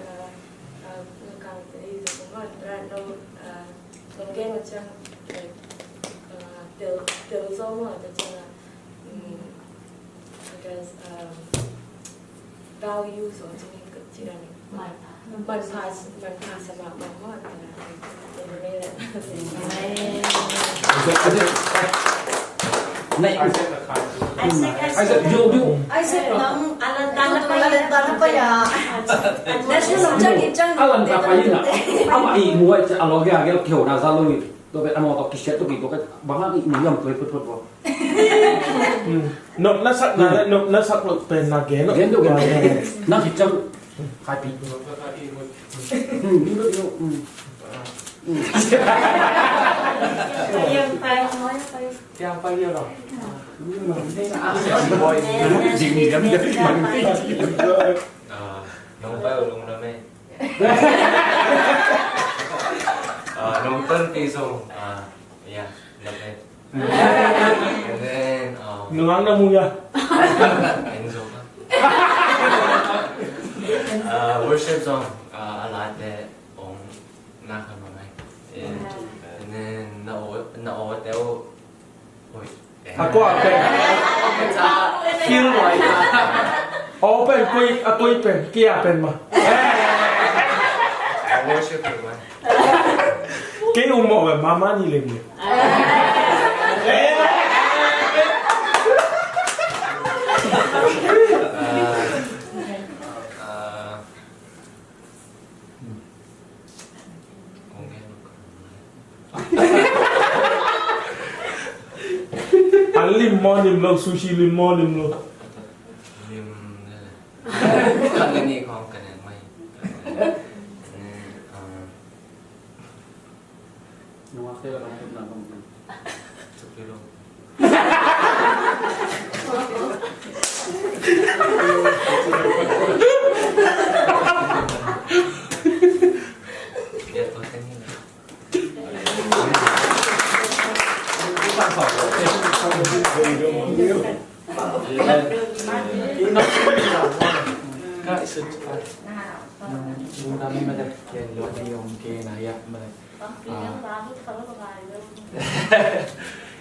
nukangte zong maw, rat no, zong gen uh ciang, tel, tel zo maw, tel ciang a, I guess, um, values or something, manpha, manpha sa mahmah. Isaac, Isaac, yo, yo. Isaac, nang a lan dan na pai, a lan dan na pai a. National Geographic chang, a lan dan na pai na. Amah i muai cha a lo ge a ge lo kiho na za lo ni. Tua pen amah tawh kisiat tuk hi, tua pen bang hang i mu hiam tua hi photphot bawk. Nopna sak na, nopna sak lo pen na gen lo. Gen lo, gen lo. Na hi chang. Hai pi. Hmm, ni lo, ni lo, hmm. Hmm. Yang pai, yang pai. Yang pai dia lo. Jing ni kan dia. Ah, nong pai ulung na me. Ah, nong ton pi song. Ah, ya, na me. And then, um, ngang na mu ya. Enzo ka. Ah, worship song, ah, a late ong na ka ma ngai. Yeah. And then na o, na o te o. Oi. A kua pen. Feel right. O pen koi, a koi pen, kia pen ma. A worship pen ma. Kei um mawh ve, mama ni lem ve. An lim maw lim lo, sushi lim maw lim lo. Lim le. Kan ni khong kan mai. Nungak te la kan put na kan put. Chuk te lo. Ya, tua te ni la. Ka isut. Nungak mi mate. Ken lo di om ke na ya mate.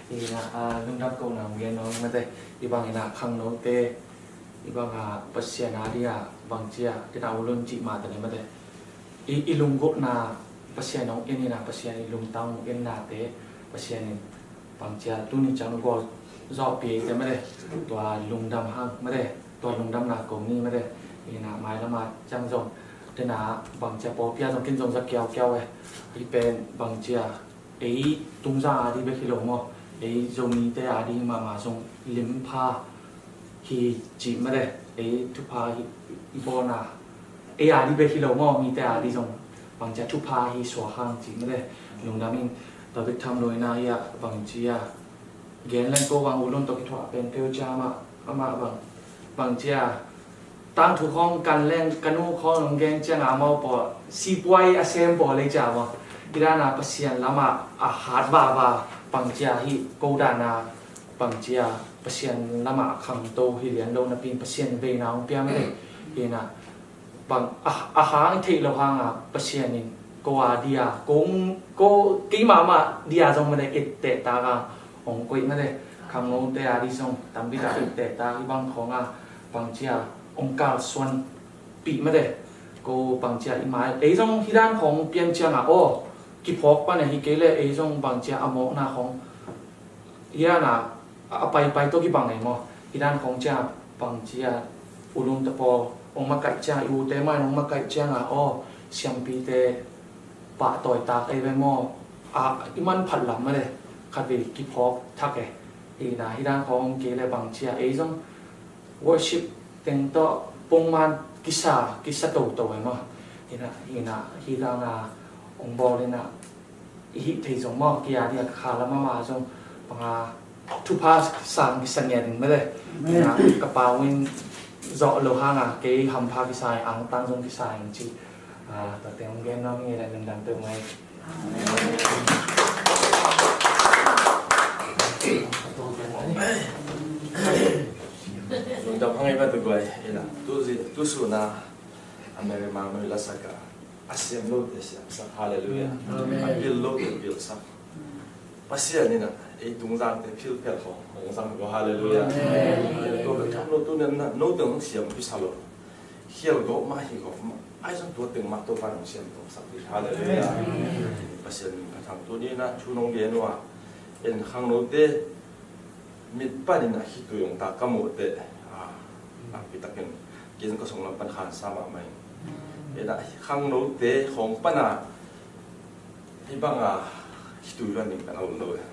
Ina, ah, lungdam ko na om gen nong mate. I bang ina khangnote, i bang a Pasian a dia bangcia kina ulun cih mah tane mate. I, i lunggulhna Pasian ong en ina, Pasian i lungtang ong ennate Pasian in bangcia tuni ciang gual zawhpih eite mate. Tua lungdam hang mate. Tua lungdamna kong ni mate. Ina mailama ciang zong tena bangcia pawlpi a zong kin zong za kiaukiau e. Hi pen bangcia ei tungzang a di bek hi lo maw, ei Zomite a di mahmah zong limpha hi cih mate. Ei thupha hi, i bawlna ei a di bek hi lo maw, mite a di zong bangcia thupha hi suak hang cih mate. Lungdam in tua bek tham lo ina hi a bangcia gen leng ko bang ulun tawh kithuah pen peuh cia amah, amah bang, bangcia tangthu khawng kan leng ka nu khawng nong gen cianga amau pawl sipuai a sem pawl lei cia maw. Hi dana Pasian lama a hat vava bangcia hi ko dana bangcia Pasian lama a khangto hi lian lo napi in Pasian veina hong pia mate. Hina bang a, a hang theih lo hanga Pasian in ko a dia, ko, ko keimah mah dia zong mate, etteh taka hong koih mate. Khangnote a di zong tambita etteh tak hi bang khawnga bangcia hong kalsuan pih mate. Ko bangcia i mai ei zong hi dan khawng pian cianga aw kiphawk pan a hi kei le ei zong bangcia a mawkna khawng hi dana a paipai tawh kibang ei maw. Hi dan khawng cia bangcia ulun tapaw hong makaih cianga i ute mai hong makaih cianga aw siampite pahtawi tak ei ve maw. A i manphat lam mate khatvei kiphawk thak e. Hina hi dan khawng kei le bangcia ei zong worship teng tawh pongman kisa, kisa toto e maw. Hina, hina hi dana hong bawl ina i hih thei zong maw, kei a dia ka kha lam ama zong banga thupha sang kisa ngiat ding mate. Amen. Ka pau in zawh lo hanga kei hampha kisa in angtang zong kisa in ci. Ah, tua teng hong gen nuam ing ei le lungdam peuh mai. Lungdam hang ei mate guai ei la tu zi, tu suna a meri mang meri la saka. A siam lote siamsak. Halleluiah. Amen. A pil lote pilsak. Pasian in a ei tungzangte philphel khawng hong zang ko. Halleluiah. Amen. Tua bek tham lo tu nen na note hong siam pisa lo. Khial gawp mah hi gawp mah ai zong tua teng mah Topa hong siam tawngsak hi. Halleluiah. Amen. Pasian min ka thang tu ni na thu nong gen uh a en khangnote mit panin a khitui hong tak ka muh teh, a, nakpi takin kei zong ka sunglam pan khansa mahmah ing. Ina khangnote khawng pana hih banga khitui luan ding pen a om lo e.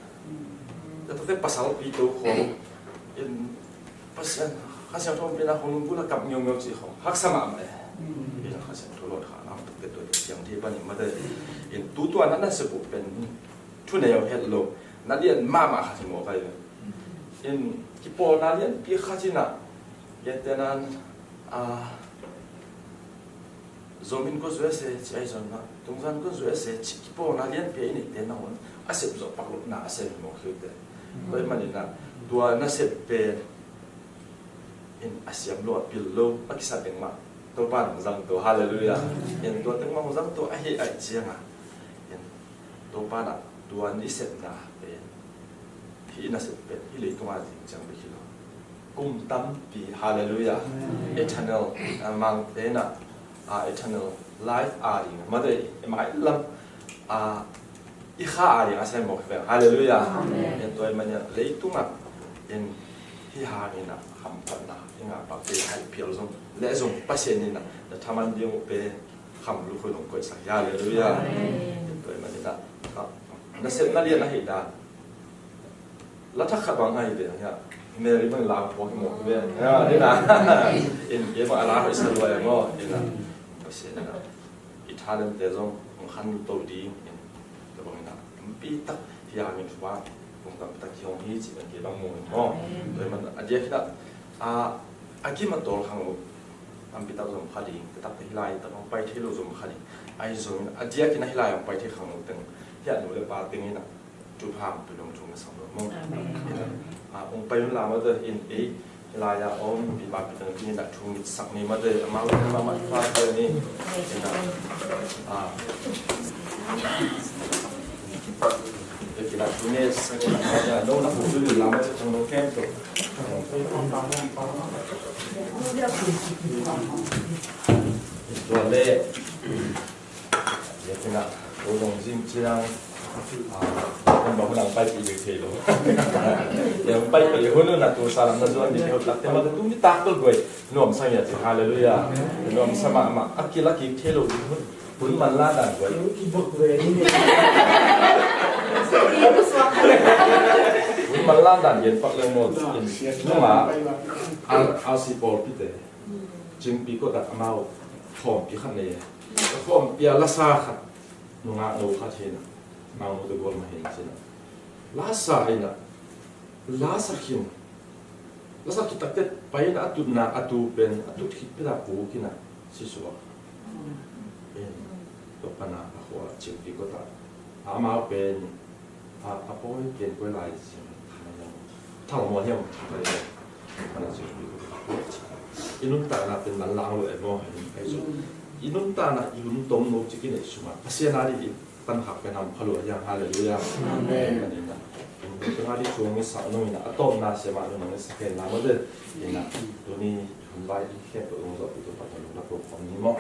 Tua takte pasalpi to khawng in Pasian Kha Siangtho ompihna khawng lunggulh a kap ngeungeu cih khawng haksa mahmah e. Ina Kha Siangtho lawhthahna hong takte tua ciang thei panin mate in tutua na nasep uh pen thunei aw het lo, na lian mahmah khat hi mawk ahi ve. In kipawlna lianpi khat in ah, gentehna in, a, zomin ko zuese ci ahi zongin ah, tungzan ko zuese ci kipawlna lianpi a i neihte nangawn a sep zawh pak lohna a sem hi mawk hi uh teh. Tua ahih manin ah tua nasep pen in a siam lo, a pil lo, a kisap ding mah Topa in hong zang to, halleluiah. In tua teng mah hong zang to ahih ciangin in Topa in ah tua i sepna pen, hih nasep pen hih leitung a ding ciang bek hi lo, kum tampi, halleluiah, eternal, a, mangte in ah, a, eternal life a ding, mate, i mailam a, i kha a ding a sem mawk hi pen, halleluiah. Amen. In tua ahih manin leitungah in hih hangin ah hamphatna i ngah pakte haih phial zong leh zong Pasian in ah na thaman ding uh pen kham lukhu nong koihsak hi, halleluiah. Amen. Tua ahih manin ah, a, nasepna lian ahih dan la thak khat bang ahi ve, hia, Mary bang la phuak hi mawk hi ve, hia, hi na. In kei bang a la hoih sa lua e maw, hi na. Pasian in ah i thalentte zong hong khanto ding in, tua bangin ah tampi tak hih hangin thupha tung tampi tak hi hong hi cih pen kei bang mu hi maw. Tua ahih manin a diakin ah, a, a kim a tawl khang lo tampi tak zong pha ding, tua takte hih lai tak hong pai thei lo zong pha ding. Ahi zongin a diakin ah hih lai hong pai thei khang lo teng, hih a nu le pa teng in ah thupha hong pia ding thu ngetsak lo maw. Amen. A, hong pai un la mate in, ei, hih lai-ah om pi pa pi teng in ah thu ngetsak ni mate, amau in amau mah thupha pia ni. In ah, a, ei, in ah thu ngetsak ni, in ah, no na hu tu ni la mate, thang no kem to. Tua le. Ziakin ah, ko zong zing ciang, a, kan bang nang paipih ding thei lo. Nang paipih hun un a tu sa lam na zuan ding thei lo, takte mah tu nitak bel guai nuamsa ngiat ci, halleluiah. Nuamsa mahmah, a kil a kik thei lo ding hun, hun manla dan guai. Hun manla dan gen pak leng maw. Nungah, a, a si pawlpite Cingpi kotah amau khawmpi khat nei e. Khawmpi ah lasa khat, nungak no khat hi na, amau no te gual mah hi na ci na. Lasa hi na, lasa khin, lasa khin takte pai na, a tutna, a tu pen, a tut khit pet a puk hi na, si suak. Tua pana a khua Cingpi kotah amau pen a, a pawi pen koi lai ci, thang hiam, thang maw hiam, thang hiam. Ana ci, i nuntakna pen manlang lo e maw, ahi zong i nuntakna i hun tom no ci kinei sungah Pasian a ding i pankhak pen hampha lua hiam, halleluiah. Amen. Amen. I nuntakna ding thuang i sak nung in a tawpna siamah nung in a sak hen la maw te. Ina tuni hun vai i khempeuh nung zawh pi tu Pathian lungdam ko khawm ni maw.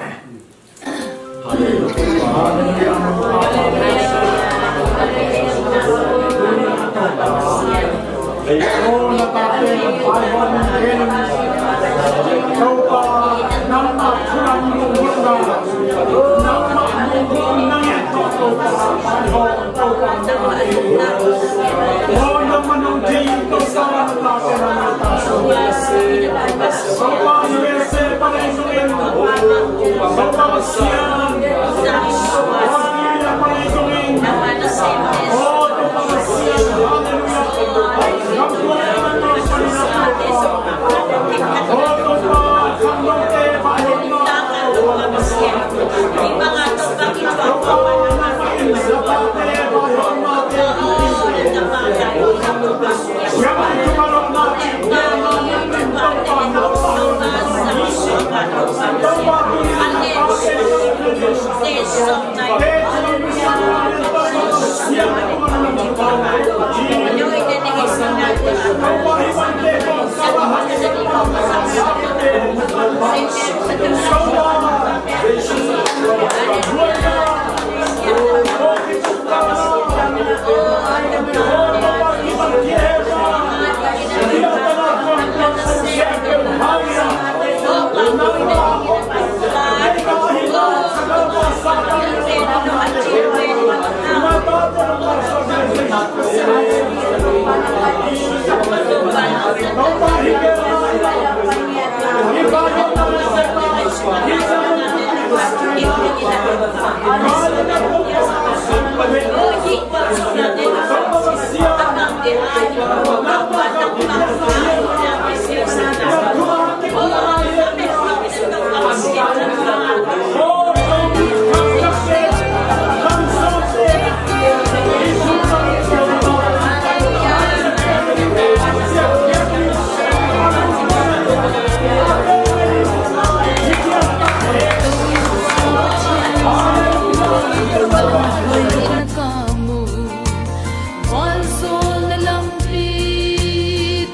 Vanzawlna lampi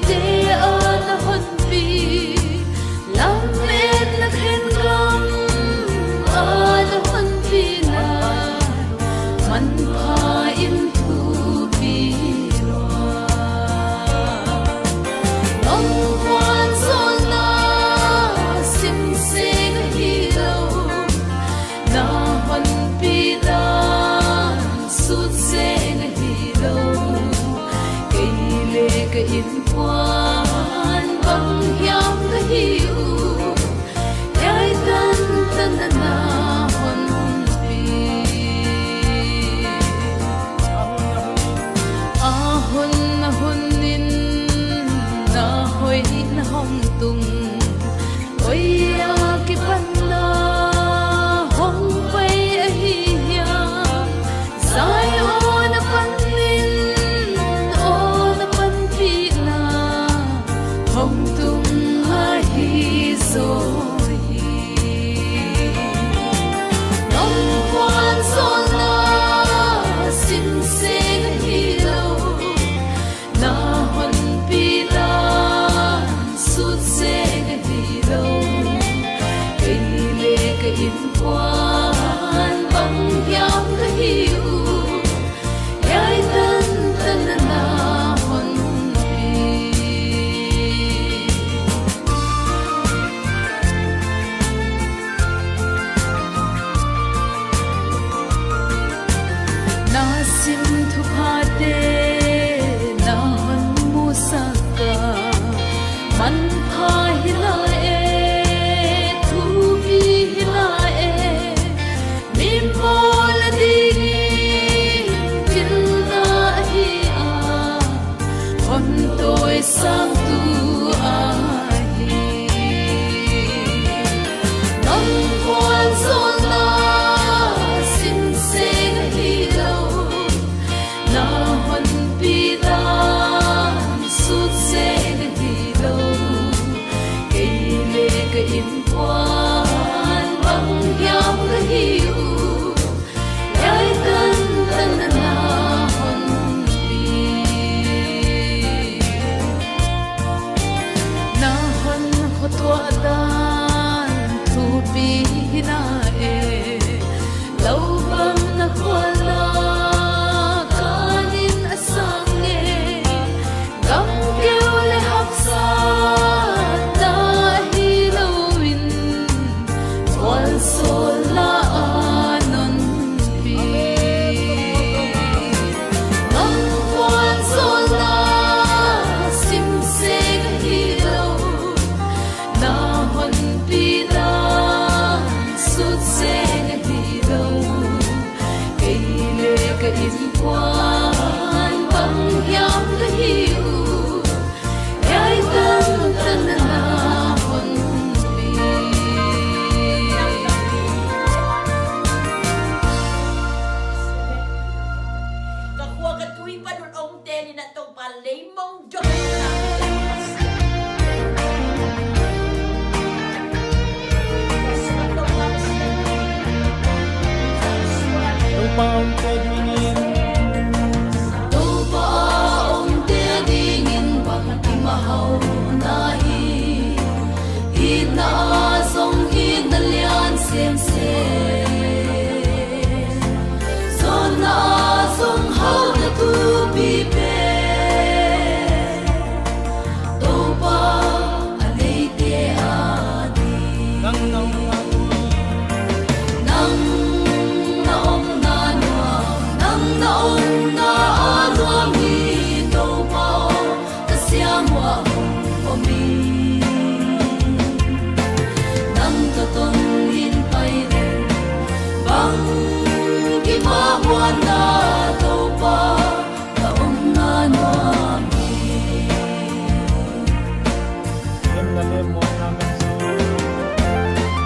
te a na honpi, lametna khen gam a na honpina, manpha in thupi lua. Nong vanzawlna simseng ahi lo, na honpina sut seng ahi lo. Kei le ka innkuan bang hiam ka hi uh, hiai tantan na na honpi. A hun a hun in na hoih na hong tung, koi a kipan na hong pai ahi hiam? Zion a panin aw na panpihna hong tung ahi zaw hi. Nong vanzawlna simseng ahi lo, na honpina sut seng ahi lo. Kei le ka innkuan bang hiam ka hi uh, hiai tantan na na honpi. Na sim thuphate na hon musak a, manpha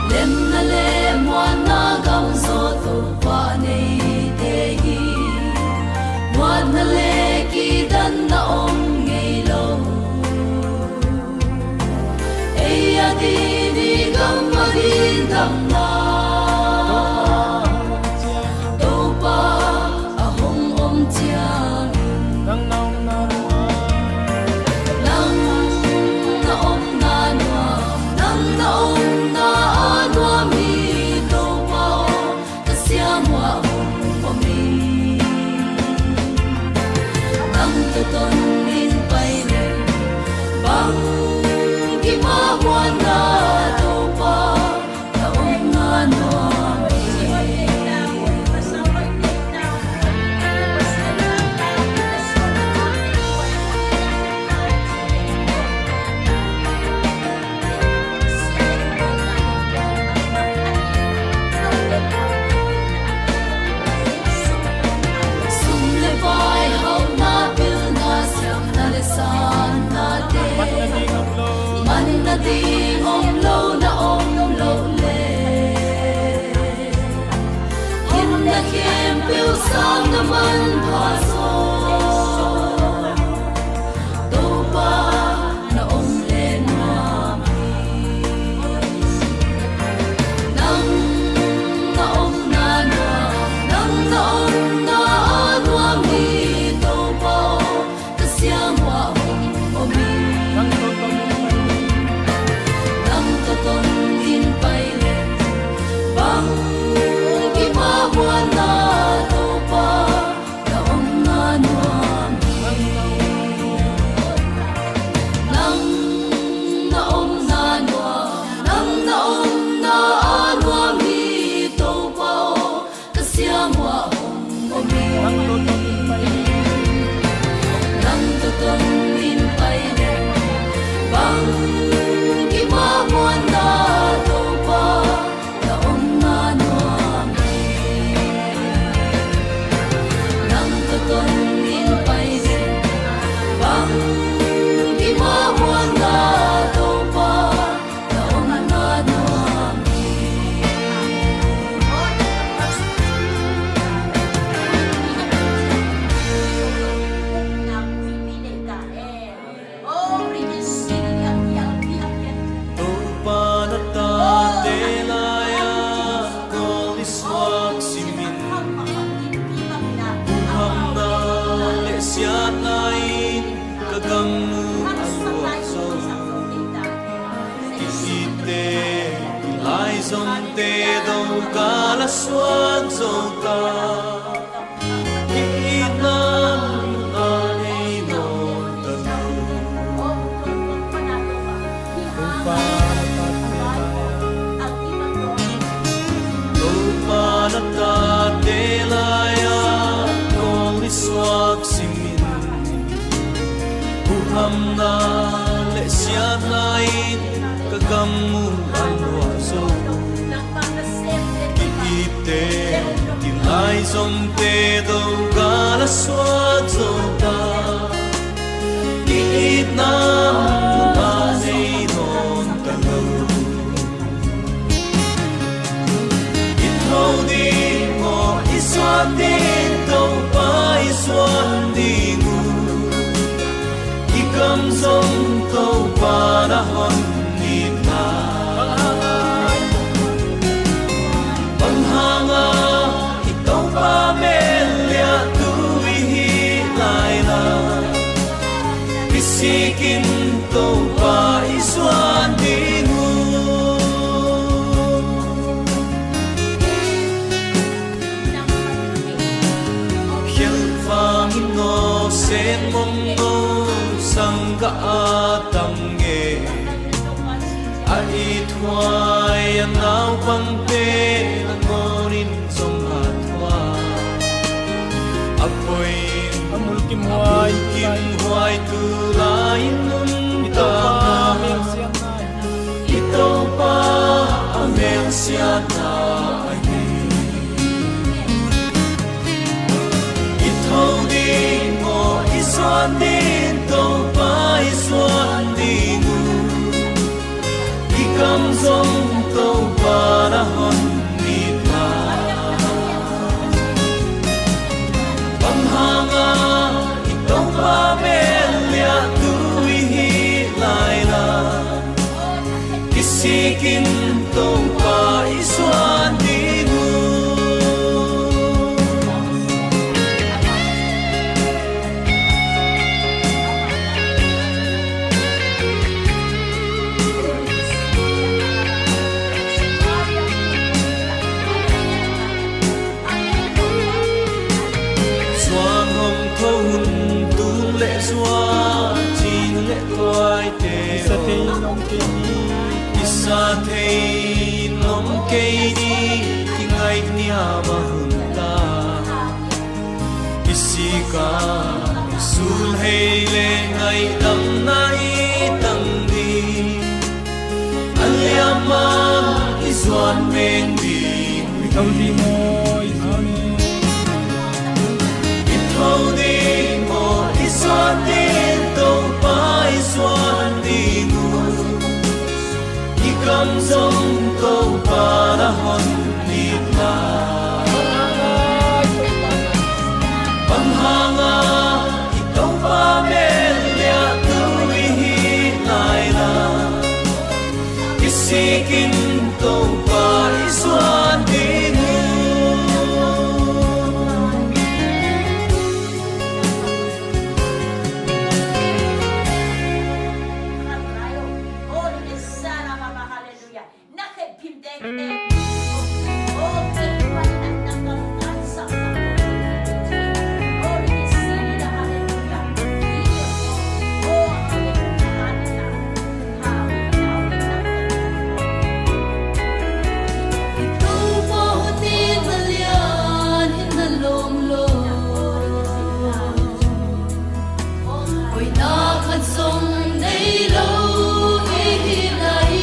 Lemna le muanna gam zaw Topa neite hi. Muanna le kidanna om ngei lo. Ei a ding i gam a ding damna Topa a hong om ciangin nang na omna nuam, nang na omna a nuam hi Topa aw, ka siam uah hong om hi. Nang tawh ton in pai leng bang kimah muanna Topa na omna nuam hi. Sum le pai hauhna, pilna, siamna le sannate, manna ding om lo na om loh le, hinna khempeuh sang na manpha zaw Topa na om le nuam hi. Nang na omna nuam, nang na omna a nuam hi Topa aw, ka siam uah hong om hi. Nang tawh ton in pai leng bang kimah muanna Topa na omna nuam hi. Nang na omna nuam, nang na omna a nuam hi Topa aw, ka siam uah hong om hi. Nang tawh ton in pai leng bang kimah muanna Topa na omna nuam hi. Nang tawh ton in pai leng bang kimah muanna Topa na omna nuam hi. Topa na tate lai-ah kawl i suak simin, huhamna le siatna in ka gam uh a luah zo. Ki-itte, kilaizomte, do gal a suak zo ta. Ki-itna a nei nawn ta lo. Topa na tate lai-ah kawl i suak simin, huhamna le siatna in ka gam uh a luah zo. Ki-itte, kilaizomte, do gal a suak zo ta. Ki-itna a nei nawn ta lo. I tho ding maw, i zuan ding, Topa i zuan ding uh. I gam zong Topa na hon itna. Bang hanga i Topa mel liah tu i hih lai na, kisikin Topa i zuan ding uh. Khelhfang in aw, sen mong aw, sanggah a tam nge. A ithuai a naupangte nangawn in zong a thuak. A poi in a mulkimhuai tu lai in nuntak a, i Topa a melsiatna ahi. I tho ding maw, i zuan ding, Topa i zuan ding uh. Kam zong Topa na hon nit lai. Bang hanga i Topa mel liahtu i hih lai la, kisikin Topa i zuan ding uh. Zuan hong tho hun tung le zuan cin le tuaite, kisa thei in om kei ni, kisa thei in om kei ni, kingaih niam a hun ta. I sika i sul hei le ngaihdamna i tang ding. An liamma i zuan meng ding. I tho ding maw, i zuan meng. I tho ding maw, i zuan ding, Topa i zuan ding uh. I kam zong Topa na hon nit lai. Bang hanga i Topa mel liahtu i hih lai la, kisikin Topa i zuan ding uh. Hoihna khat zong nei lo i hi lai.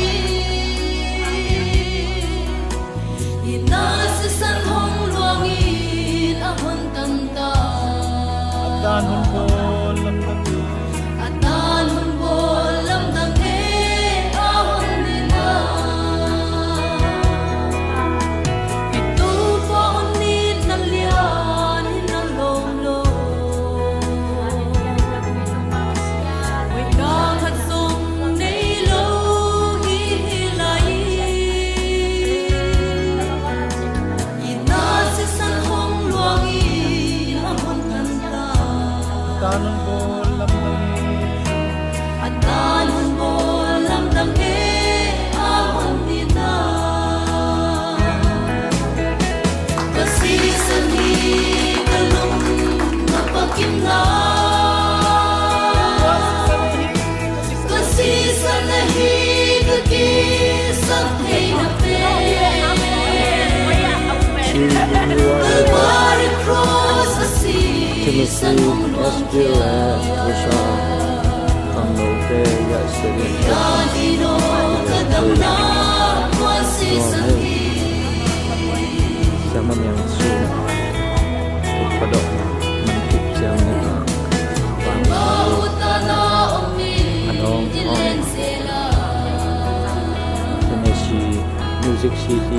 Hihna sisan hong luangin a hon tanta. A tan hon bawl lamdang e. A tan hon bawl lamdang e, a hon nina. I Topa hon nitna lian in a lawm lo. Hoihna khat zong nei lo i hi lai. Hihna sisan hong luangin a hon tanta. A tan hon bawl lamdang e. A tan hon bawl lamdang e, a hon nina. Ka sisan hi ka lung a pakin lai. Ka sisan ahi ka kisak theihna pen. Kalvari cross a sisan hong luang. Timothy, Esther, Russia, Kamnote, Yaseri, Yadino ka damna kua sisan hi. Siama miang sun. Padok na. Mantup siang na. Anong, ong. Tennessee, Music City.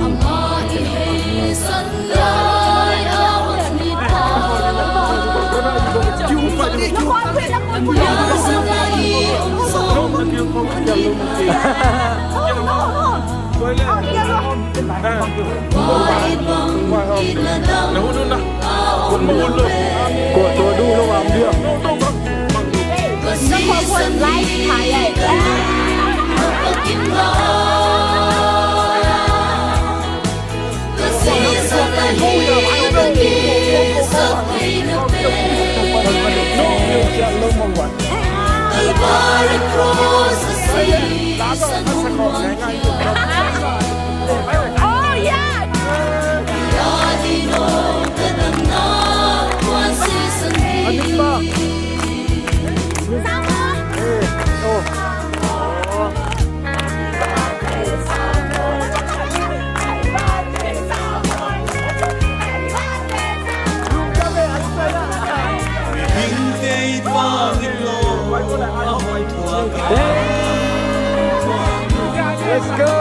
Let's go.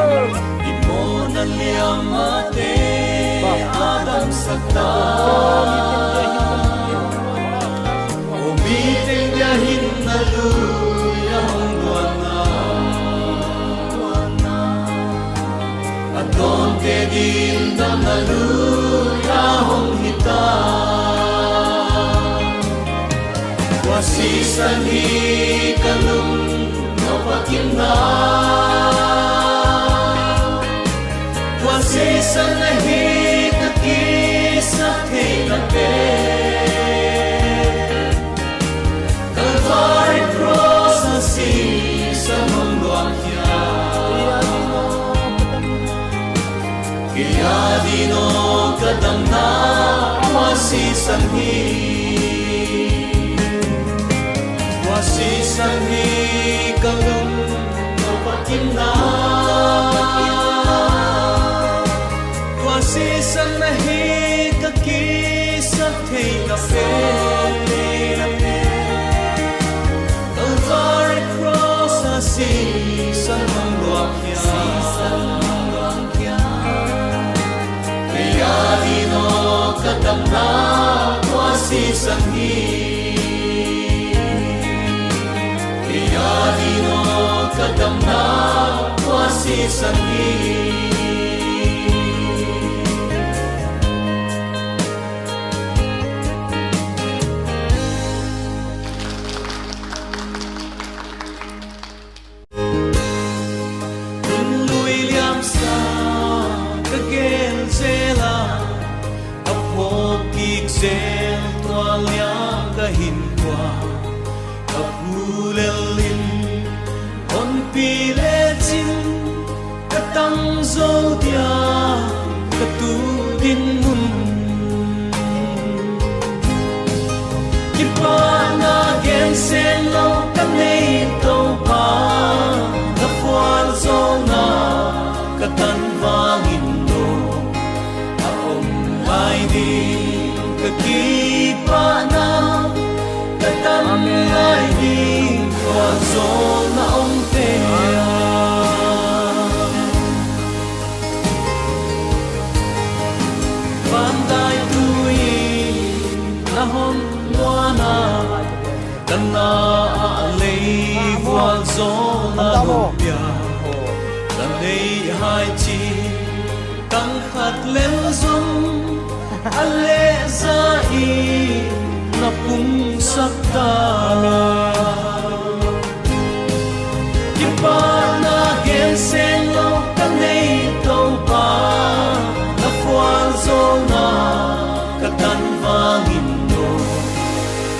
I mawhna liamate a damsak ta. Aw, mite dia hinna lui a hong luanna, a dawnte ding damna lui a hong hi ta. Tua sisan hi ka lung nop a kimna, tua sisan ahi ka kisap theihna pen. Kalvari cross a sisan hong luang hiam? Kei a ding aw ka damna tua sisan hi. Tua sisan hi ka lung nop a kimna, tua sisan ahi ka kisap theihna pen. Kalvari cross a sisan hong luang hiam? Kei a ding aw ka damna tua sisan hi. Kei a ding aw ka damna tua sisan hi. Tun lui liamsa ka gen zel a, a phawk kik zel tua liang ka hinkhua. Ka phu lel in honpi lecin ka tang zo dia ka tu dinmun. Kipahna gensen lo ka nei Topa, na vualzawlna ka tan vangin lo a om lai ding ka kipahna, ka tan lai ding vualzawlna omte a. Vandaitui na hon luana, ka na ah lei vualzawlna lo pia, ka neih hai ci tang khat lel zong a lehza in na pungsak ta. Kipahna gensen lo ka nei Topa, na vualzawlna ka tan vangin lo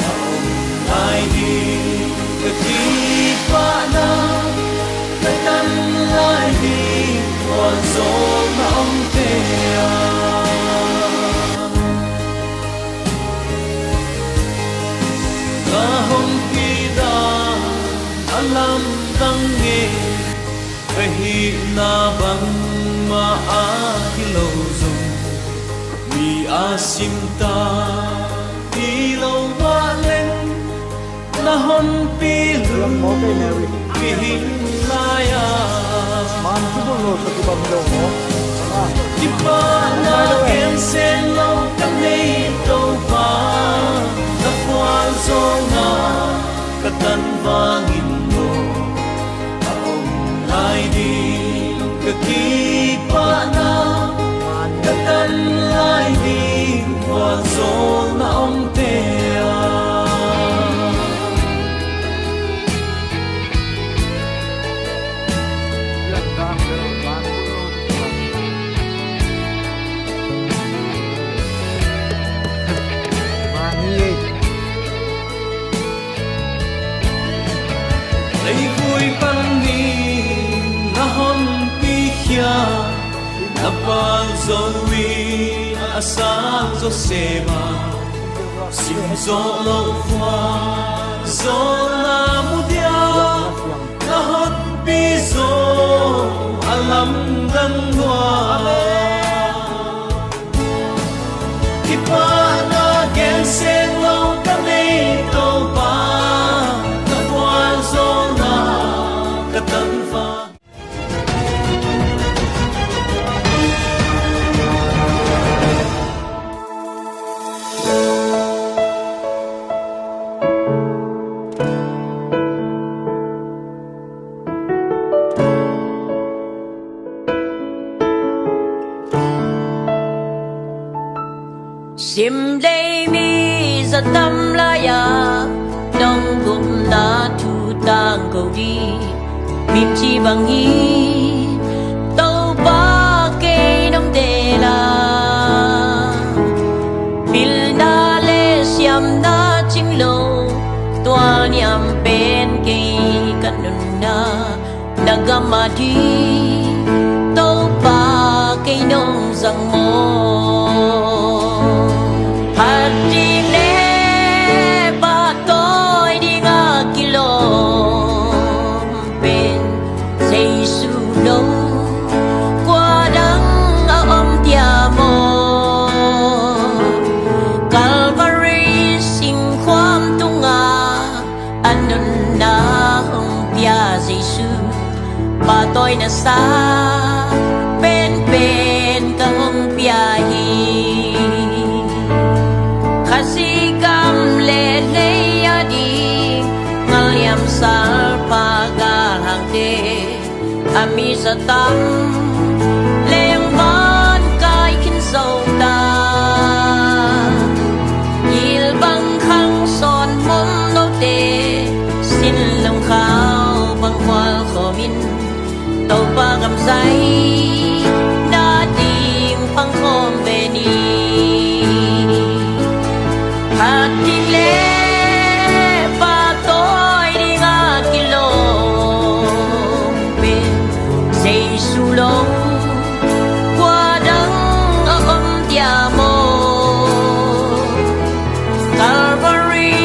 a om lai ding ka kipahna, ka tan lai ding vualzawlna omte a. Ka hong kida a lamdang nge, ka hihna bangmah a hi lo zong, mi a simta hi lo mah leng, na honpi lungpi hing lai-a. Kipahna gensen lo ka nei Topa, na vualzawlna ka tan vangin lo a om lai ding ka kipahna, ka tan lai ding vualzawlna omte a. Leivui panin na honpi khia, na pal zo i a sang zo sema, sim zo lo khua zo na mu dia, na honpi zo a lamdang lua. Kipahna gensen lo ka nei Topa, na vualzawlna ka tan vang. Limlei mi zatam lai-a nong gupna thu tangko ding, mimci bangin Topa kei nong deih a, pilna le siamna cing lo, tualniam pen kei ka nunna, na gam a ding Topa kei nong zang maw? Phat ding le pahtawi ding a kilawm pen Jesu lo, kua dang a om diam aw? Calvary singkhuam tungah a nunna hong pia Jesu, pahtawina sa penpen ka hong pia hi. Khazih gam le lei a ding ngalliam salpa galhangte, a mi zatam lengvan kai khin zo ta. Gil bang khang sawn mom note, sin lungkhau bang khual khawm in, Topa gam zai na ding pang khawm ve ni. Phat ding le pahtawi ding a kilawm pen Jesu lo, kua dang a om diam aw? Calvary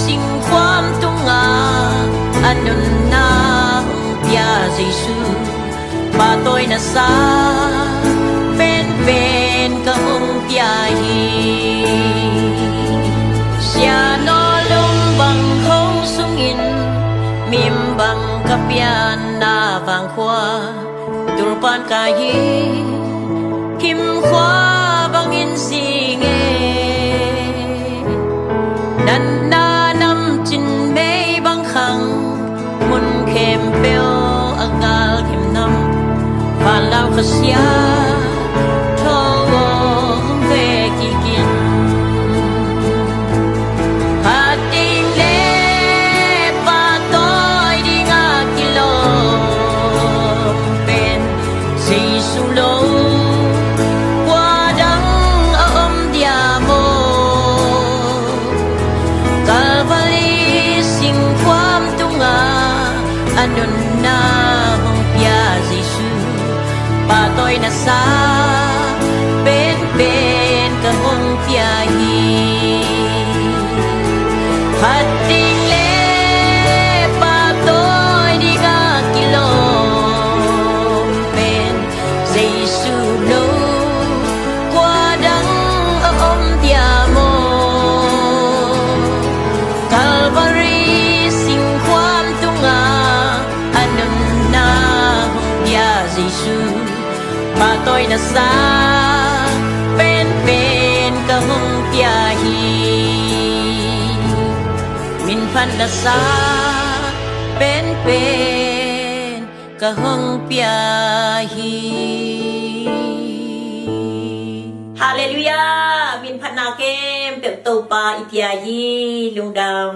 singkhuam tungah a nunna hong pia Jesu, pahtawina sa penpen ka hong pia hi. Sia Nawl Lum bang khong sungin mim bang ka pianna vangkhua, tulpan ka hi himkhua bangin zing e. Natna namcin mei bang khang, mun khempeuh a gal khemnam, vanlau khasia tho aw hong ve kik in. Phat ding le pahtawi ding a kilawm pen Jesu lo, kua dang a om diam aw? Calvary singkhuam tungah a nunna hong pia Jesu, pahtawina sa penpen ka hong pia hi. Phat ding le pahtawi ding a kilawm pen Jesu lo, kua dang a om diam aw? Calvary singkhuam tungah a nunna hong pia Jesu, pahtawina sa penpen ka hong pia hi. Minphatna sa penpen ka hong pia hi. Halleluiah. Minphatna khempeuh Topa i pia hi. Lungdam.